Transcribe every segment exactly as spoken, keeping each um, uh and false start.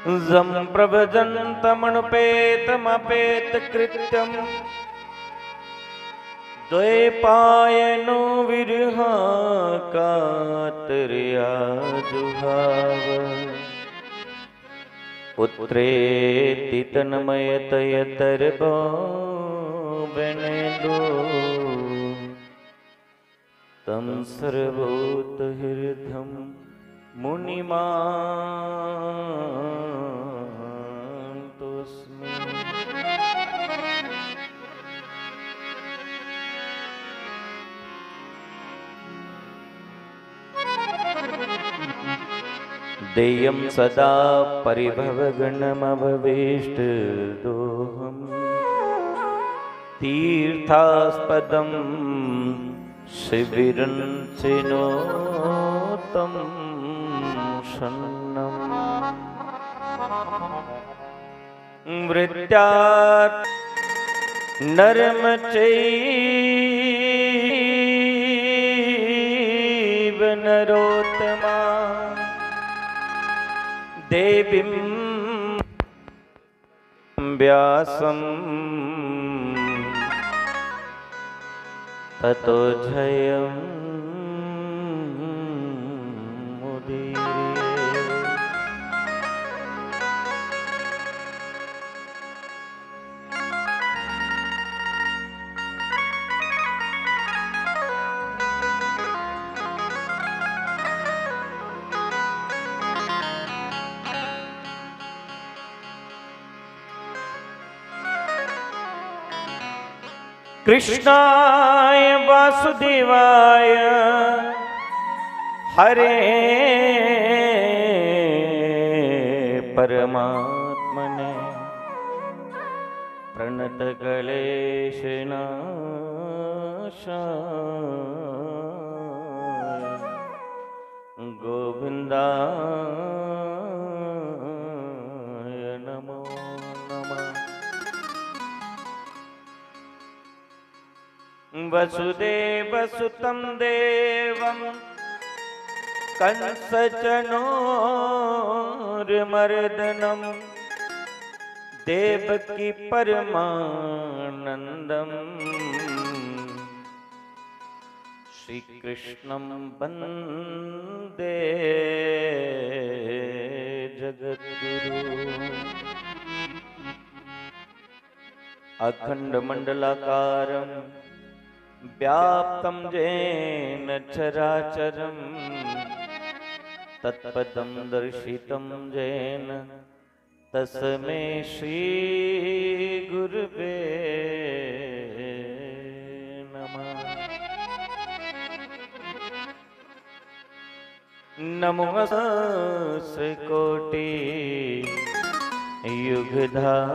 जं प्रव्रजन्तमनुपेतमपेतकृत्यम्। द्वैपायनो विरहः कातरया जुहाव। पुत्रेति तन्मयतया तर्पो विनेदुः। तं सर्वभूतहृदयं मुनिमानतोऽस्मि। देयं सदा परिभवघ्नमववेष्टदोहम्। तीर्थास्पदं शिबिरं च नो तं शन्नम्। वृत्त्या नरं चैव नरोत्तमं। देवीं व्यासं ततो जयमुदीरये। कृष्णाय वासुदेवाय हरे परमात्मने प्रणतक्लेशनाशाय गोविन्दाय नमो नमः। वसुदेवसुतं देवं कंसचनूरमर्दनं देवकी परमानन्दं श्रीकृष्णं वन्दे जगद्गुरु। अखण्डमण्डलाकारं व्याप्तं येन चराचरं तत्पदं दर्शितं येन तस्मै श्रीगुरुवे नमः। नमो सहस्रकोटि युगधारिणे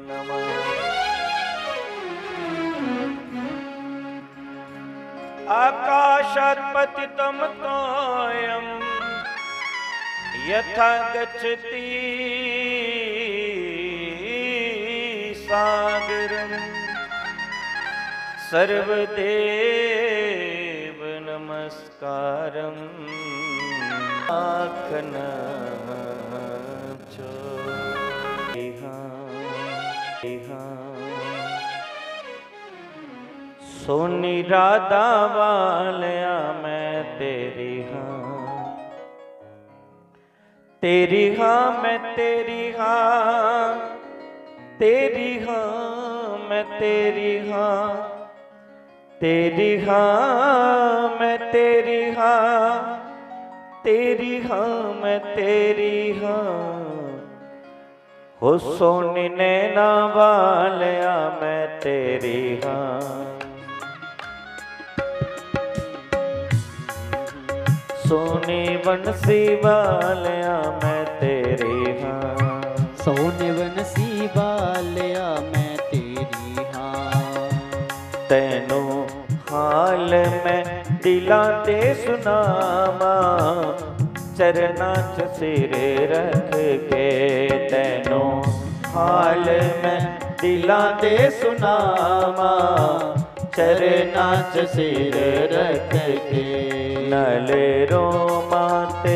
नमः। आकाशात् पतितं तोयं यथा गच्छति सागरम्। सर्वदेव नमस्कारं आखना चोरिहा। सोनी राधा वालया मैं तेरी हाँ, तेरी हाँ मैं तेरी हाँ, तेरी हाँ मैं तेरी हाँ, तेरी हाँ मैं तेरी हाँ, तेरी हाँ मैं तेरी हाँ। हो सोनी नैना वालया मैं तेरी हाँ, सोनी बंसी वालया मैं तेरी हाँ। सोनी बंसी वालया मैं तेरी हाँ। तैनू हाल मैं दिलां दे सुनावां, चरणां च सिर रख के। तैनू हाल मैं दिलां दे सुनावां, चरना च सिर रख के। नले रोमां ते,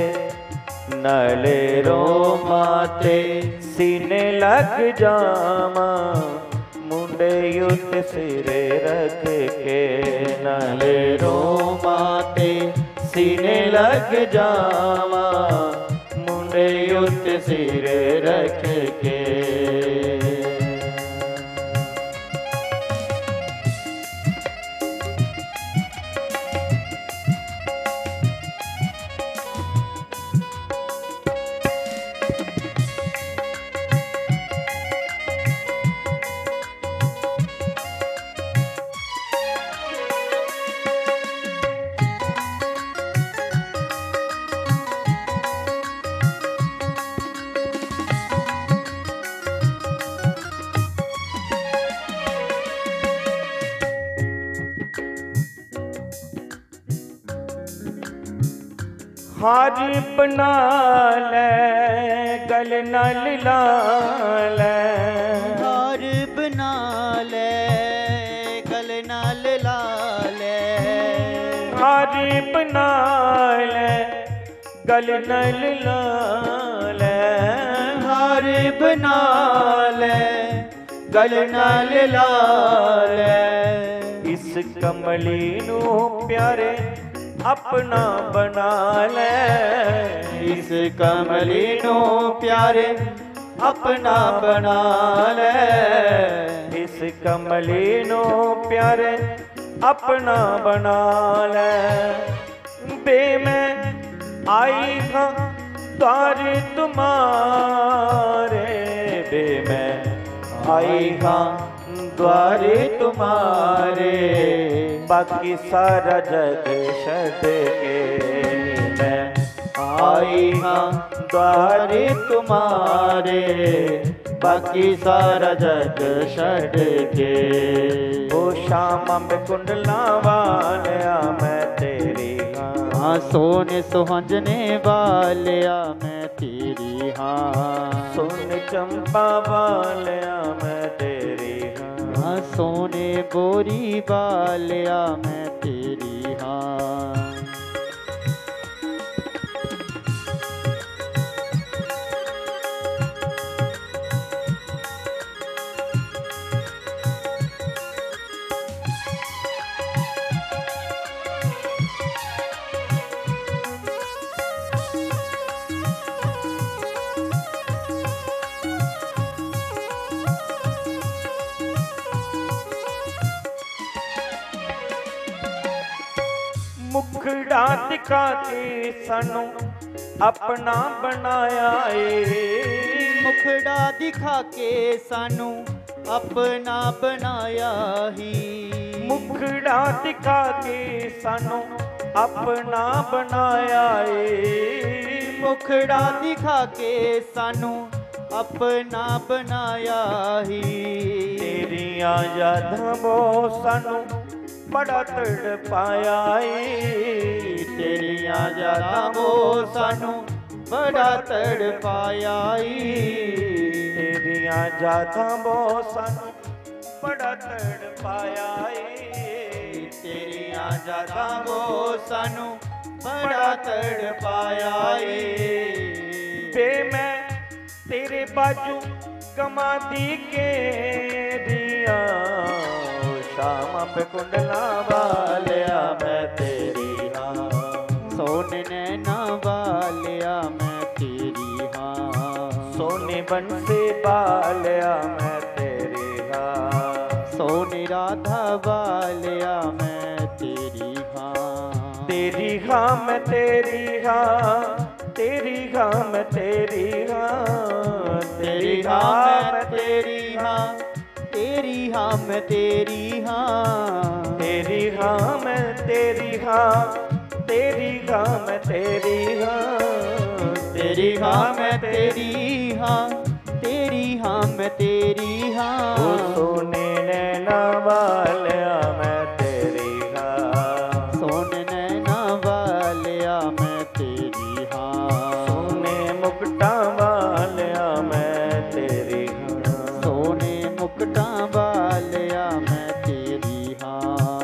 नले रोमां ते सीने लग जावां, मुंडे उत्ते सिर रख के। नले रोमां ते सीने लग जावां, मुंडे उत्ते सिर रख के। हार बना ले, गल नाल ला ले। हार बना ले, गल नाल ला ले। हार बना ले, गल नाल ला ले। हार बना ले, गल नाल ला ले। इस कमली नू प्यारे अपना बना ले। इस कमली नू प्यारे अपना बना ले। इस कमली नू प्यारे अपना बना ले। बे मैं आई हां द्वार तुम्हारे, बे मैं आई हां द्वार तुम्हारे, बाकी सारा जग छड़ के। मैं आई हां द्वार तुम्हारे, बाकी सारा जग छड़ के। ओ श्याम अम्ब कुंडला वालिया, मैं तेरी हां। हाँ, सोने सुहांजने वालिया, मैं तेरी हां। सोने चंपा वालिया, मैं तेरी हां। हाँ, सोने बोरी वालिया, मैं तेरी हां। मुखड़ा दिखा के सानू अपना बनाया ए। मुखड़ा दिखा के सानू अपना बनाया ही। मुखड़ा दिखा के सानू अपना बनाया ए। मुखड़ा दिखा के सानू अपना बनाया ही। तेरियां यादां वो सानू बड़ा तड़पाया ई। तेरियां यादां वो सानू बड़ा तड़पाया ई। तेरियां यादां वो सानू बड़ा तड़पाया ई। तेरियां यादां वो सानू बड़ा तड़पाया ई। बे मैं तेरे बाजू गमां दी घेरियां, ओ श्याम अम्ब कुंडला वालिया मैं तेरी हां। सोने नैना वालिया मैं तेरी हां। सोने बंसे वालिया मैं तेरी हां। सोने राधा वालिया मैं तेरी हां। तेरी हां मैं तेरी हां। तेरी हां मैं तेरी हां। तेरी हां मैं तेरी हां। तेरी हां मैं तेरी हां। तेरी हां मैं तेरी हां। तेरी हां मैं तेरी हां। तेरी हां मैं तेरी हां। तेरी हां मैं तेरी हां। ओ सोने नैना वालिया मैं तेरी हां। सोने नैना वालिया मैं तेरी हां। सोने मुकुटां वालिया मैं तेरी हां। सोने मुकुटां वालिया मैं तेरी हां।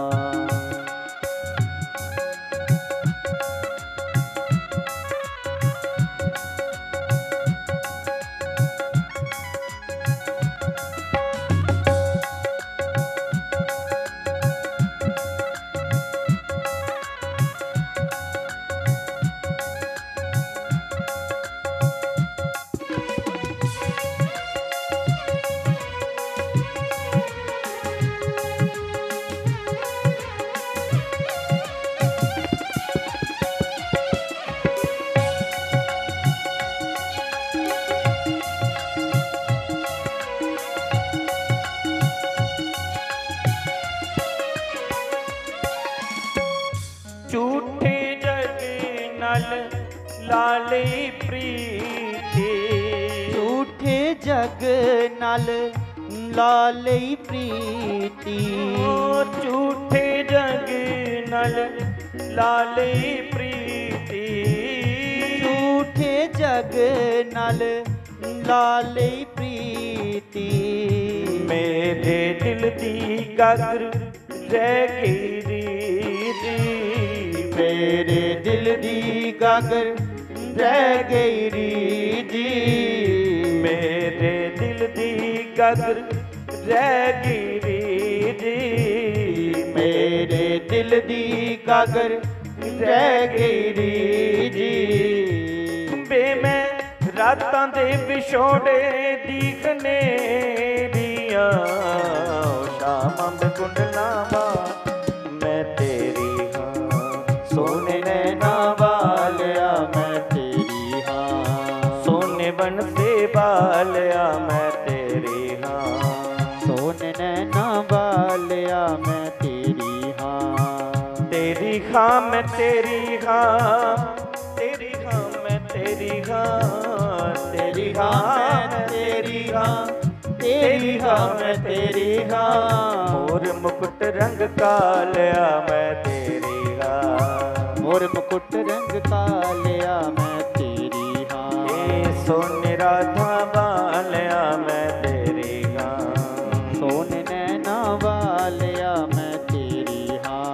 ला लेई प्रीति। झूठे जग नाल ला लेई प्रीति। ओ झूठे जग नाल ला लेई प्रीति। झूठे जग नाल ला लेई प्रीति। मेरे दिल दी गागर रह गई री जी। मेरे दिल दी गागर रह गई री जी। मेरे दिल दी गागर रह गई री जी। मेरे दिल दी गागर रह गई री जी। बे मैं रातां दे विछोड़े दी खनेरियां, शाम अंब कुंडलां वां, मैं तेरी हां। सोने नैना वालिया, मैं तेरी हां। सोने बनसे वालिया, मैं तेरी हां। सोने नैना वालिया, मैं तेरी हां। तेरी हां, मैं तेरी हां। तेरी हां, मैं तेरी हां। तेरी हां, मैं तेरी हां। तेरी हां, मैं तेरी हां। मोर मुकुट रंग कालिया, मैं तेरी हां। मोर मुकुट रंग कालिया, मैं तेरी हां। ए सोने राधा वालिया, मैं तेरी हां। सोने नैना वालिया, मैं तेरी हां।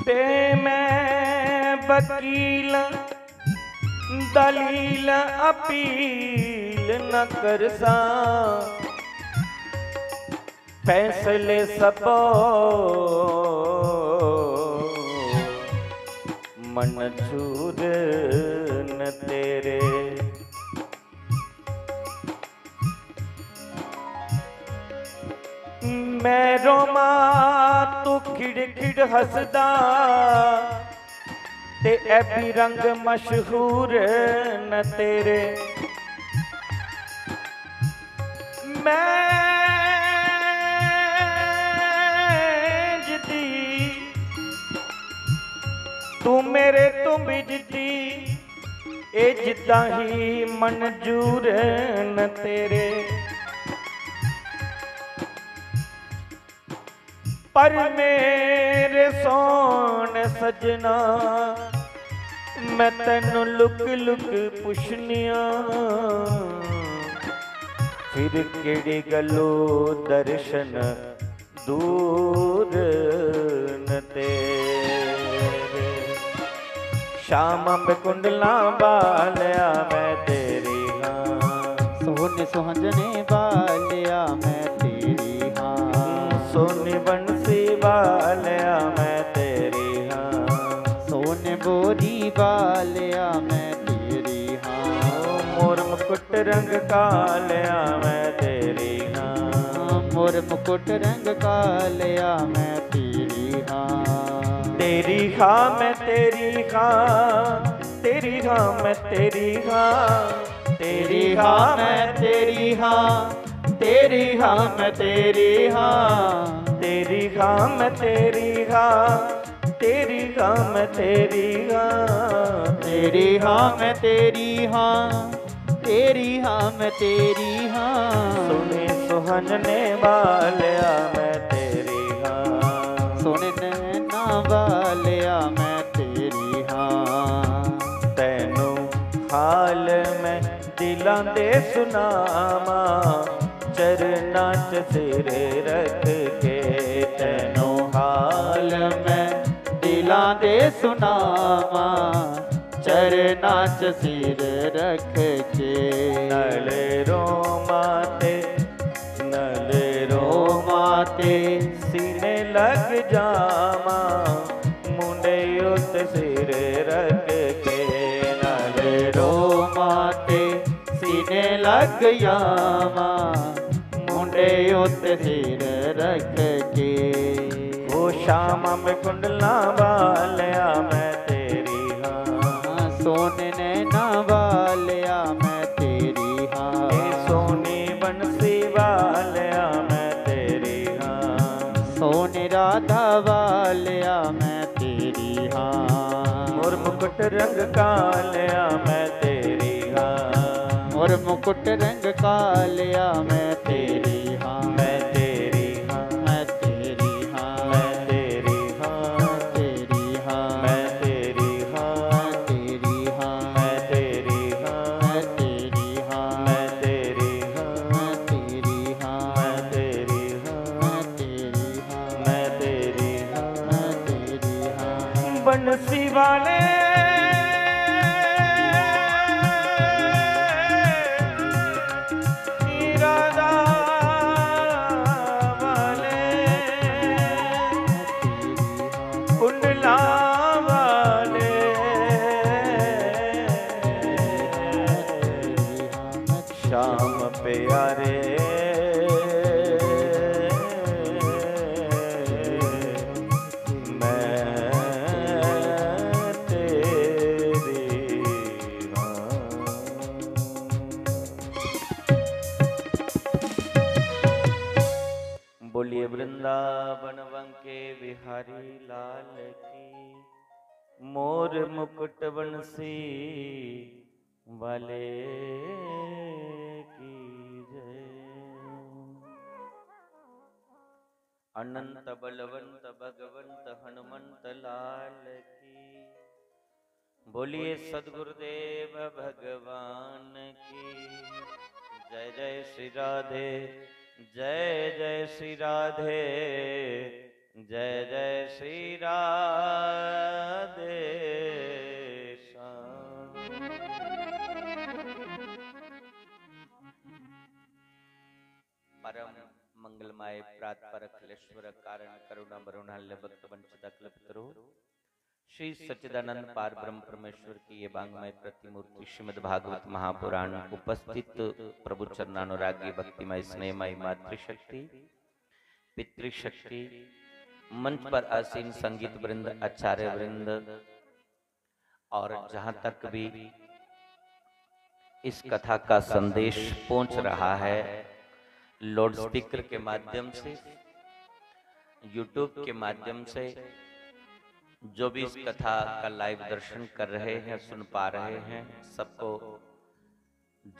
बे मैं वकील दलील अपील न करसां, फैसले सबो मंजूर न तेरे। मैं रोमा तू खिड़ खिड़ हसदा, ते ऐ भी रंग मशहूर न तेरे। मैं जिदी तू मेरे, तू भी जिदी, ए जिद्दां ही मंजूर न तेरे। पर मेरे सोहने सज्जना, मैं तैनू लुक लुक पुछनिया, फिर केड़ी गल्लो दर्शन दूर न तेरे। शाम अंब कुंडलां वालिया, मैं तेरी हां। सोहने सुहांजने वालिया, मैं तेरी हां। सोनी बंसी वालिया, मैं तेरी हां। सोने बोरी वालिया, मैं तेरी हां। मोर मुकुट रंग कालिया, मैं तेरी हां। मोर मुकुट रंग कालिया, मैं तेरी हां। तेरी हां, मैं तेरी हां। तेरी हां, मैं तेरी हां। तेरी हां, मैं तेरी हां। तेरी हां, मैं तेरी हां। तेरी हां, मैं तेरी हां। तेरी हां, मैं तेरी हां। तेरी हां, मैं तेरी हां। तेरी हां, मैं तेरी हां। सोने सुहांजने वालिया, मैं तेरी हां। सोने नैना वालिया, मैं तेरी हां। तैनू हाल मैं दिलां दे सुनावां, चरनां च सिर रख के। तैनू हाल मैं दिलां दे सुनावां, चरनां च सिर रख के। नल रोमां ते, नल रोमां ते सीने लग जावां, मुंडे उत सिर रख के। नल रोमां ते सीने लग जावां, मुंडे उत सिर रख के। ओ श्याम में कुंडला वालिया मैं तेरी हाँ। सोने नैना वालिया मैं तेरी हाँ। ए सोनी बंसी वालिया मैं तेरी हाँ। सोने राधा वालिया मैं तेरी हाँ। मोर मुकुट रंग कालिया मैं तेरी हाँ। मोर मुकुट रंग कालिया मैं तेरी हाँ। मैं तेरी हाँ। मैं तेरी हाँ। मैं तेरी हाँ। मैं तेरी हाँ। मैं तेरी हाँ। मैं तेरी हाँ। मैं तेरी हाँ। मैं तेरी हाँ। मैं तेरी हाँ। मैं तेरी हाँ। मैं तेरी हाँ। मैं तेरी हाँ। मैं तेरी हाँ। बंसी वाले राधा वाले, कुंडला वाले, श्याम प्यारे, मैं तेरी हाँ। बोलिए वृंदावन बंके बिहारी लाल की, मोर मुकुट बंसी वाले की जय। अनंत बलवंत भगवंत हनुमंत लाल की। बोलिए सदगुरुदेव भगवान की जय। जय श्री राधे, जय जय श्री राधे, जय जय श्री राधे श्याम। परम मंगलमय प्रात पर अखिलेश्वर कारण करुणा वरुणालय भक्त वंचित अकलपितरो श्री सच्चिदानंद पार ब्रह्म परमेश्वर की ये वांग्मय प्रतिमूर्ति श्रीमद् भागवत महापुराण उपस्थित प्रभु चरणानुरागी भक्तिमय स्नेहमय मातृशक्ति, पितृशक्ति, मंच पर आसीन संगीत वृंद, आचार्य वृंद और जहां तक भी इस कथा का संदेश पहुंच रहा है, लाउडस्पीकर के माध्यम से, YouTube के माध्यम से, जो भी इस कथा का लाइव दर्शन कर रहे हैं, सुन पा रहे हैं, सबको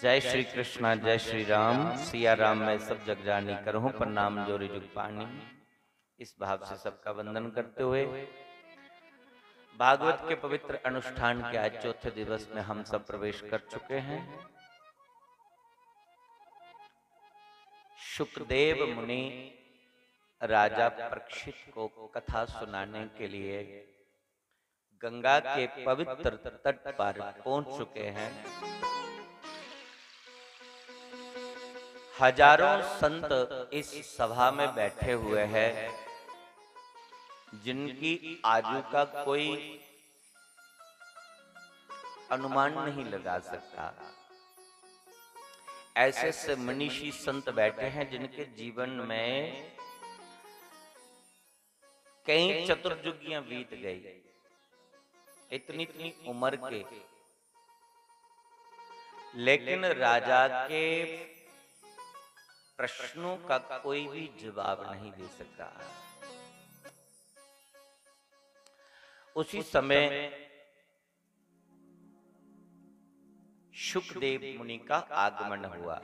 जय श्री कृष्णा, जय श्री राम, सिया राम मैं सब जग जानी, करहूं प्रणाम जोरी जुग पानी। इस भाव से सबका वंदन करते हुए भागवत के पवित्र अनुष्ठान के आज चौथे दिवस में हम सब प्रवेश कर चुके हैं। शुकदेव मुनि राजा परीक्षित को कथा सुनाने के लिए गंगा के पवित्र तट पर पहुंच चुके हैं। हजारों संत इस सभा में बैठे हुए हैं, जिनकी आयु का कोई अनुमान नहीं लगा सकता। ऐसे ऐसे मनीषी संत बैठे हैं, जिनके जीवन में कई चतुर्युगियां बीत गई, इतनी इतनी उम्र के, लेकिन राजा के प्रश्नों का कोई भी जवाब नहीं दे सका। उसी समय शुकदेव मुनि का आगमन हुआ।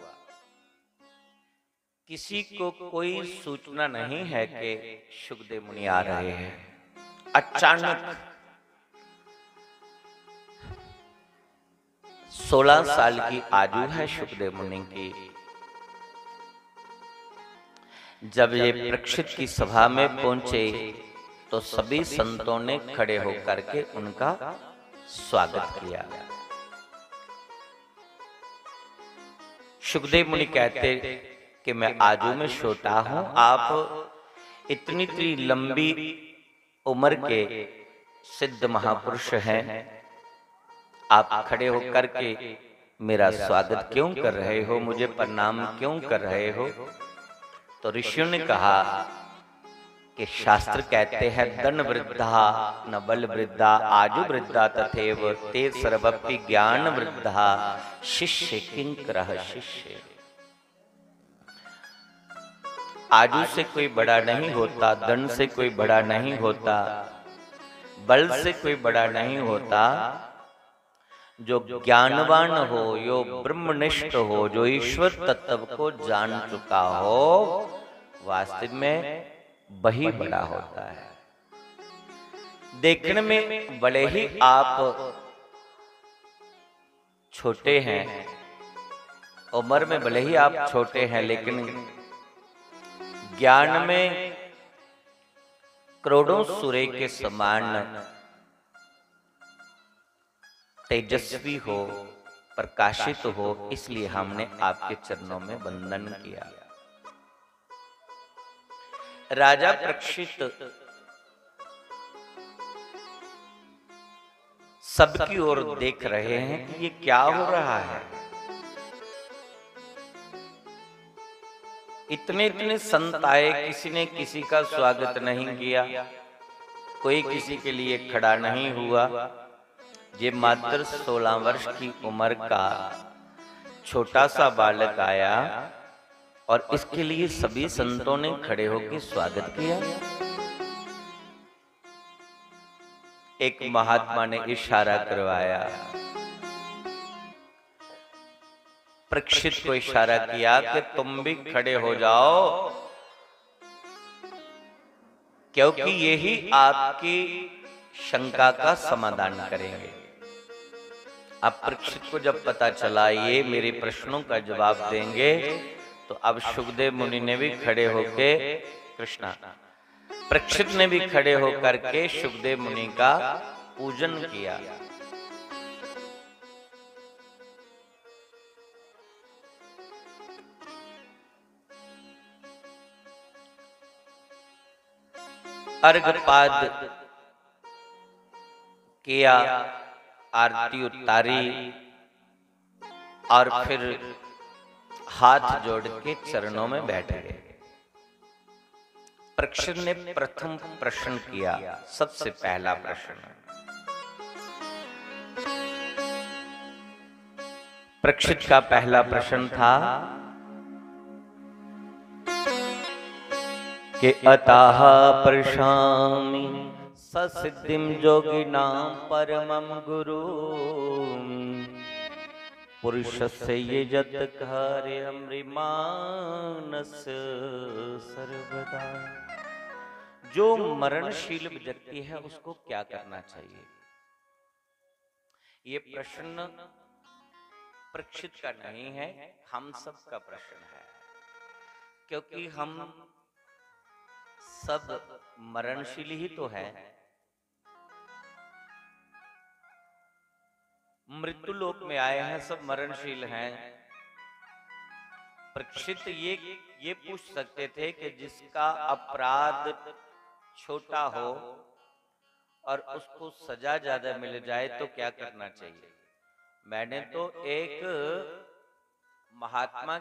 किसी को कोई सूचना नहीं है कि शुकदेव मुनि आ रहे हैं। अचानक सोलह साल की आयु है शुकदेव मुनि की। जब ये परीक्षित की सभा में पहुंचे तो सभी संतों ने खड़े होकर के उनका स्वागत किया। शुकदेव मुनि कहते कि मैं आयु में छोटा हूं, आप इतनी इतनी लंबी उम्र के सिद्ध महापुरुष हैं, आप खड़े होकर के मेरा स्वागत क्यों कर रहे हो, मुझे प्रणाम क्यों कर रहे हो? तो ऋषियों ने कहा कि शास्त्र कहते हैं, "धन वृद्धा न बल वृद्धा, आजु वृद्धा तथेव, ते सर्वपि ज्ञान वृद्धा, शिष्य किंकरः शिष्य।" आजु से कोई बड़ा नहीं होता, धन से कोई बड़ा नहीं होता, बल से कोई बड़ा नहीं होता। जो ज्ञानवान हो, जो ब्रह्मनिष्ठ हो, जो ईश्वर तत्व को जान चुका हो, वास्तव में वही बड़ा होता है। देखने में भले ही आप छोटे हैं, उम्र में भले ही आप छोटे हैं, लेकिन ज्ञान में करोड़ों सूर्य के समान तेजस्वी हो, प्रकाशित हो, इसलिए हमने आपके चरणों में वंदन किया। राजा परीक्षित सबकी ओर देख रहे हैं कि ये क्या हो रहा है। इतने इतने संत आए, किसी ने किसी का स्वागत नहीं किया, कोई किसी के लिए खड़ा नहीं हुआ। ये मात्र सोलह वर्ष की उम्र का छोटा सा बालक आया और इसके लिए सभी संतों ने खड़े होकर स्वागत किया। एक महात्मा ने इशारा करवाया, परीक्षित को इशारा किया कि तुम भी खड़े हो जाओ, क्योंकि यही आपकी शंका का समाधान करेंगे। अब परीक्षित को जब पता चला ये मेरे प्रश्नों का जवाब देंगे, तो अब सुखदेव मुनि ने भी खड़े होके, कृष्णा, परीक्षित ने भी खड़े होकर के सुखदेव मुनि का पूजन किया। अर्घपाद किया, आरती उतारी और फिर हाथ जोड़ के चरणों में बैठ गए। परीक्षित ने प्रथम प्रश्न किया, सबसे पहला प्रश्न। परीक्षित का पहला प्रश्न था कि अतः प्रशामि ससिद्धिं योगिनां परमं गुरु। पुरुषस्य ये यत् कार्यमृमाणस्य सर्वदा। जो मरणशील व्यक्ति है, उसको क्या करना चाहिए? ये प्रश्न परीक्षित का नहीं है, हम सब का प्रश्न है, क्योंकि हम सब मरणशील ही तो हैं। मृत्यु लोक में आए हैं, सब मरणशील हैं। परीक्षित ये, ये पूछ सकते थे कि जिसका अपराध छोटा हो और उसको सजा ज्यादा मिल जाए तो क्या करना चाहिए? मैंने तो एक महात्मा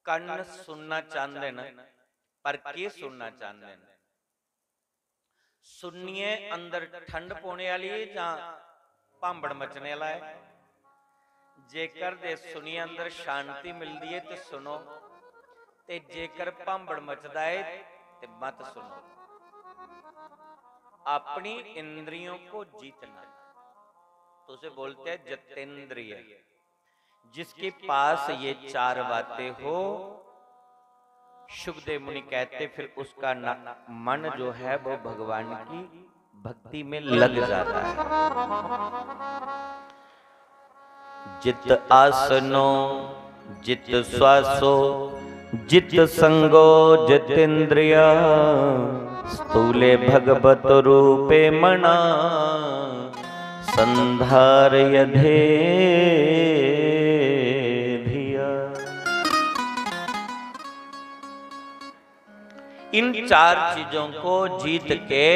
कन्न सुनना चांह्दे न, पर केह् सुनना चांह्दे न? सुनियै अंदर ठंड पौने आह्ली ऐ जां भांबड़ मचने आह्ला ऐ? जेकर ते सुनियै अंदर शांति मिलदी ऐ ते सुनो, ते जेकर भांबड़ मचदा ऐ ते मत सुनो। अपनी इंद्रियों को जीतना, तो उसे बोलते हैं जितेंद्रिय। जिसके पास ये चार बातें हो, शुकदेव मुनि कहते, फिर उसका ना, मन जो है वो भगवान की भक्ति में लग जाता है। जित आसनो, जित श्वासो, जित संगो, जितेंद्रिया, स्थूले भगवत रूपे मना, संधार यधे धिया। इन चार चीजों को जीत के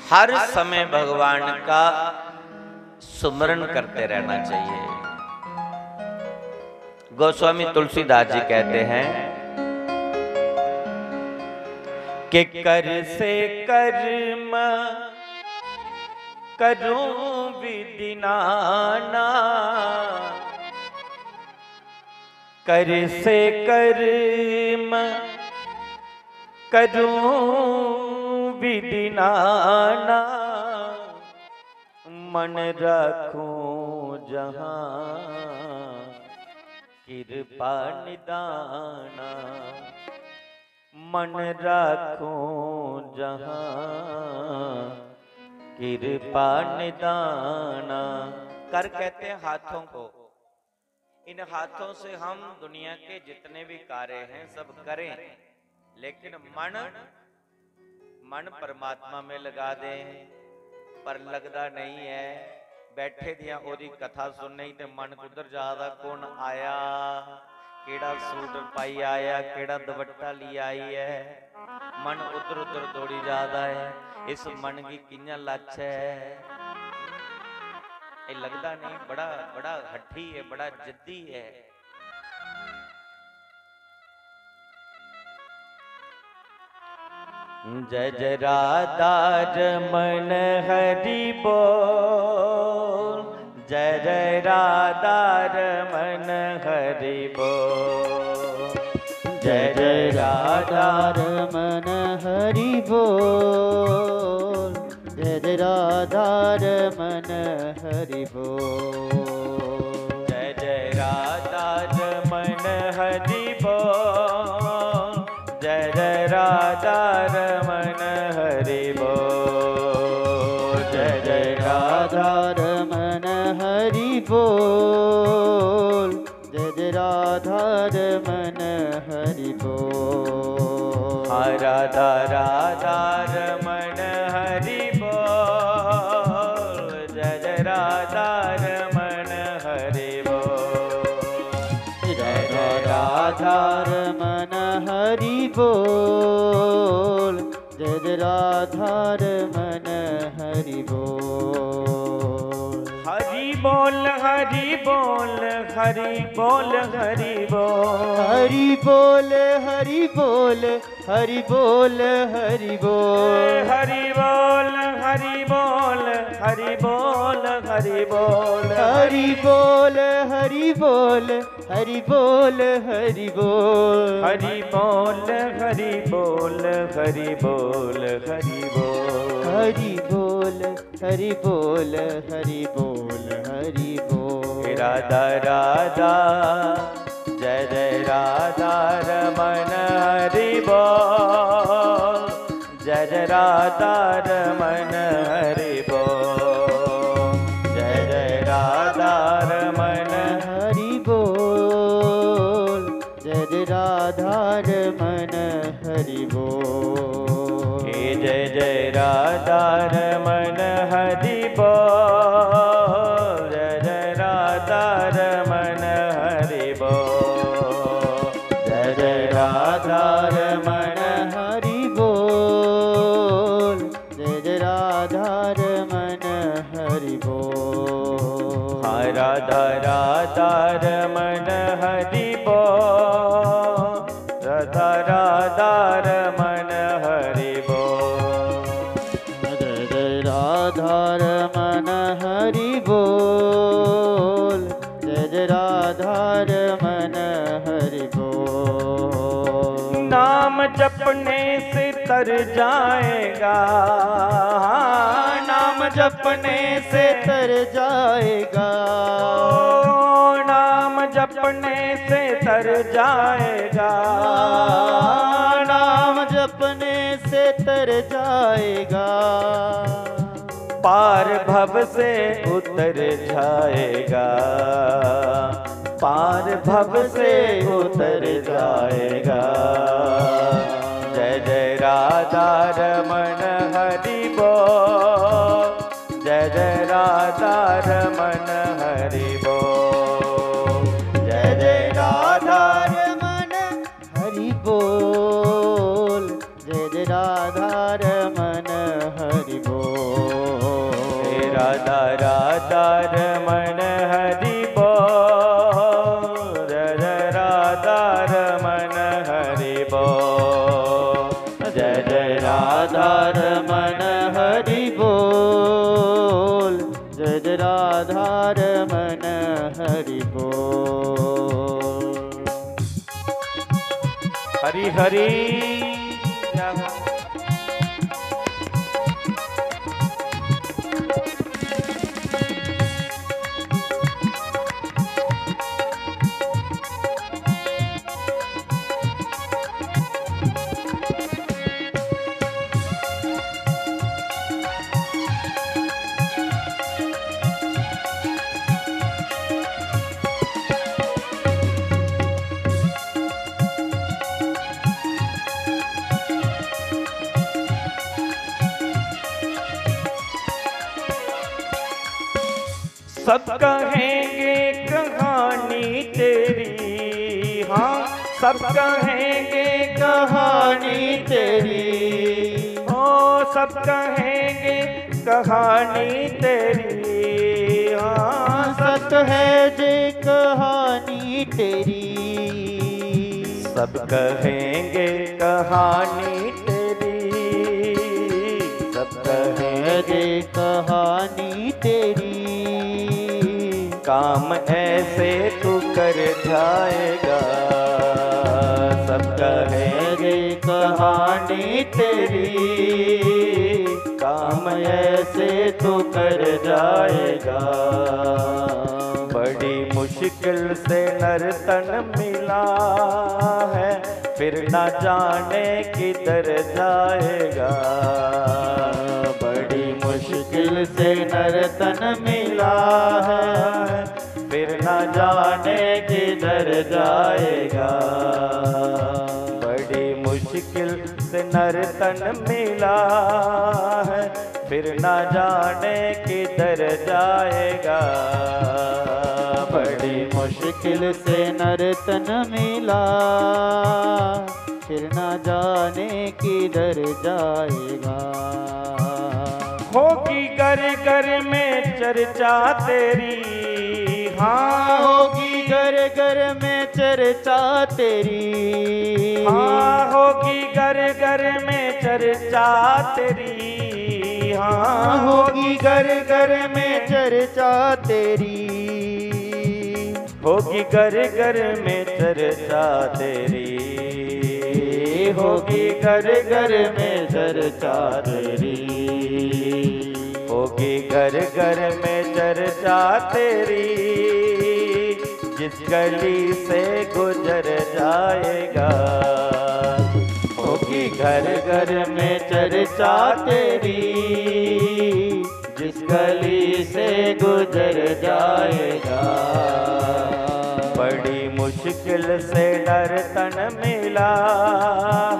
हर समय भगवान का सुमरण करते रहना चाहिए। गोस्वामी तुलसीदास जी कहते हैं कि कर से कर्म करूं विधि नाना, कर से कर्म करूं विधि नाना, मन राखूं जहां कृपा निदाना। मन राखूं जहां कृपा निदाना। कर कहते हैं हाथों को। इन हाथों से हम दुनिया के जितने भी कार्य हैं, सब करें, लेकिन मन, मन परमात्मा में लगा दें। पर लगदा नहीं है। बैठे दियां ओदी कथा सुनने ही ते मन कुद्धर जा दा, कौन आया, केड़ा सूट पाई आया, केड़ा दुपट्टा ली आई है, मन उधर उधर दौड़ी जा दा है। इस मन गी कि'यां लाचै? एह् लगदा नहीं, बड़ा, बड़ा हठी है, बड़ा जिद्दी है। जय जय राधा रमन हरि बोल, जय जय राधा रमन हरि बोल, जय जय राधा रमन हरि बोल, जय जय राधा रमन हरि बोल। जय जय राधा रमन हरि बोल। जय जय राधा रमन हरि बोल। जय जय राधा रमन हरि बोल। जय जय राधा रमन हरि बोल। हा राधा राधा रमन हरि बोल। जय जय राधा रमन हरि बोल। जय जय राधा रमन हरि बोल। जय जय राधा रमन हरि बोल। हरि बोल, हरि बोल, हरि बोल, हरि बोल। हरि बोल, हरि बोल, हरि बोल, हरि बोल। हरि बोल, हरि बोल, हरि बोल, हरि बोल। हरि बोल, हरि बोल, हरि बोल, हरि बोल। हरि बोल, हरि बोल, हरि बोल, हरि बोल। हरि बोल, हरि बोल, हरि बोल, हरि बोल। राधा राधा, जय जय राधा रमन हरि बोल। जय जय राधा रमन हरि बोल। जय जय राधा रमन हरि बोल। जय जय राधा रमन हरि बोल। हे जय जय राधा रमन हरि बोल। जय जय राधा रमन हरि बोल। जय जय राधा रमन हरि बोल। जय जय राधा रमन हरि बोल। हा राधा राधा रमन तर जाएगा। हाँ, नाम जपने से तर जाएगा। ओ, नाम जपने से तर जाएगा। हाँ, नाम जपने से तर जाएगा। पार भव से उतर जाएगा। पार भव से उतर जाएगा। जय जय राधा रमन हरि बोल। जय जय राधा रमन हरि बोल। जय जय राधा रमन हरि बोल। जय जय राधा रमन हरि बोल। हे राधा राधा रमन हरि बोल। जय जय राधा रमन हरि बोल। जय जय राधा रमन हरि बोल। जय जय राधा रमन हरि बोल। हरि हरि। क्या बात। सब कहेंगे कहानी तेरी, हाँ, सब कहेंगे कहानी तेरी। ओ, सब कहेंगे कहानी तेरी, हाँ, सत है जे कहानी तेरी। सब कहेंगे कहानी तेरी, सब कहेंगे कहानी तेरी। काम ऐसे तू कर जाएगा। सब कहेंगे कहानी तेरी, काम ऐसे तू कर जाएगा। बड़ी मुश्किल से नर तन मिला है, फिर ना जाने किधर जाएगा। बड़ी मुश्किल से नर तन मिला है, फिर ना जाने किधर जाएगा। बड़ी मुश्किल से नर तन मिला है, फिर ना जाने किधर जाएगा। बड़ी मुश्किल से नर तन मिला, फिर ना जाने किधर जाएगा। होगी घर घर में चर्चा तेरी, हाँ, होगी घर घर में चर्चा तेरी। हाँ, होगी घर घर में चर्चा तेरी। हाँ, होगी घर घर में चर्चा तेरी। होगी घर घर में चर्चा तेरी। होगी घर घर में चर्चा तेरी। होगी घर घर में चर्चा तेरी, जिस गली से गुजर जाएगा। होगी घर घर में चर्चा तेरी, जिस गली से गुजर जाएगा। बड़ी मुश्किल से नर तन मिला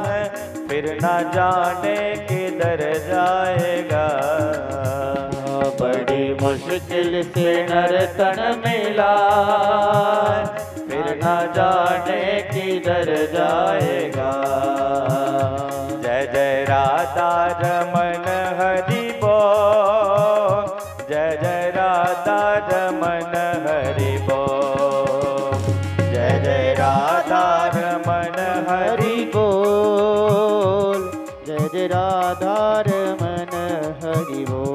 है, फिर ना जाने किधर जाएगा। बड़ी मुश्किल से नर तन मिला, फिर ना जाने किधर जाएगा। जय जय राधा रमन हरि बोल। जय जय राधा रमन हरि बोल। जय जय राधा रमन हरि बोल। जय जय राधा रमन हरि बोल।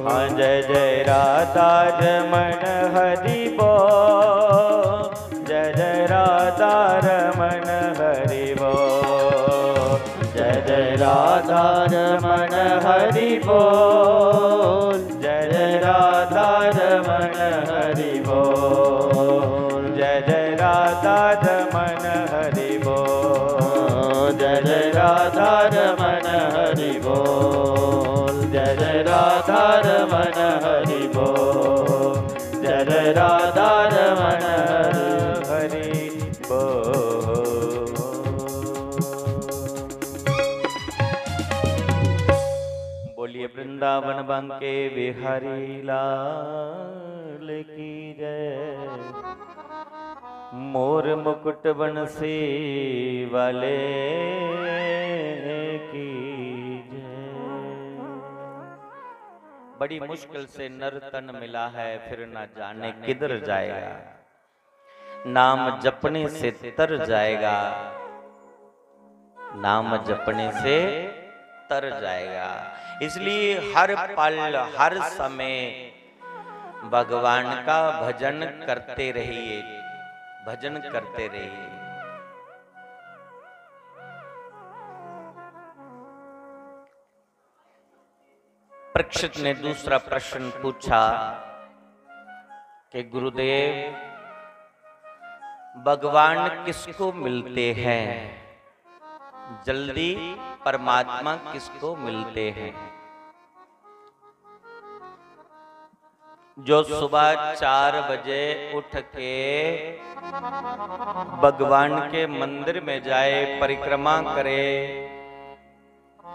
हाँ, जय जय राधा रमन हरि बोल। जय जय राधा रमन हरि बोल। जय जय राधा रमण हरि बोल, जय जय राधा रमण हरि बोल, जय जय राधा रमण हरि बोल, जय जय राधा रमण हरि बोल, जय जय राधा रमण हरि बोल, जय जय राधा रमण हरि बोल। बोलिए वृंदावन बांके बिहारी लाल की जय, मोर मुकुट बंसी वाले की जय। बड़ी मुश्किल से नर तन मिला है, फिर ना जाने किधर जाएगा। नाम जपने से तर जाएगा, नाम जपने से तर जाएगा। इसलिए हर पल, हर समय भगवान का भजन करते रहिए, भजन करते रहिए। परीक्षित ने दूसरा प्रश्न पूछा कि गुरुदेव, भगवान किसको मिलते हैं, जल्दी परमात्मा किसको मिलते हैं? जो सुबह चार बजे उठ के भगवान के मंदिर में जाए, परिक्रमा करे,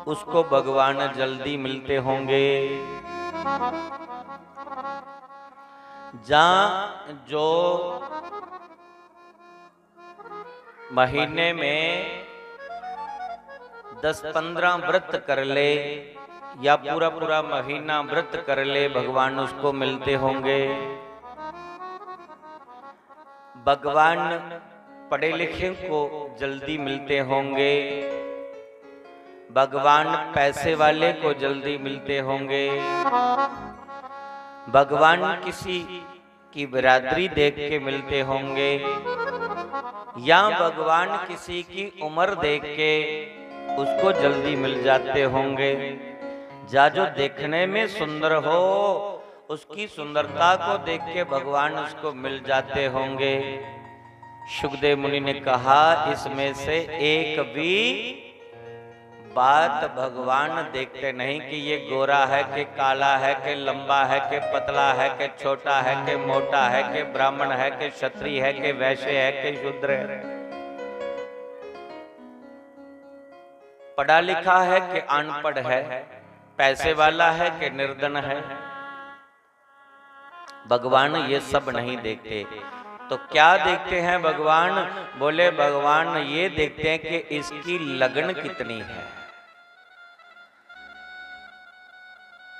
उसको भगवान जल्दी मिलते होंगे। जहाँ जो महीने में दस पन्द्रह व्रत कर ले या पूरा पूरा महीना व्रत कर ले, भगवान उसको मिलते होंगे। भगवान पढ़े लिखे को जल्दी मिलते होंगे, भगवान पैसे वाले को जल्दी मिलते होंगे, भगवान किसी की बिरादरी देख के मिलते होंगे, या भगवान किसी की उम्र देख के उसको जल्दी मिल जाते होंगे। जा जो देखने में सुंदर हो, उसकी सुंदरता को देख के भगवान उसको मिल जाते होंगे। सुखदेव मुनि ने कहा, इसमें से एक भी बात भगवान देखते नहीं कि ये गोरा है, कि काला है, कि लंबा है, कि पतला है, कि छोटा है, कि मोटा है, कि ब्राह्मण है, कि क्षत्रिय है, कि वैश्य है, कि शूद्र है, पढ़ा लिखा है कि अनपढ़ है, पैसे वाला है कि निर्धन है। भगवान ये सब नहीं देखते। तो क्या देखते हैं भगवान? बोले, भगवान ये देखते हैं कि इसकी लगन कितनी है,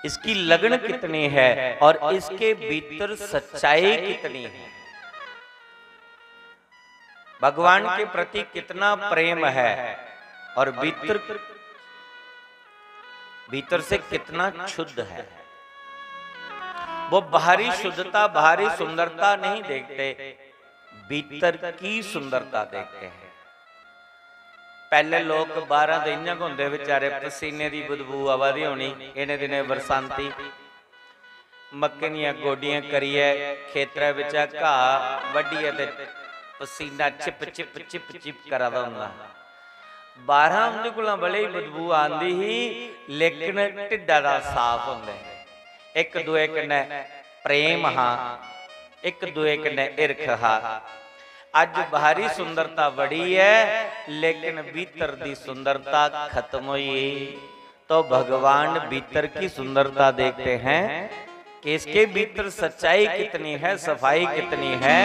इसकी लगन कितनी है और इसके भीतर सच्चाई कितनी है। भगवान के प्रति कितना प्रेम है और भीतर, भीतर से कितना शुद्ध है। वो बाहरी शुद्धता, बाहरी सुंदरता नहीं देखते, भीतर की सुंदरता देखते हैं। पहले लोग बाहर तो इ'यां गै होंदे बेचारे, पसीने दी बदबू आवा दी होनी। इ'नें दिनें बरसांती मक्कें दियां गोड्डियां करियै खेतरै बिच्चा घाऽ बड्ढियै ते पसीना चिप चिप चिप चिप करा दा होंदा। बाहरा उं'दे कोला भले ही बदबू आंदी ही, लेकिन ढिड्डा दा साफ होंदे हे। इक दुए कन्नै प्रेम हा, इक दुए कन्नै हिरख हा। अज्ज बाहरी सुंदरता बड़ी है, लेकिन भीतर दी सुंदरता खत्म होई। तो भगवान भीतर की सुंदरता देखते हैं कि इसके भीतर सच्चाई कितनी है, सफाई कितनी है,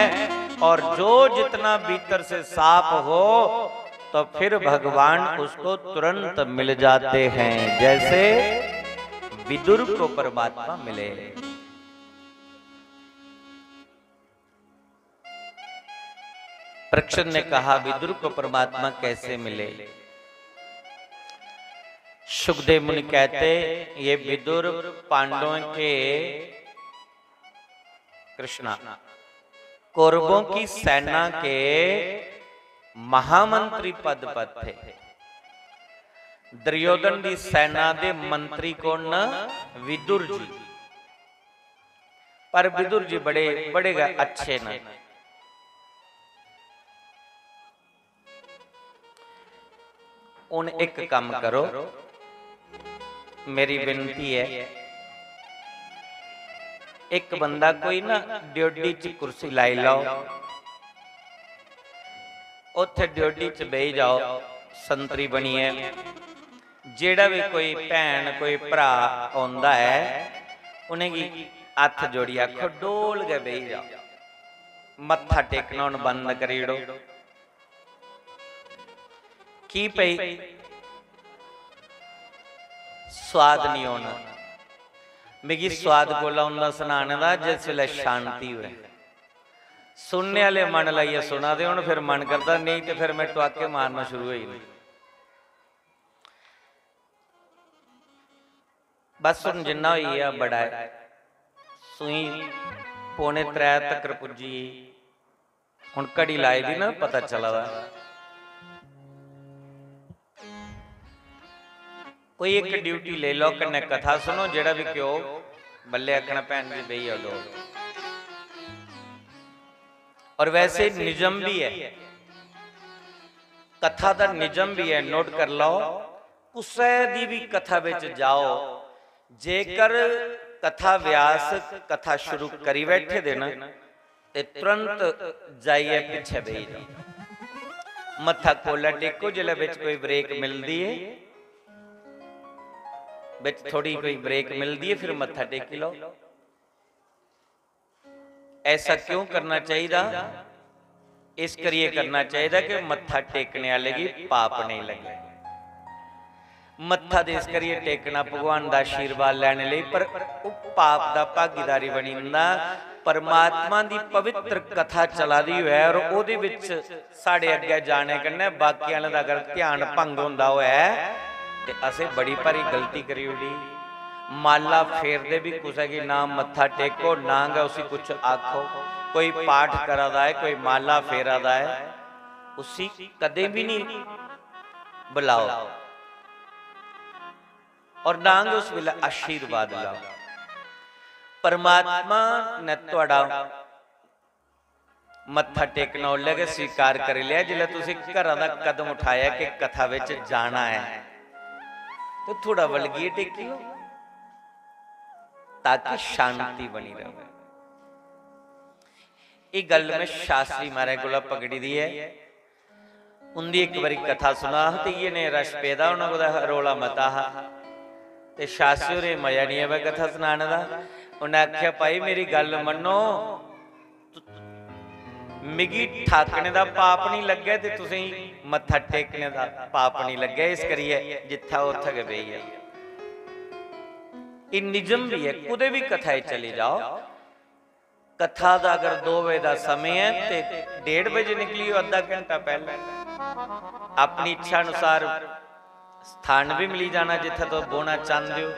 और जो जितना भीतर से साफ हो, तो फिर भगवान उसको तुरंत मिल जाते हैं, जैसे विदुर को परमात्मा मिले। परीक्षित ने कहा, विदुर को परमात्मा कैसे मिले? सुखदेव मुनि कहते, ये विदुर पांडवों के, कृष्णा, कौरवों की सेना के महामंत्री पद पर थे। दुर्योधन दी सेना दे मंत्री कौन न? विदुर जी। पर विदुर जी बड़े, बड़े गै अच्छे न। हुन इक कम्म करो, मेरी विनती ऐ, इक बंदा कोई ना ड्योढी च कुर्सी लाई लैओ, उत्थै ड्योढी च बेही जाओ संतरी बनियै। जेह्ड़ा बी कोई भैन, कोई भ्राऽ औंदा ऐ, उ'नेंगी हत्थ जोड़ियै आखो, "डोल गै बेही जाओ।" मत्था टेकना हून बंद करी ओड़ो। की भई? सोआद निं औना। मिगी सोआद कोला औंदा सनाने दा, जिस बेल्लै शांति होऐ। सुनने आह्ले मन लाइयै सुना दे होन, फिर मन करदा, नेईं ते फिर में टुआके मारना शुरू होई जन्ना। बस हुन जिन्ना होई गेआ, बड़ा ऐ। सूई पौने त्रै तक्कर पुज्जी गेई। हुन घड़ी लाई दी ना, पता चला दा। कोई इक ड्यूटी लेई लैओ, कन्नै कथा सुनो, जेह्ड़ा बी क्यों बल्ले आखना, "भैन जी, बेही जाओ दो।" और वैसे निजम भी है, कथा दा निजम भी है, नोट कर लैओ। कुसै दी बी कथा बिच जाओ, जेकर कथा व्यास कथा शुरू करी बैठे दे न, ते तुरंत जाइयै पिच्छे बेही जाओ। मत्था कोलै टेको, जिसलै बिच कोई ब्रेक मिलदी ऐ, बिच थोड़ी कोई ब्रेक मिलदी ऐ, फिर मत्था टेकी लैओ। ऐसा क्यों करना चाहिदा? इस करियै करना चाहिदा कि मत्था टेकने आह्ले गी पाप नेईं लग्गे। मत्था ते इस करियै टेकना भगवान दा आशीर्वाद लैने लेई, पर ओह् पाप दा भागीदारी बनी जंदा। परमात्मा दी पवित्र कथा चला दी होऐ और ओह्दे बिच साढ़े अग्गें जाने कन्नै बाकी आह्लें दा अगर ध्यान भंग होंदा होऐ ते असें बड़ी भारी गलती करी ओड़ी। माला फेरदे बी कुसै गी ना मत्था टेको, ना गै उसी कुछ आखो। कोई पाठ करा दा ऐ, कोई माला फेरा दा ऐ, उसी कदें बी निं बुलाओ और ना गै उस बेल्लै आशीर्वाद लैओ। परमात्मा ने थुआढ़ा मत्था टेकना उसलै गै स्वीकार करी लेआ जिसलै तुसें घरा दा कदम उठाया कि कथा बिच जाना ऐ, ते थोड़ा बलगियै टेकी लो ताकि शांति बनी रहे। एह् गल्ल में शास्त्री महाराज कोला पकड़ी दी ऐ। उंदी इक बारी कथा सुना हा ते इ'यै नेह् रश पेदा होना, कुतै रौला मता हा। ते शास्त्री होरें मजा निं आवै कथा सनाने दा। उ'नें आखेआ, "भाई, मेरी गल्ल मन्नो, मिगी ठाकने दा पाप निं लग्गै ते तुसेंगी मत्था टेकने दा पाप निं लग्गै, इस करियै जित्थै उत्थै गै बेही जाओ।" एह् निजम बी ऐ, कुतै बी कथा च चली जाओ, कथा दा अगर दो बजे दा समें ऐ ते डेढ़ बजे निकली जाओ, अद्धा घंटा पैह्लें। अपनी इच्छा अनुसार स्थान बी मिली जाना जित्थै तुस बौह्ना चांह्दे ओ,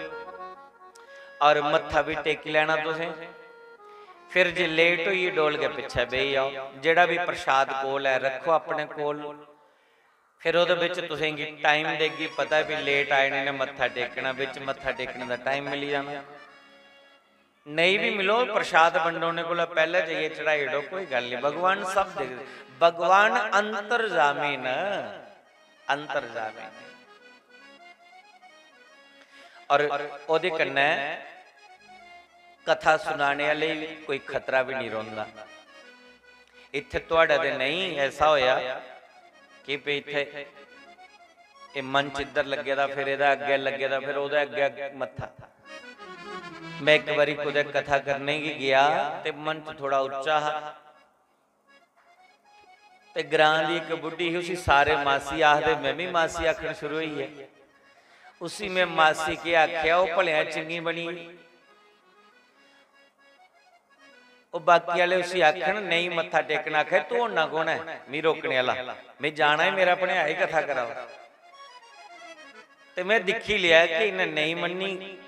और मत्था बी टेकी लैना तुसें। फिर जे लेट होई गे, डोल गै पिच्छै बेही जाओ। जेह्ड़ा बी प्रसाद कोल ऐ, रक्खो अपने कोल। फिर ओह्दे बिच तुसेंगी टाइम देगी, पता ऐ भी लेट आए ने, इ'नें मत्था टेकना, बिच मत्था टेकने दा टाइम मिली जाना। नेईं बी मिलो, प्रसाद बंडोने कोला पैह्लें जाइयै चढ़ाई ओड़ो, कोई गल्ल निं। भगवान सब दिखदे, भगवान अंतर्जामी न, अंतर्जामी। और ओह्दे कन्नै कथा सुनाने आह्ले गी कोई खतरा बी निं रौंह्दा। इत्थै थुआढ़ा ते नेईं ऐसा होएआ कि भई इत्थै एह् मंच इद्धर लग्गे दा, फिर एह्दे अग्गें लग्गे दा, फिर ओह्दे अग्गें मत्था। में इक बारी कुतै कथा करने गी गेआ ते मंच थोह्ड़ा उच्चा हा, ते ग्रां दी इक बुड्ढी ही, उसी सारे मासी आखदे, में बी मासी आखन शुरू होई गेआ। उसी में मासी केह् आखेआ, ओह् भलेआं चंगी बनी गेई। ओह् बाकी आह्ले उसी आखन, "नेईं मत्था टेकना," आखे, "तूं होना कौन ऐ मी रोकने आह्ला? में जाना ऐ, मेरा भनेआ ही कथा कराओ।" ते में दिक्खी लेआ कि इन्नै नेईं मन्नी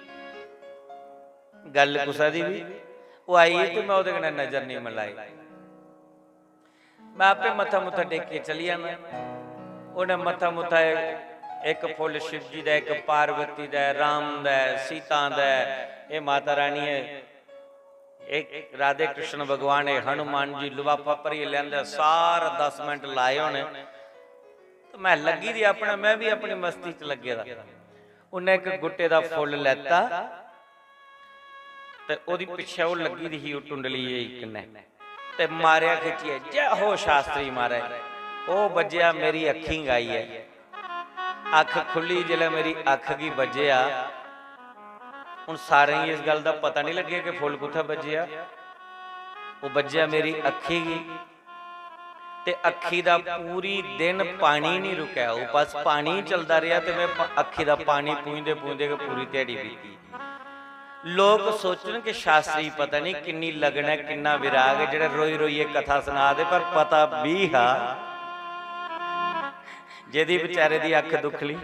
गल्ल कुसै दी बी। ओह् आई ते में ओह्दे कन्नै नजर नेईं मलाई। में आपे मत्था मुत्था टेकियै चली जाना। उ'नें मत्था मुत्था एक फुल्ल शिव जी दा, एक पार्वती दा, राम दा, सीता दा, एह् माता रानी ऐ, एक राधे कृष्ण भगवान है, हनुमान जी लफाफा भरियै लेआंदा, सारा दस मिंट लाए होने। ते में लग्गी दी अपने, में भी अपनी मस्ती च लग्गे दा। उन्नै इक गुट्टे दा फुल्ल लैता ते ओह्दी पिच्छै ओह् लग्गी दी ही, ओह् टुंडली जेही कन्नै, ते मारेआ खिच्चियै, "जय हो शास्त्री महाराज।" ओह् बज्जेआ मेरी अक्खीं गाइयै, अक्ख खु'ल्ली, जिसलै मेरी अक्ख गी बज्जेआ, हून सारें गी इस गल्ल दा पता निं लग्गेआ कि फुल्ल कुत्थै बज्जेआ। ओह् बज्जेआ मेरी अक्खी गी, ते अक्खी दा पूरी दिन पानी निं रुकेआ। ओह् बस पानी गै चलदा रेहा, ते में प-, अक्खी दा पानी पूंझदे पूंझदे गै पूरी ध्याड़ी बीती। लोक सोचन कि शास्त्री पता निं किन्नी लगन ऐ, किन्ना विराग ऐ, जेह्ड़े रोई रोइयै कथा सना दे, पर पता बी हा जेह्दी बेचारे दी अक्ख दुखली।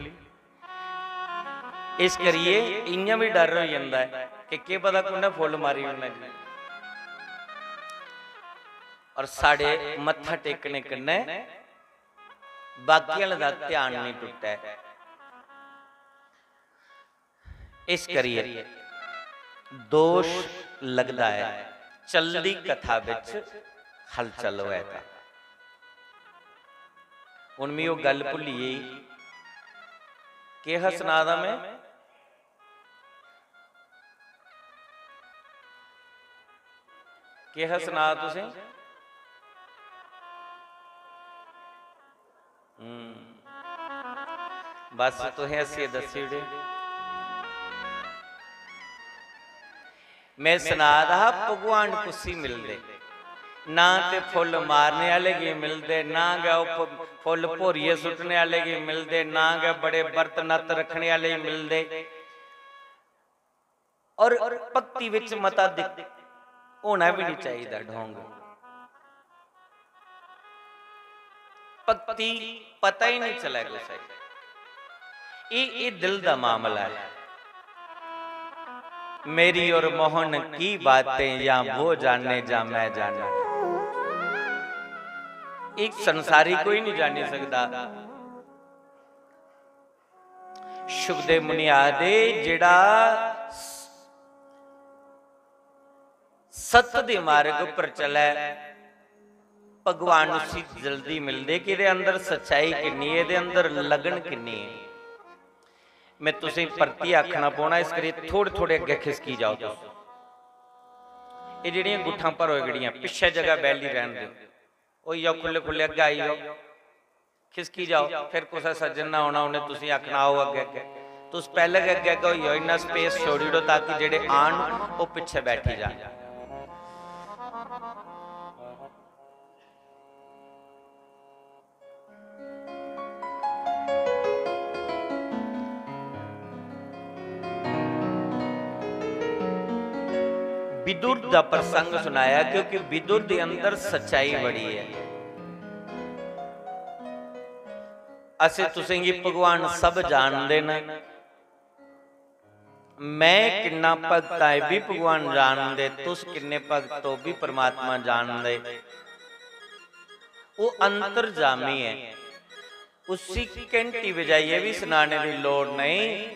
इस करियै इ'यां बी डर होई जंदा ऐ कि केह् पता कु'न्नै फुल्ल मारी ओड़ना जी। और साढ़े मत्था टेकने कन्नै बाकी आह्लें दा ध्यान निं टुट्टै। इस करियै दोश लगदा ऐ चलदी कथा बिच हलचल होऐ तां। हून मी ओह् गल्ल भुल्ली गेई, केह् हा सना दा में? केह् हा सना तुसें? हम्म। बस तुसें हस्सियै दस्सी ओड़े। में सना दा हा, भगवान कुसी मिलदे? ना ते फुल्ल मारने आह्ले गी मिलदे, ना गै ओह् फु-, फुल्ल भोरियै सुट्टने आह्ले गी मिलदे, ना गै बड़े बर्त नत्त रक्खने आह्ले गी मिलदे। और भक्ति बिच मता दिक-, होना भी नहीं चाहिए ढोंग। भक्ति पता ही नहीं चले कुसै गी। ये, ये दिल दा मामला है। मेरी और मोहन की बातें, या वो जाने या मैं जाने, एक संसारी कोई नहीं जानी सकता। शुकदेव मुनि आखदे, जेह्ड़ा सत्त दे मार्ग उप्पर चलै, भगवान उसी जल्दी मिलदे कि एह्दे अंदर सच्चाई किन्नी ऐ, एह्दे अंदर लगन किन्नी ऐ। में तुसें गी परतियै आखना पौना, इस करियै थोड़े-थोड़े अग्गें खिसकी जाओ तुस। एह् जेह्ड़ियां गुट्ठां भरो एह्कड़ियां, पिच्छै जगह बैह्ली रैह्न देओ। होई जाओ खु'ल्ले-खु'ल्ले, अग्गें आई जाओ। खिसकी जाओ, फिर कुसै सज्जन ने औना, उ'नें तुसें आखना, "आओ अग्गें अग्गें।" तुस पैह्लें गै अग्गें अग्गें होई जाओ, इन्ना space छोड़ी ओड़ो ताकि जेह्ड़े आन, ओह् पिच्छें बैठी जान। विदुर दा प्रसंग सुनाया, क्योंकि विदुर दे अंदर सच्चाई बड़ी है। असें तुसेंगी भगवान सब जानदे न। मैं किन्ना भगत आं, एह् बी भगवान जानदे, तुस किन्ने भगत ओ, बी परमात्मा जानदे। ओह् अंतर्जामी ऐ, उसी घैंटी बजाइयै बी सनाने दी लोड़ नेईं।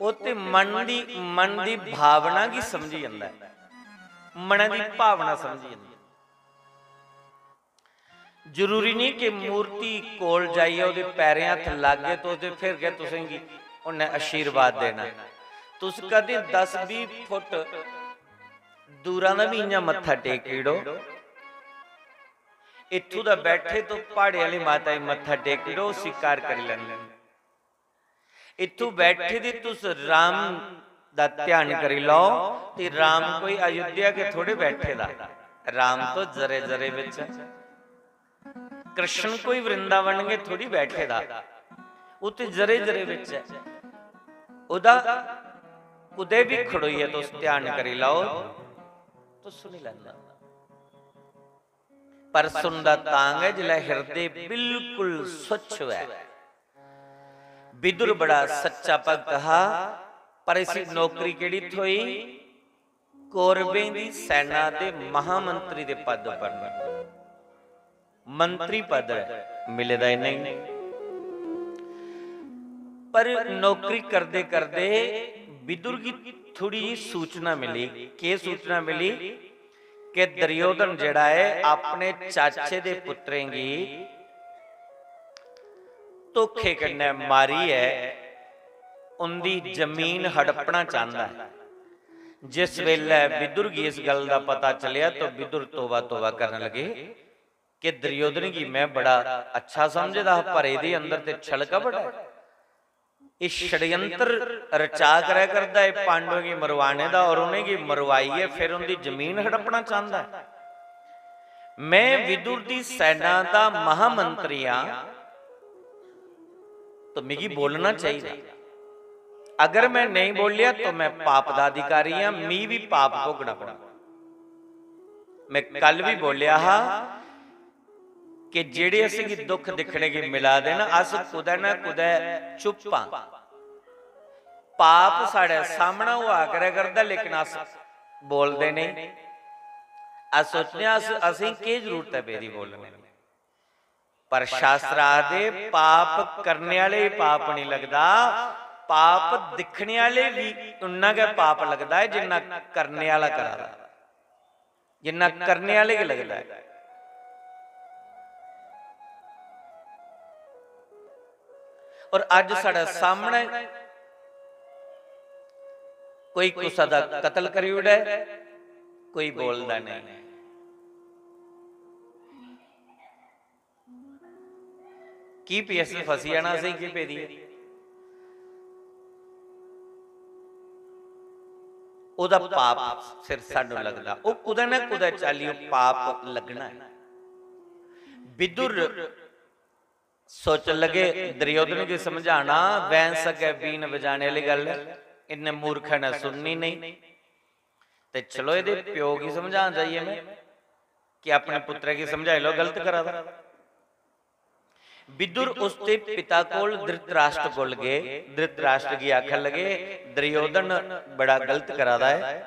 ओह् ते मन दी, मन दी भावना गी समझी जंदा ऐ, मनै दी भावना समझी जंदा ऐ। जरूरी निं कि मूर्ति कोल जाइयै ओह्दे पैरें हत्थ लागगे तुस ते फिर गै तुसेंगी उन्नै आशीर्वाद देना। तुस कदें दस बीह् फुट दूरा दा बी इ'यां मत्था टेकी ओड़ो। इत्थूं दा बैठे तो प्हाड़े आह्ली माता गी मत्था टेकी ओड़ो, ओह् स्वीकार करी लैंदी। इत्थूं बैठे दे तुस राम दा ध्यान करी लैओ, ते राम कोई अयोध्या गै थोड़े बैठे दा, राम तो जरे जरे बिच। कृष्ण कोई वृंदावन गै थोड़ी बैठे दा, ओह् ते जरे जरे बिच ऐ। ओह्दा कुतै बी खड़ोइयै तुस ध्यान करी लैओ, तुस सुनी लैंदा। पर सुनदा तां गै जिसलै हिरदे बिल्कुल स्वच्छ होऐ। विदुर बड़ा सच्चा भक्त हा, पर इसी नौकरी केह्ड़ी थ्होई? कौरवें दी सैना दे महामंत्री दे पद पर न। मंत्री पद मिले दा इ'नेंगी। पर नौकरी करदे करदे विदुर गी थोड़ी जी सूचना मिली। केह् सूचना मिली? कि दुर्योधन जेह्ड़ा ऐ, अपने चाचे दे पुत्तरें गी धोखे कन्नै मारियै उंदी जमीन हड़पना चांह्दा ऐ। जिस बेल्लै विदुर गी इस गल्ल दा पता चलेआ, तो विदुर तौबा तौबा करन लगे कि दुर्योधन गी में बड़ा अच्छा समझदा हा, पर एह्दे अंदर ते छल कपट ऐ। एह् षड्यंत्र रचा करै करदा ऐ पांडवें गी मरवाने दा, और उ'नेंगी मरवाइयै फिर उंदी जमीन हड़पना चांह्दा ऐ। मैं विदुर दी सैना दा महामंत्री आं, तो मिगी बोलना चाहिदा। अगर मैं नेईं बोलेआ, तो मैं पाप दा अधिकारी आं, मी बी पाप भोगना पौना। मैं कल बी बोलेआ हा कि जेह्ड़े असेंगी दुख दिक्खने गी मिला दे न, अस कुतै ना कुतै चुप्प आं। पाप साढ़े सामनै होआ करै करदा, लेकिन अस बोलदे नेईं। अस सोचने आं, अस, असेंगी केह् जरूरत ऐ बेरी बोलने दी? पर शास्त्र आखदे, पाप करने आह्ले गी पाप नेईं लगदा, पाप दिक्खने आह्ले गी उन्ना गै पाप लगदा ऐ, जिन्ना करने आह्ला करा दा, जिन्ना करने आह्ले गी लगदा ऐ। और अज्ज साढ़े सामनै कोई कुसै दा कत्ल करी ओड़ै, कोई बोलदा नेईं। की पी एस फसी जाना, असेंगी केह् पेदी ऐ? ओह्दा पाप सिर सानू लगदा, ओह् कुतै ना कुतै चाल्ली ओह् पाप लग्गना ऐ। विदुर सोचन लगे, दुर्योधन गी समझाना, बैंस अग्गै बीन बजाने आह्ली गल्ल ऐ, इन्ने मूर्खै ने सुननी नेईं। ते चलो, एह्दे प्यो गी समझान जाइए में कि अपने पुत्रै गी समझाई लैओ, गलत करा दा। विदुर उसदे पिता कोल, धृतराष्ट्र कोल गे। धृतराष्ट्र गी आखन लगे, दुर्योधन बड़ा गलत करा दा ऐ।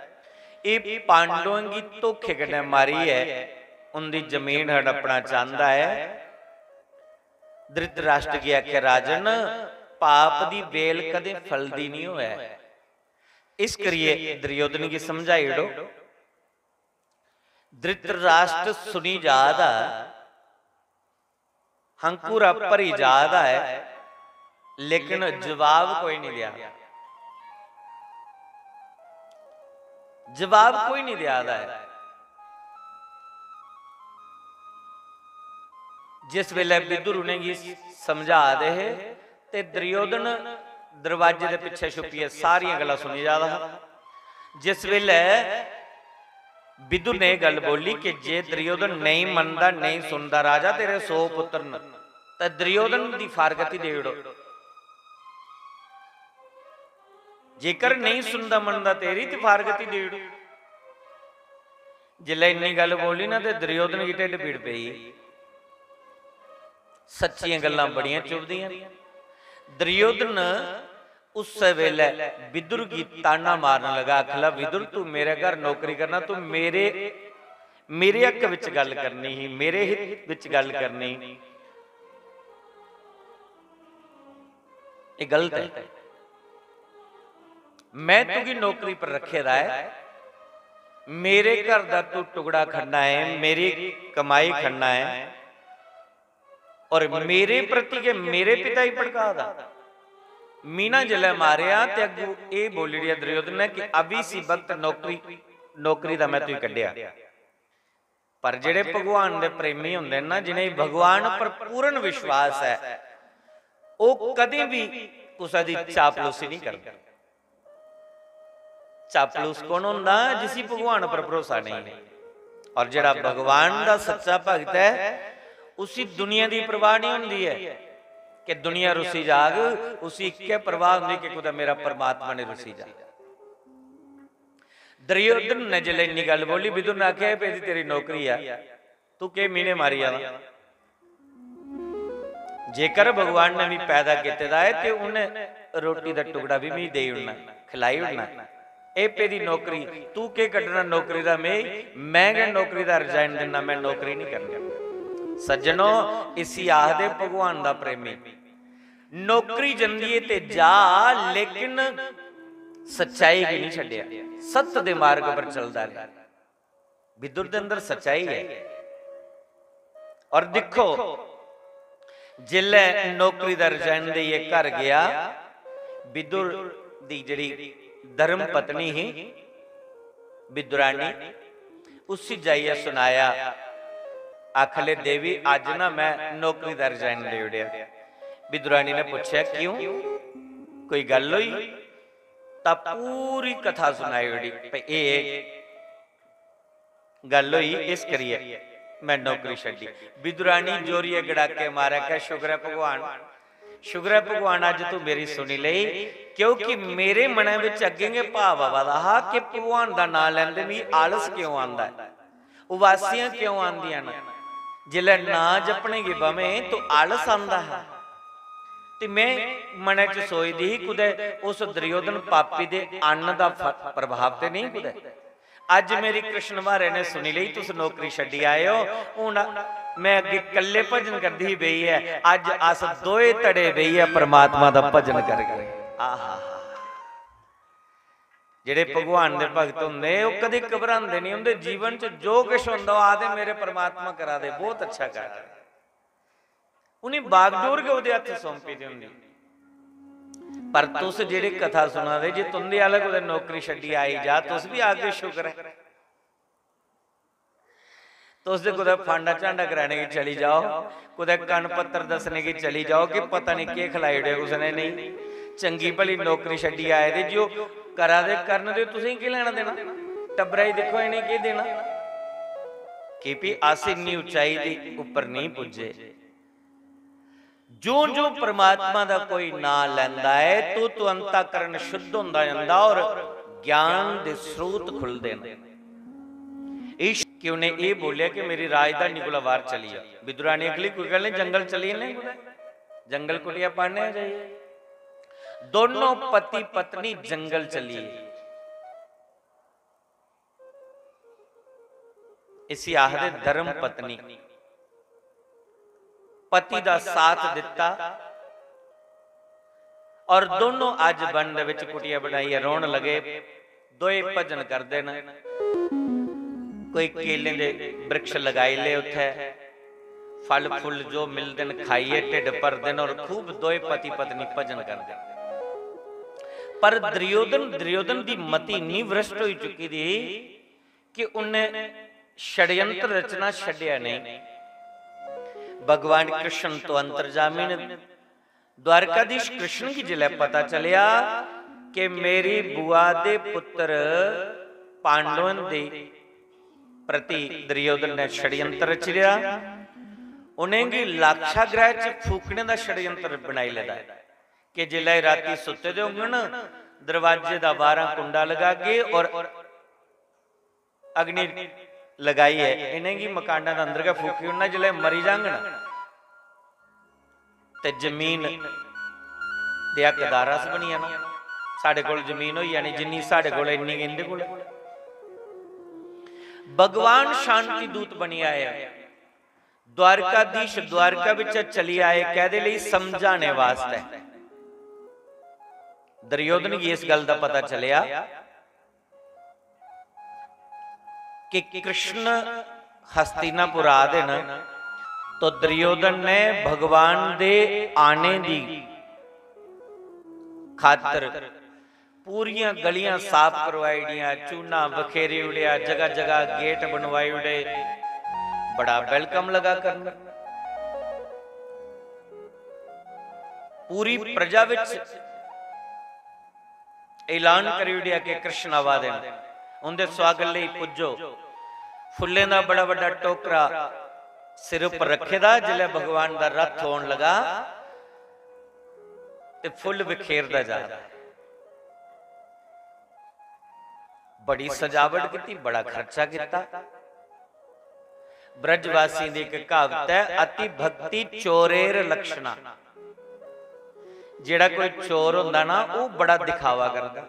एह् पांडवें गी धोखे कन्नै मारियै उंदी जमीन हड़पना चांह्दा ऐ। धृतराष्ट्र गी आखेआ, राजन, पाप दी बेल कदें फलदी निं होऐ, इस करियै दुर्योधन गी समझाई ओड़ो। धृतराष्ट्र सुनी जा दा, हंकुरा भरी जा दा ऐ, लेकिन जवाब कोई निं देआ दा। जवाब कोई निं देआ दा ऐ। जिस बेल्लै विदुर उ'नेंगी समझा दे हे ते दुर्योधन दरवाजे दे पिच्छें छुपियै सारियां गल्लां सुनी जा दा हा। जिस बेल्लै विदुर ने एह् गल्ल बोली कि जे दुर्योधन नेईं मनदा, नेईं सुनदा राजा, तेरे सौ पुत्तर न, ते दुर्योधन दी फारगती देई ओड़ो। जेकर नेईं सुनदा मनदा, तेरी ते फारगती देई ओड़ो। जिसलै इन्नी गल्ल बोली ना, ते दुर्योधन गी ढिड्ड पीड़ पेई। सच्चियां गल्लां बड़ियां चुभदियां न। दुर्योधन उस्सै बेल्लै विदुर गी ताना मारन लगा, आखन लगा, विदुर, तू मेरे घर नौकरी करना, तू मेरे, मेरे हक बिच गल्ल करनी ही, मेरे हित बिच गल्ल करनी। एह् गलत ऐ। मैं तुगी नौकरी पर रखे दा ऐ, मेरे घर दा तू टुकड़ा खन्ना ऐ, मेरी कमाई खन्ना ऐ, और मेरे प्रति गै मेरे पिता गी भड़का दा। मीना जिसलै मारेआ ते अग्गू एह् बोली ओड़ेआ दुर्योधन ने कि अभी इसी वक्त नौकरी, नौकरी दा मैं तुगी कड्ढेआ। पर जेह्ड़े भगवान दे प्रेमी होंदे न ना, जिनेंगी भगवान पर पूर्ण विश्वास ऐ, ओह् कदें बी कुसै दी चापलूसी निं करदे। चापलूस कौन होंदा? जिसी भगवान पर भरोसा नेईं। और जेह्ड़ा भगवान दा सच्चा भगत ऐ, उसी दुनिया दी परवाह निं होंदी ऐ कि दुनिया रुस्सी जाग, उसी इक्कै परवाह होंदी कि कुतै मेरा परमात्मा निं रुस्सी जा। दुर्योधन ने जिसलै इन्नी गल्ल बोली, विदुर ने आखेआ, "एह् पेदी तेरी नौकरी ऐ, तू केह् मीह्ने मारी जा दा? जेकर भगवान ने मी पैदा कीते दा ऐ ते उन्नै रोटी दा टुकड़ा बी मी देई ओड़ना, खलाई ओड़ना। एह् पेदी नौकरी, तू केह् कड्ढना नौकरी दा मेही? मैं गै नौकरी दा resign दिन्ना, मैं नौकरी निं करनी।" सज्जनो, इसी आखदे भगवान दा प्रेमी। नौकरी जंदी है ते जा, लेकिन सच्चाई गी नहीं छड्डेआ, सत्य दे मार्ग पर चलदा रहे। विदुर दे अंदर सच्चाई है। और दिक्खो, जिल्लै नौकरी दा रिजाइन देइयै घर गया, विदुर दी जेह्ड़ी धर्म पत्नी ही विदुरानी, उसी जाइयै सनाया, आखले, "देवी, अज्ज ना मैं नौकरी दा रिजाइन देई ओड़ेआ।" विदुरानी ने पुच्छेआ, "क्यों? कोई गल्ल होई?" तां पूरी कथा सनाई ओड़ी, भई एह् गल्ल होई, इस करियै मैं नौकरी छड्डी। विदुरानी जोरियै गड़ाके मारै, आखै, "शुक्र ऐ भगवान, शुक्र ऐ भगवान, अज्ज तू मेरी सुनी लेई, क्योंकि मेरे मनै बिच अग्गें गै भाव आवा दा हा कि भगवान दा नांऽ लैंदे मिगी आलस क्यों आंदा ऐ, उबासियां क्यों आंदियां न। जिसलै नांऽ जपने गी बमें तो आलस आंदा हा।" ते मैं मनै च सोचदी ही, कुतै उस दुर्योधन पापी दे अन्न दा फ-, प्रभाव ते नेईं कुतै। अज्ज मेरी कृष्ण म्हारे ने सुनी लेई, तुस नौकरी छड्डी आए हो। हून मैं अग्गे कल्ले भजन करदी ही बेहियै, अज्ज अस दोए धड़े बेहियै परमात्मा दा भजन करगे। आहा, जेह्ड़े भगवान दे भक्त होंदे, ओह् कदें घबरांदे नहीं, उंदे जीवन च जो किश होंदा, ओह् आखदे, "मेरे परमात्मा करा दे, बहुत अच्छा करा दे।" उ'नें बागडोर गै ओह्दे हत्थ सौंपी दी होंदी। पर तुस जेह्ड़े कथा सुना दे, जे तुंदे आह्ला कुतै नौकरी छड्डी आई जा, तुस बी आखगे, "शुक्र ऐ।" तुस ते कुतै फांडा झांडा कराने गी चली जाओ, कुतै कन्न पत्तर दस्सने गी चली जाओ कि पता निं केह् खलाई ओड़ेआ कुसै ने। नेईं, चंगी भली नौकरी छड्डी आए दे, जो करा दे करन दे, तुसें केह् लैना देना? टब्बरा गी दिक्खो, इ'नें केह् देना? कि भी अस इन्नी उच्चाई दे उप्पर नेईं पुज्जे। जो जो परमात्मा दा कोई नां लैंदा ऐ, तो तो अंतःकरण शुद्ध होंदा जंदा और ज्ञान दे स्रोत खुलदे न। इश कि उ'नें एह् बोलेआ कि मेरी राजधानी कोला बाहर चली जा। विदुरानी आखली, "कोई गल्ल नहीं, जंगल चली जन्ने कुतै, जंगल कुटिया पाने आं जाइयै।" दोनों पति पत्नी जंगल चली गे। इसी आखदे धर्म पत्नी। पति दा साथ दित्ता और दोनों अज्ज वन दे विच कुटिया बनाइयै रौहन लगे। दोए भजन करदे न। कोई केलें दे वृक्ष लगाई ले उत्थै, फल फुल जो मिलदे न खाइयै ढिड्ड भरदे न और खूब दोए पति पत्नी भजन करदे न। पर दुर्योधन, दुर्योधन दी मति इन्नी भ्रष्ट होई चुकी दी कि उन्नै षड्यंत्र रचना छड्डेआ नेईं। भगवान कृष्ण तो अंतर्जामी न। द्वारकाधीश कृष्ण गी जिसलै पता चलेआ कि मेरी बुआ दे पुत्र पांडवें दे प्रति दुर्योधन ने षड्यंत्र रची लेआ, उ'नेंगी लाक्षागृह च फूकने दा षड्यंत्र बनाई लेदा ऐ कि जिसलै राती सुत्ते दे होङन, दरवाजे दा बाह्‌रा कुंडा लगागे और अग्नि लगाइयै इ'नेंगी मकाना दे अंदर गै फूकी ओड़ना। जिसलै मरी जाङन ते जमीन दे हकदार अस बनी जाना। साढ़े कोल जमीन होई जानी, जिन्नी साढ़े कोल, इन्नी गै इं'दे कोल। भगवान शांति दूत बनी आए। द्वारकाधीश द्वारका बिच चली आए, कैह्‌दे लेई? समझाने वास्तै। दुर्योधन गी इस गल्ल दा पता चलेआ कि कृष्ण हस्तिनापुर आ दे न, तो दुर्योधन ने भगवान दे आने दी खातर पूरियां गलियां साफ करवाई ओड़ियां, चूना बखेरी ओड़ेआ, जगह जगह गेट बनवाई ओड़े। बड़ा welcome लगा करन। पूरी प्रजा विच ऐलान करी ओड़ेआ कि कृष्ण आवा दे न, उंदे स्वागत लेई पुज्जो। फुल्लें दा बड़ा बड्डा टोकरा सिर उप्पर रखे दा, जिसलै भगवान दा रथ औन लगा ते फुल्ल बिखेरदा जा रहा। बड़ी सजावट कीती, बड़ा खर्चा कीता। ब्रजवासियों दी एक कहावत है, "अति भक्ति चोरेर लक्षणा।" जेड़ा कोई चोर होंदा ना, वो बड़ा दिखावा करदा।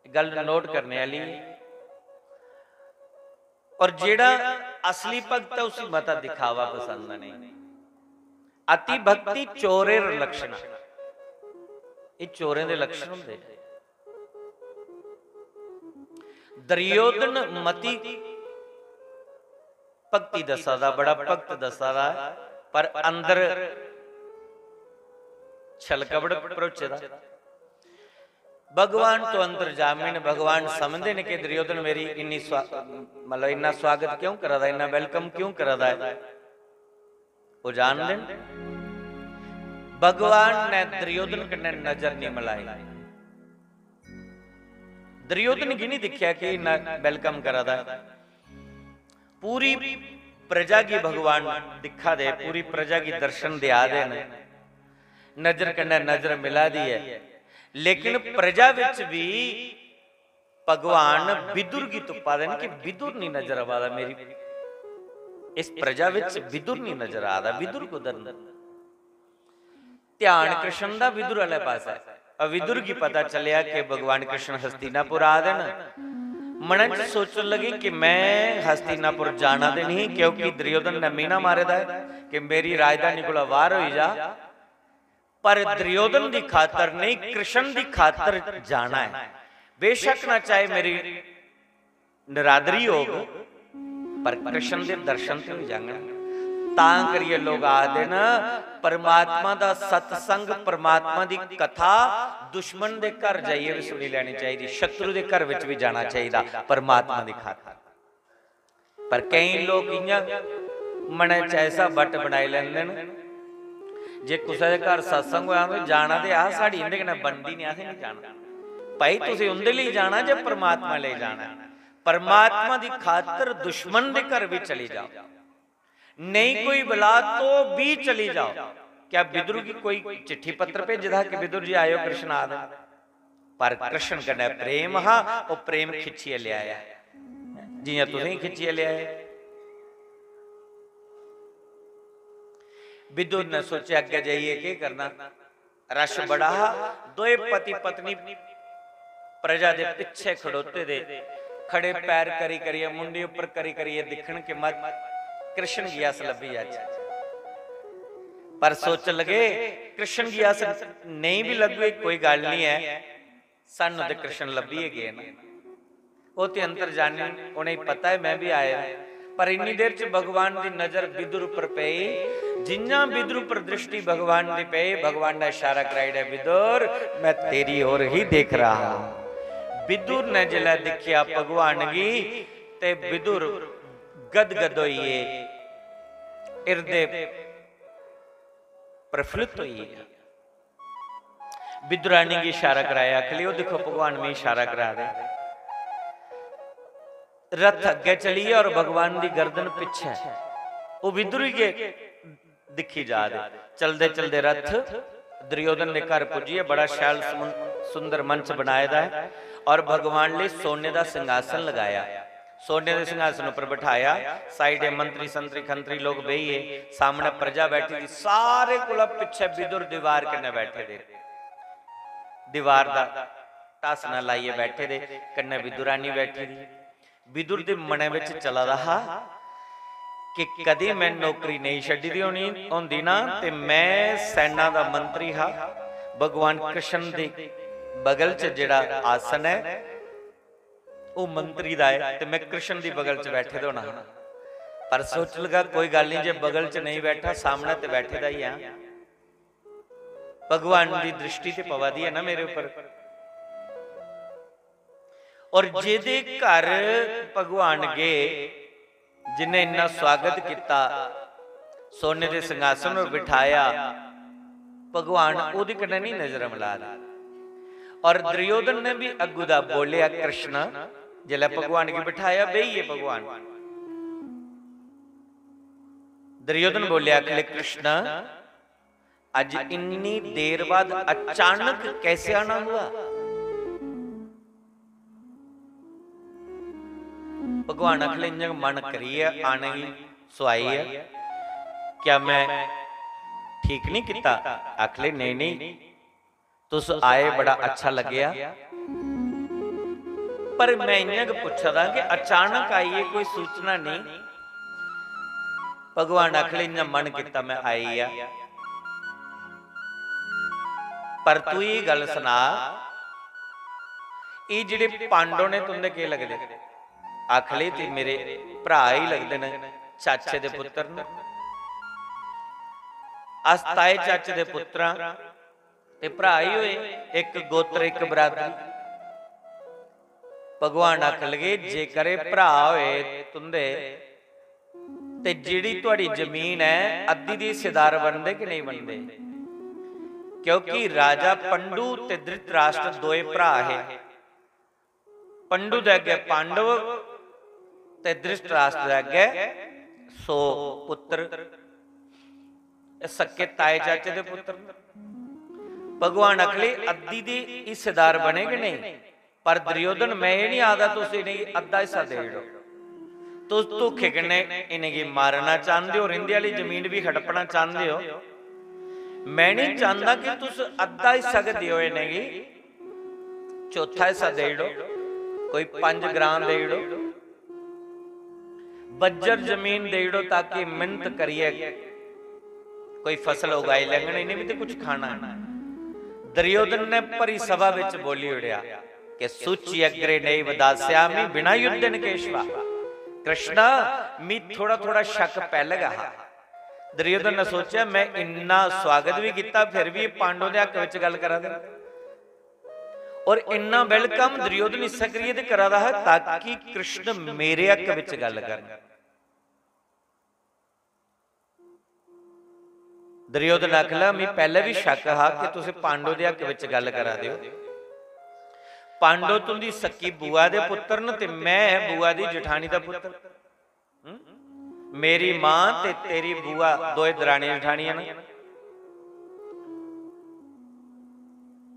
गल नोट करने वाली है। और जेड़ा असली भक्त ऐ, उसी मता दिखावा पसंद नहीं। अति भक्ति चोरेर लक्षण, एह् चोरें दे लक्षण होंदे। दुर्योधन मती भक्ति दस्सा दा, बड़ा भक्त दस्सा दा, पर अंदर छल कपट भरोचे दा। भगवान तो अंतर्जामी न, भगवान समझदे न कि दुर्योधन मेरी इन्नी स्वा-, मतलब इन्ना स्वागत क्यों करा दा, इन्ना welcome क्यों करा दा ऐ, ओह् जानदे न। भगवान ने दुर्योधन कन्नै नजर नहीं मिलाई, दुर्योधन गी नहीं दिक्खेआ कि इन्ना welcome करा दा ऐ। पूरी प्रजा गी भगवान दिक्खा दे, पूरी प्रजा गी दर्शन देआ दे न, नजर कन्नै नजर मिला दी ऐ, लेकिन प्रजा विच भी भगवान विदुर गी तुप्पा दे न कि विदुर नहीं नजर आवा दा मेरी, इस प्रजा विच विदुर नहीं नजर आ दा, विदुर कुद्धर न? ध्यान कृष्ण दा विदुर आह्ले पासै। अविदुर गी पता चलेआ कि भगवान कृष्ण हस्तिनापुर आ दे न। मनै च सोचन लगे कि मैं हस्तिनापुर जाना ते नहीं, क्योंकि दुर्योधन ने मीना मारे दा ऐ कि मेरी राजधानी कोला बाहर होई जा, पर दुर्योधन दी खातर नहीं, कृष्ण दी खातर जाना ऐ। बेशक ना चाहे मेरी नरादरी होग, पर कृष्ण दे दर्शन ते होई जाङन। तां करियै लोक आखदे न, परमात्मा दा सत्संग, परमात्मा दी कथा दुश्मन दे घर जाइयै बी सुनी लैनी चाहिदी, शत्रु दे घर बिच बी जाना चाहिदा परमात्मा दी खातर। पर केईं लोक इ'यां मनै च ऐसा बट बनाई लैंदे न, जे कुसै दे घर सत्संग होआ ते जाना ते आ, साढ़ी इं'दे कन्नै बनदी नहीं, असें नहीं जाना। भाई, तुसें उं'दे लेई जाना जे परमात्मा लेई जाना? परमात्मा दी खातर दुश्मन दे घर भी चली जाओ, नहीं कोई बुला तो भी चली जाओ। क्या विदुर गी कोई चिट्ठी पत्र भेजे दा कि विदुर जी आयो, कृष्ण आ दे? पर कृष्ण कन्नै प्रेम हा, ओह् प्रेम खिच्चियै लेआया, जि'यां तुसें खिच्चियै लेआया। विदुर ने सोचेआ, अग्गें जाइयै केह् करना? रश बड़ा हा। दोए पति पत्नी प्रजा दे पिच्छे खड़ोते दे, खड़े पैर करी करियै, मुंडी उप्पर करी करियै दिक्खन कि मत कृष्ण गी अस लब्भी जाचै। पर सोचन लगे, कृष्ण गी अस नेईं बी लब्भे, कोई गल्ल निं ऐ, सानू ते कृष्ण लब्भी गै गे न। ओह् ते अंतर्जामी, उ'नेंगी पता ऐ मैं भी आया। पर इन्नी देर च भगवान दी नजर विदुर उप्पर पेई। जियां विदुर उप्पर दृष्टि भगवान दी पेई, भगवान ने इशारा कराई ओड़ेआ, "विदुर, मैं तेरी ओर ही देख रहा हूं।" विदुर ने जिसलै दिक्खेआ भगवान गी, ते विदुर गदगद होई गे, हिरदे प्रफुल्लित होई गे। विदुरानी गी इशारा कराया, आखली, "ओह् दिक्खो, भगवान मिगी इशारा करा दे।" रथ अग्गें चली गेआ और भगवान दी गर्दन पिच्छे। ओह् विदुर गी दिक्खी जा दे। चलदे चलदे रथ दुर्योधन दे घर पुज्जियै बड़ा शैल सुन-, सुंदर मंच बनाए दा ऐ और भगवान लेई सोने दा सिंहासन लगाया। सोने दे सिंहासन उप्पर बठाया, साइडे मंत्री संतरी खंतरी लोक बेही गे, सामने प्रजा बैठी दी, सारे कोला पिच्छे विदुर दीवार कन्नै बैठे दे, दीवार दा ढासना लाइयै बैठे दे, कन्नै विदुरानी बैठी दी। विदुर दे मनै बिच चला दा हा कि कदें मैं नौकरी नेईं छड्डी दी होनी, होंदी ना, ते मैं सैना दा मंत्री हा, भगवान कृष्ण दे बगल च जेह्ड़ा आसन ऐ, ओह् मंत्री दा ऐ ते मैं कृष्ण दी बगल च बैठे दे होना हा। पर सोच लगा, कोई गल्ल नहीं, जे बगल च नहीं बैठा, सामने ते बैठे दा ही हां। भगवान दी दृष्टि ते पवा दी ऐ ना मेरे उप्पर। और जेदे घर भगवान गे, जिन्हें इन्ना स्वागत किता, सोने दे सिंहासन पर बिठाया, भगवान ओदे कन्नै नहीं नजर मिला दे। और दुर्योधन ने भी अग्गू दा बोलिया, कृष्ण, जिसलै भगवान गी बिठाया, बेही गे भगवान। दुर्योधन बोलिया, आखले, कृष्ण, आज इन्नी देर बाद अचानक कैसे आना हुआ? भगवान आखले, इ'यां गै मन करियै आने गी सोआई ऐ। क्या मैं ठीक नहीं किता? आखले, नहीं, नहीं, तुस आए, बड़ा अच्छा लग्गेआ, पर मैं इ'यां गै पुच्छा दा कि अचानक आइयै कोई सूचना नहीं, भगवान आखले, "इ'यां मन कीता, मैं आई गेआ। पर तू एह् गल्ल सना, एह् जेह्ड़े पांडव ने, तुं'दे केह् लगदे?" आखले, "ते मेरे भ्राऽ ही लगदे न, चाचे दे पुत्तर न। अस ताए चाचे दे पुत्तर आं, ते भ्राऽ ही होए, इक गोत्र, इक बरादरी।" भगवान आखन लगे, "जेकर एह् भ्राऽ होए तुं'दे, ते जेह्ड़ी तुहाड़ी जमीन ऐ, अद्धी दे हिस्सेदार बनदे कि नेईं बनदे?" क्योंकि राजा पंडु ते धृतराष्ट्र दोए भ्राऽ हे। पंडु दे अग्गें पांडव ते धृतराष्ट्र दे अग्गें सौ पुत्र। एह् सक्के ताए चाचे दे पुत्र न। भगवान आखले, "अद्धी दे हिस्सेदार बने कि नेईं?" पर दुर्योधन, मैं एह् निं आखदा तुस इ'नेंगी अद्धा हिस्सा देई ओड़ो। तुस धोखे कन्नै इ'नेंगी मारना चांह्दे ओ और इं'दे आह्ली जमीन बी हड़पना चांह्दे ओ। मैं निं चांह्दा कि तुस अद्धा हिस्सा गै देओ इ'नेंगी, चौथा हिस्सा देई ओड़ो, कोई पंज ग्रां देई ओड़ो, बज्जर जमीन देई ओड़ो, ताकि मेहनत करियै कोई फसल उगाई लैङन, इ'नें बी ते कुछ खाना ऐ। दुर्योधन ने भरी सभा विच बोली ओड़ेआ कि "सुच्यग्रे नैव दास्यामि बिना युद्धेन केशवा।" कृष्णा, मी थोड़ा-थोड़ा शक पैह्ले गै हा। दुर्योधन ने सोचेआ, "मैं इन्ना स्वागत भी कीता, फिर भी एह् पांडवों दे हक विच गल्ल करा दे न।" और इन्ना welcome दुर्योधन इस्सै करियै ते करा दा हा, ताकि कृष्ण मेरे हक विच गल्ल करन। दुर्योधन आखला, "मी पैह्ले बी शक हा कि तुस पांडव दे हक विच गल्ल करा दे ओ। पांडव तुंदी सक्की बुआ दे पुत्तर न ते मैं बुआ दी जठानी दा पुत्तर। हं? मेरी मां ते तेरी बुआ दोए दरानियां जठानियां न।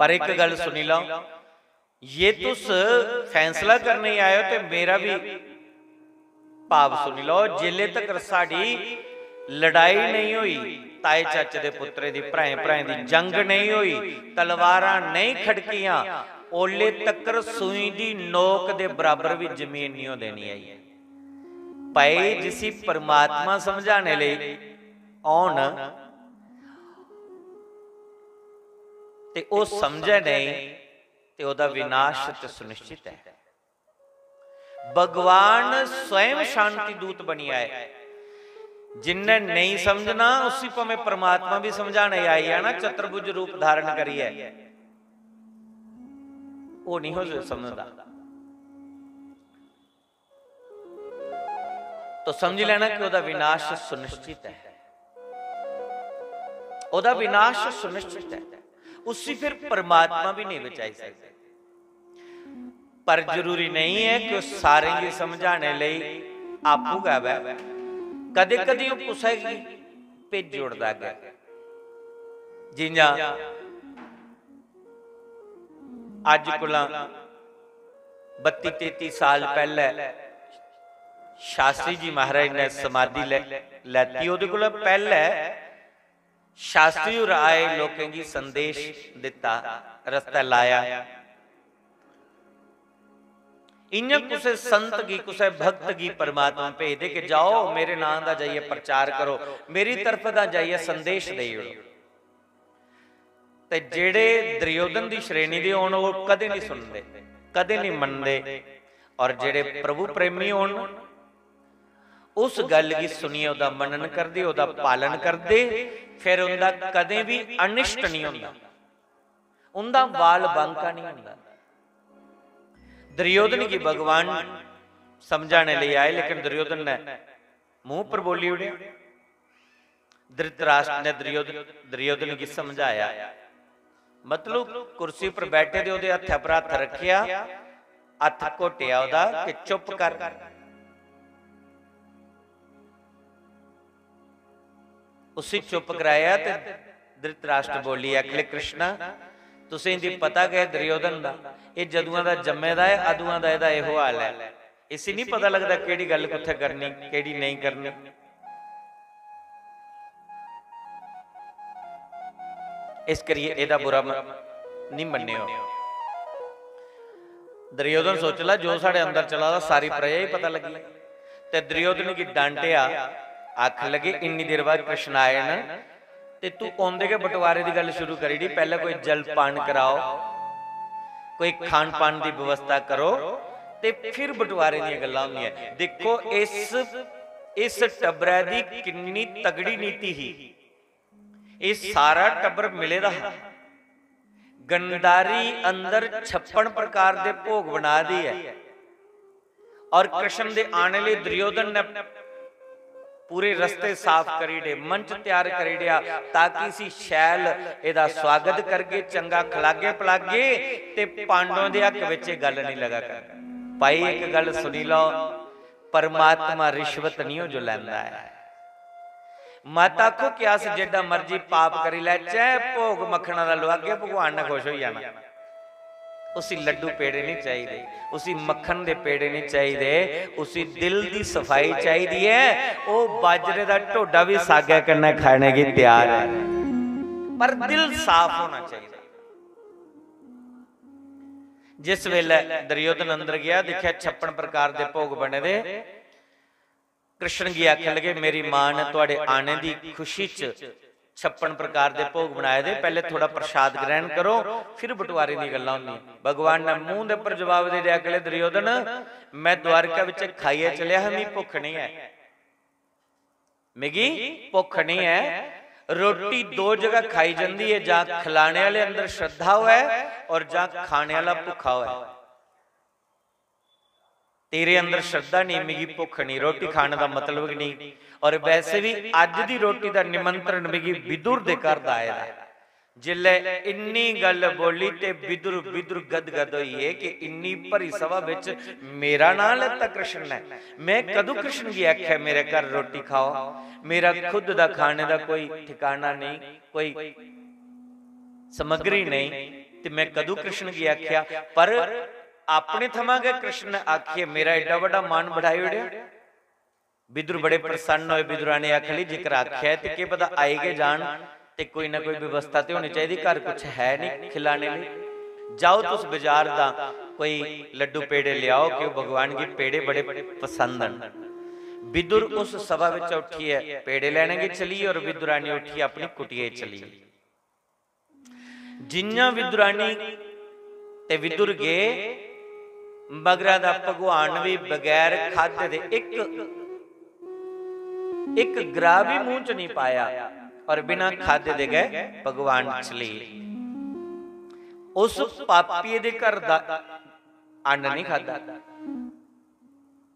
पर इक गल्ल सुनी लैओ, जे तुस फैसला करने आए ओ ते मेरा बी भाव सुनी लैओ, जिसले तकर साढ़ी लड़ाई नेईं होई, ताए चाचे दे पुत्तरें दी, भ्राएं भ्राएं दी जंग नेईं होई, तलवारां नेईं खड़कियां, ओले तकर सूई दी नोक दे बराबर बी जमीन नेईं हों देनी आई।" भाई, जिसी परमात्मा समझाने लेई औन ते ओह् समझै नेईं, ते ओह्दा विनाश ते सुनिश्चित ऐ। भगवान स्वयं शांति दूत बनी आए। जिन्ने नेईं समझना, उसी भामें परमात्मा भी समझाने आई जाना, चतुर्भुज रूप धारण करियै, ओह् नहीं हो समझदा। तो समझी लैना कि ओह्दा विनाश सुनिश्चित ऐ, ओह्दा विनाश सुनिश्चित ऐ, उसी फिर परमात्मा भी नहीं बचाई सकदे। पर जरूरी नहीं ऐ कि ओह् सारें गी समझाने लेई आपूं गै आवै। कदें-कदें ओह् कुसै गी भेजी ओड़दा अग्गें। जि'यां अज्ज कोला बत्ती तेती साल पैह्ले शास्त्री जी महाराज ने समाधि लै-, लैती, ओह्दे कोला पैह्ले शास्त्री होर आए, लोकें गी संदेश दित्ता, रस्ता लाया। इ'यां कुसै संत गी, कुसै भक्त गी परमात्मा भेजदे कि "जाओ, मेरे नां दा जाइयै प्रचार करो, मेरी तरफ दा जाइयै संदेश देई ओड़ो।" ते जेह्ड़े दुर्योधन दी श्रेणी दे होन, ओह् कदें नहीं सुनदे, कदें नहीं मनदे। और जेह्ड़े प्रभु प्रेमी होन, उस गल्ल गी सुनियै ओह्दा मनन करदे, ओह्दा पालन करदे, फिर उं'दा कदें बी अनिष्ट नहीं होंदा, उं'दा बाल बांका नहीं होंदा। दुर्योधन गी भगवान समझाने लेई आए, लेकिन दुर्योधन ने मुंह पर बोली ओड़ेआ। धृतराष्ट्र ने दुर्योधन, दुर्योधन गी समझाया। मतलब, कुर्सी पर बैठे दे ओह्दे हत्थै पर हत्थ रक्खेआ, हत्थ घोटेआ ओह्दा कि "चुप कर।" उसी चुप कराया ते धृतराष्ट्र बोली, आखले, "कृष्णा, तुसें गी पता गै दुर्योधन दा, एह् जदुआं दा जम्मे दा ऐ, अदुआं दा एह्दा एहो हाल ऐ। इसी नहीं पता लगदा केह्ड़ी गल्ल कुत्थै करनी, केह्ड़ी नेईं करनी। इस करियै एह्दा बुरा म-, नहीं मन्नेओ।" दुर्योधन सोचला, "जो साढ़े अंदर चला दा, सारी प्रजा ही पता लगी।" ते दुर्योधन गी डांटेआ, आखन लगे, "इन्नी देर बाद कृष्ण आए न, ते तू औंदे गै बंटवारे दी गल्ल शुरू करी ओड़ी। पैह्लें कोई जलपान कराओ, कोई खान पान दी व्यवस्था करो, ते फिर बंटवारे दियां गल्लां होंदियां।" दिक्खो, इस, इस टब्बरै दी किन्नी तगड़ी नीति ही। एह् सारा टब्बर मिले दा हा। गंधारी अंदर छप्पन प्रकार दे भोग बना दी ऐ, और कृष्ण दे आने लेई दुर्योधन ने पूरे रस्ते साफ करी ओड़े, मंच त्यार करी ओड़ेआ, ताकि इसी शैल एदा स्वागत करगे, चंगा खलागे पलागे, ते पांडवें दे हक विच एह् गल्ल नहीं लगा कर। भाई, इक गल्ल सुनी लैओ, परमात्मा रिश्वत नहीं हो जो लैंदा ऐ। मत आखो कि अस जेडा मर्जी पाप करी लैचै, भोग मक्खना दा लुआगे, भगवान ने खुश होई जाना। उसी लड्डू पेड़े नहीं चाहिए, उसी मक्खन दे पेड़े नहीं चाहिए, उसी दिल दी सफाई चाहिए है। वो बाजरे दा ढोडा भी सागे कन्नै खाने की तैयार है, पर दिल साफ होना चाहिए। जिस वेले दुर्योधन अंदर गया, दिखेआ छप्पन प्रकार दे भोग बने दे। कृष्ण गी आखन लगे, "मेरी मां ने थुआड़े आने दी खुशी च छप्पन प्रकार दे भोग बनाए दे, पैह्ले थोड़ा प्रसाद ग्रहण करो, फिर बंटवारे दी गल्लां होंदियां।" भगवान ने मूंह दे उप्पर जवाब दे दिया, आखन लगे, "दुर्योधन, मैं द्वारका विच खाइयै चलेआ हा, मिगी भुक्ख नहीं है, मिगी भुक्ख नहीं है।" रोटी दो जगह खाई जंदी है, जां खिलाने वाले अंदर श्रद्धा होऐ और जां खाने वाला भुक्खा होऐ। तेरे अंदर श्रद्धा नहीं, मिगी भुख नहीं, रोटी खाने दा मतलब नहीं। और वैसे भी अज्ज दी रोटी दा निमंत्रण मिगी विदुर दे घर दा आए दा। जिल्लै इन्नी गल्ल बोली ते विदुर, विदुर गदगद होई गे कि इन्नी भरी सभा विच मेरा नां लैता कृष्ण ने। मैं कदू कृष्ण गी आख्या मेरे घर रोटी खाओ? मेरा खुद दा खाने दा कोई ठिकाना नहीं, कोई समग्री नहीं, ते मैं कदू कृष्ण गी आख्या? पर अपने थमां गै कृष्ण ने आखियै मेरा एड्डा बड्डा मान बढ़ाई ओड़ेआ। विदुर बड़े प्रसन्न होए। विदुरानी आखन लगी, "जेकर आखेआ ऐ ते केह् पता आई गै जान, ते कोई ना कोई व्यवस्था ते होनी चाहिदी, घर कुछ है नहीं खिलाने लेई। जाओ तुस बाजार दा कोई लड्डू पेड़े लेआओ, कि ओह् भगवान गी पेड़े बड़े पसंद न।" विदुर उस सभा बिच्चा उठियै पेड़े लैने गी चली गे और विदुरानी उठियै अपनी कुटिया च चली गेई। जि'यां विदुरानी ते विदुर गे, मगरा दा भगवान बी बगैर खाद्धे दे इक, इक ग्राह बी मूंह च नहीं पाया और बिना खाद्धे दे गै भगवान चली। उस पापिये दे घर दा अन्न नहीं खादा,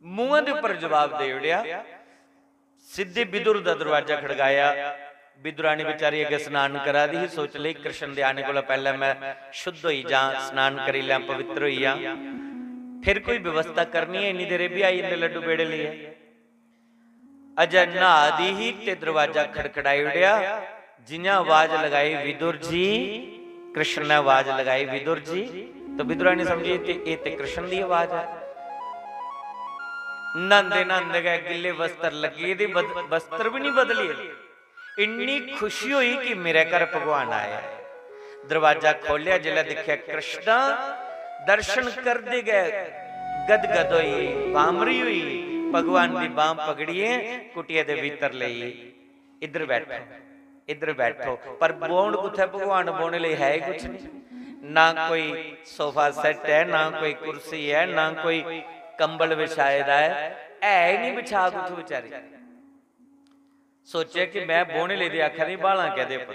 मूंह दे उप्पर जवाब दे ओड़ेआ। सिद्धे विदुर दा दरवाजा खड़काया। विदुरानी बेचारी अग्गें स्नान करा दी ही, सोच लेई, "कृष्ण दे आने कोला पैह्लें मैं शुद्ध होई जां, स्नान करी लैं, पवित्र होई जां।" फिर कोई व्यवस्था करनी है, इन्नी देर एह् बी आई जंदे लड्डू पेड़े लेइयै। अजय न्हा दी ही ते दरवाजा खड़खड़ाई ओड़ेआ। जि'यां आवाज लगाई, "विदुर जी, कृष्ण ने आवाज लगाई, विदुर जी।" तो विदुरानी समझी ते एह् ते कृष्ण दी आवाज ऐ। न्हांदे न्हांदे गै गिल्ले वस्त्र लग्गे दे, बद-, वस्त्र बी नहीं बदले। इन्नी खुशी होई कि मेरे घर भगवान आया। दरवाजा खोलेआ, जिसलै दिक्खेआ कृष्णा, दर्शन करदे गै गदगद होई, बामरी होई, भगवान दी बांह पकड़ियै कुटिया दे भीतर लेई, "इद्धर बैठो, इद्धर बैठो।" पर बौह्न कुत्थै, भगवान बौह्ने लेई है ही कुछ नहीं। ना कोई सोफा सेट है, ना कोई कुर्सी है, ना कोई कंबल बिछाए दा है, है ही नहीं बिछा कुत्थूं बेचारी। सोचेआ कि मैं बौह्ने लेई ते आखा दी, ब्हालां कैह्दे पर?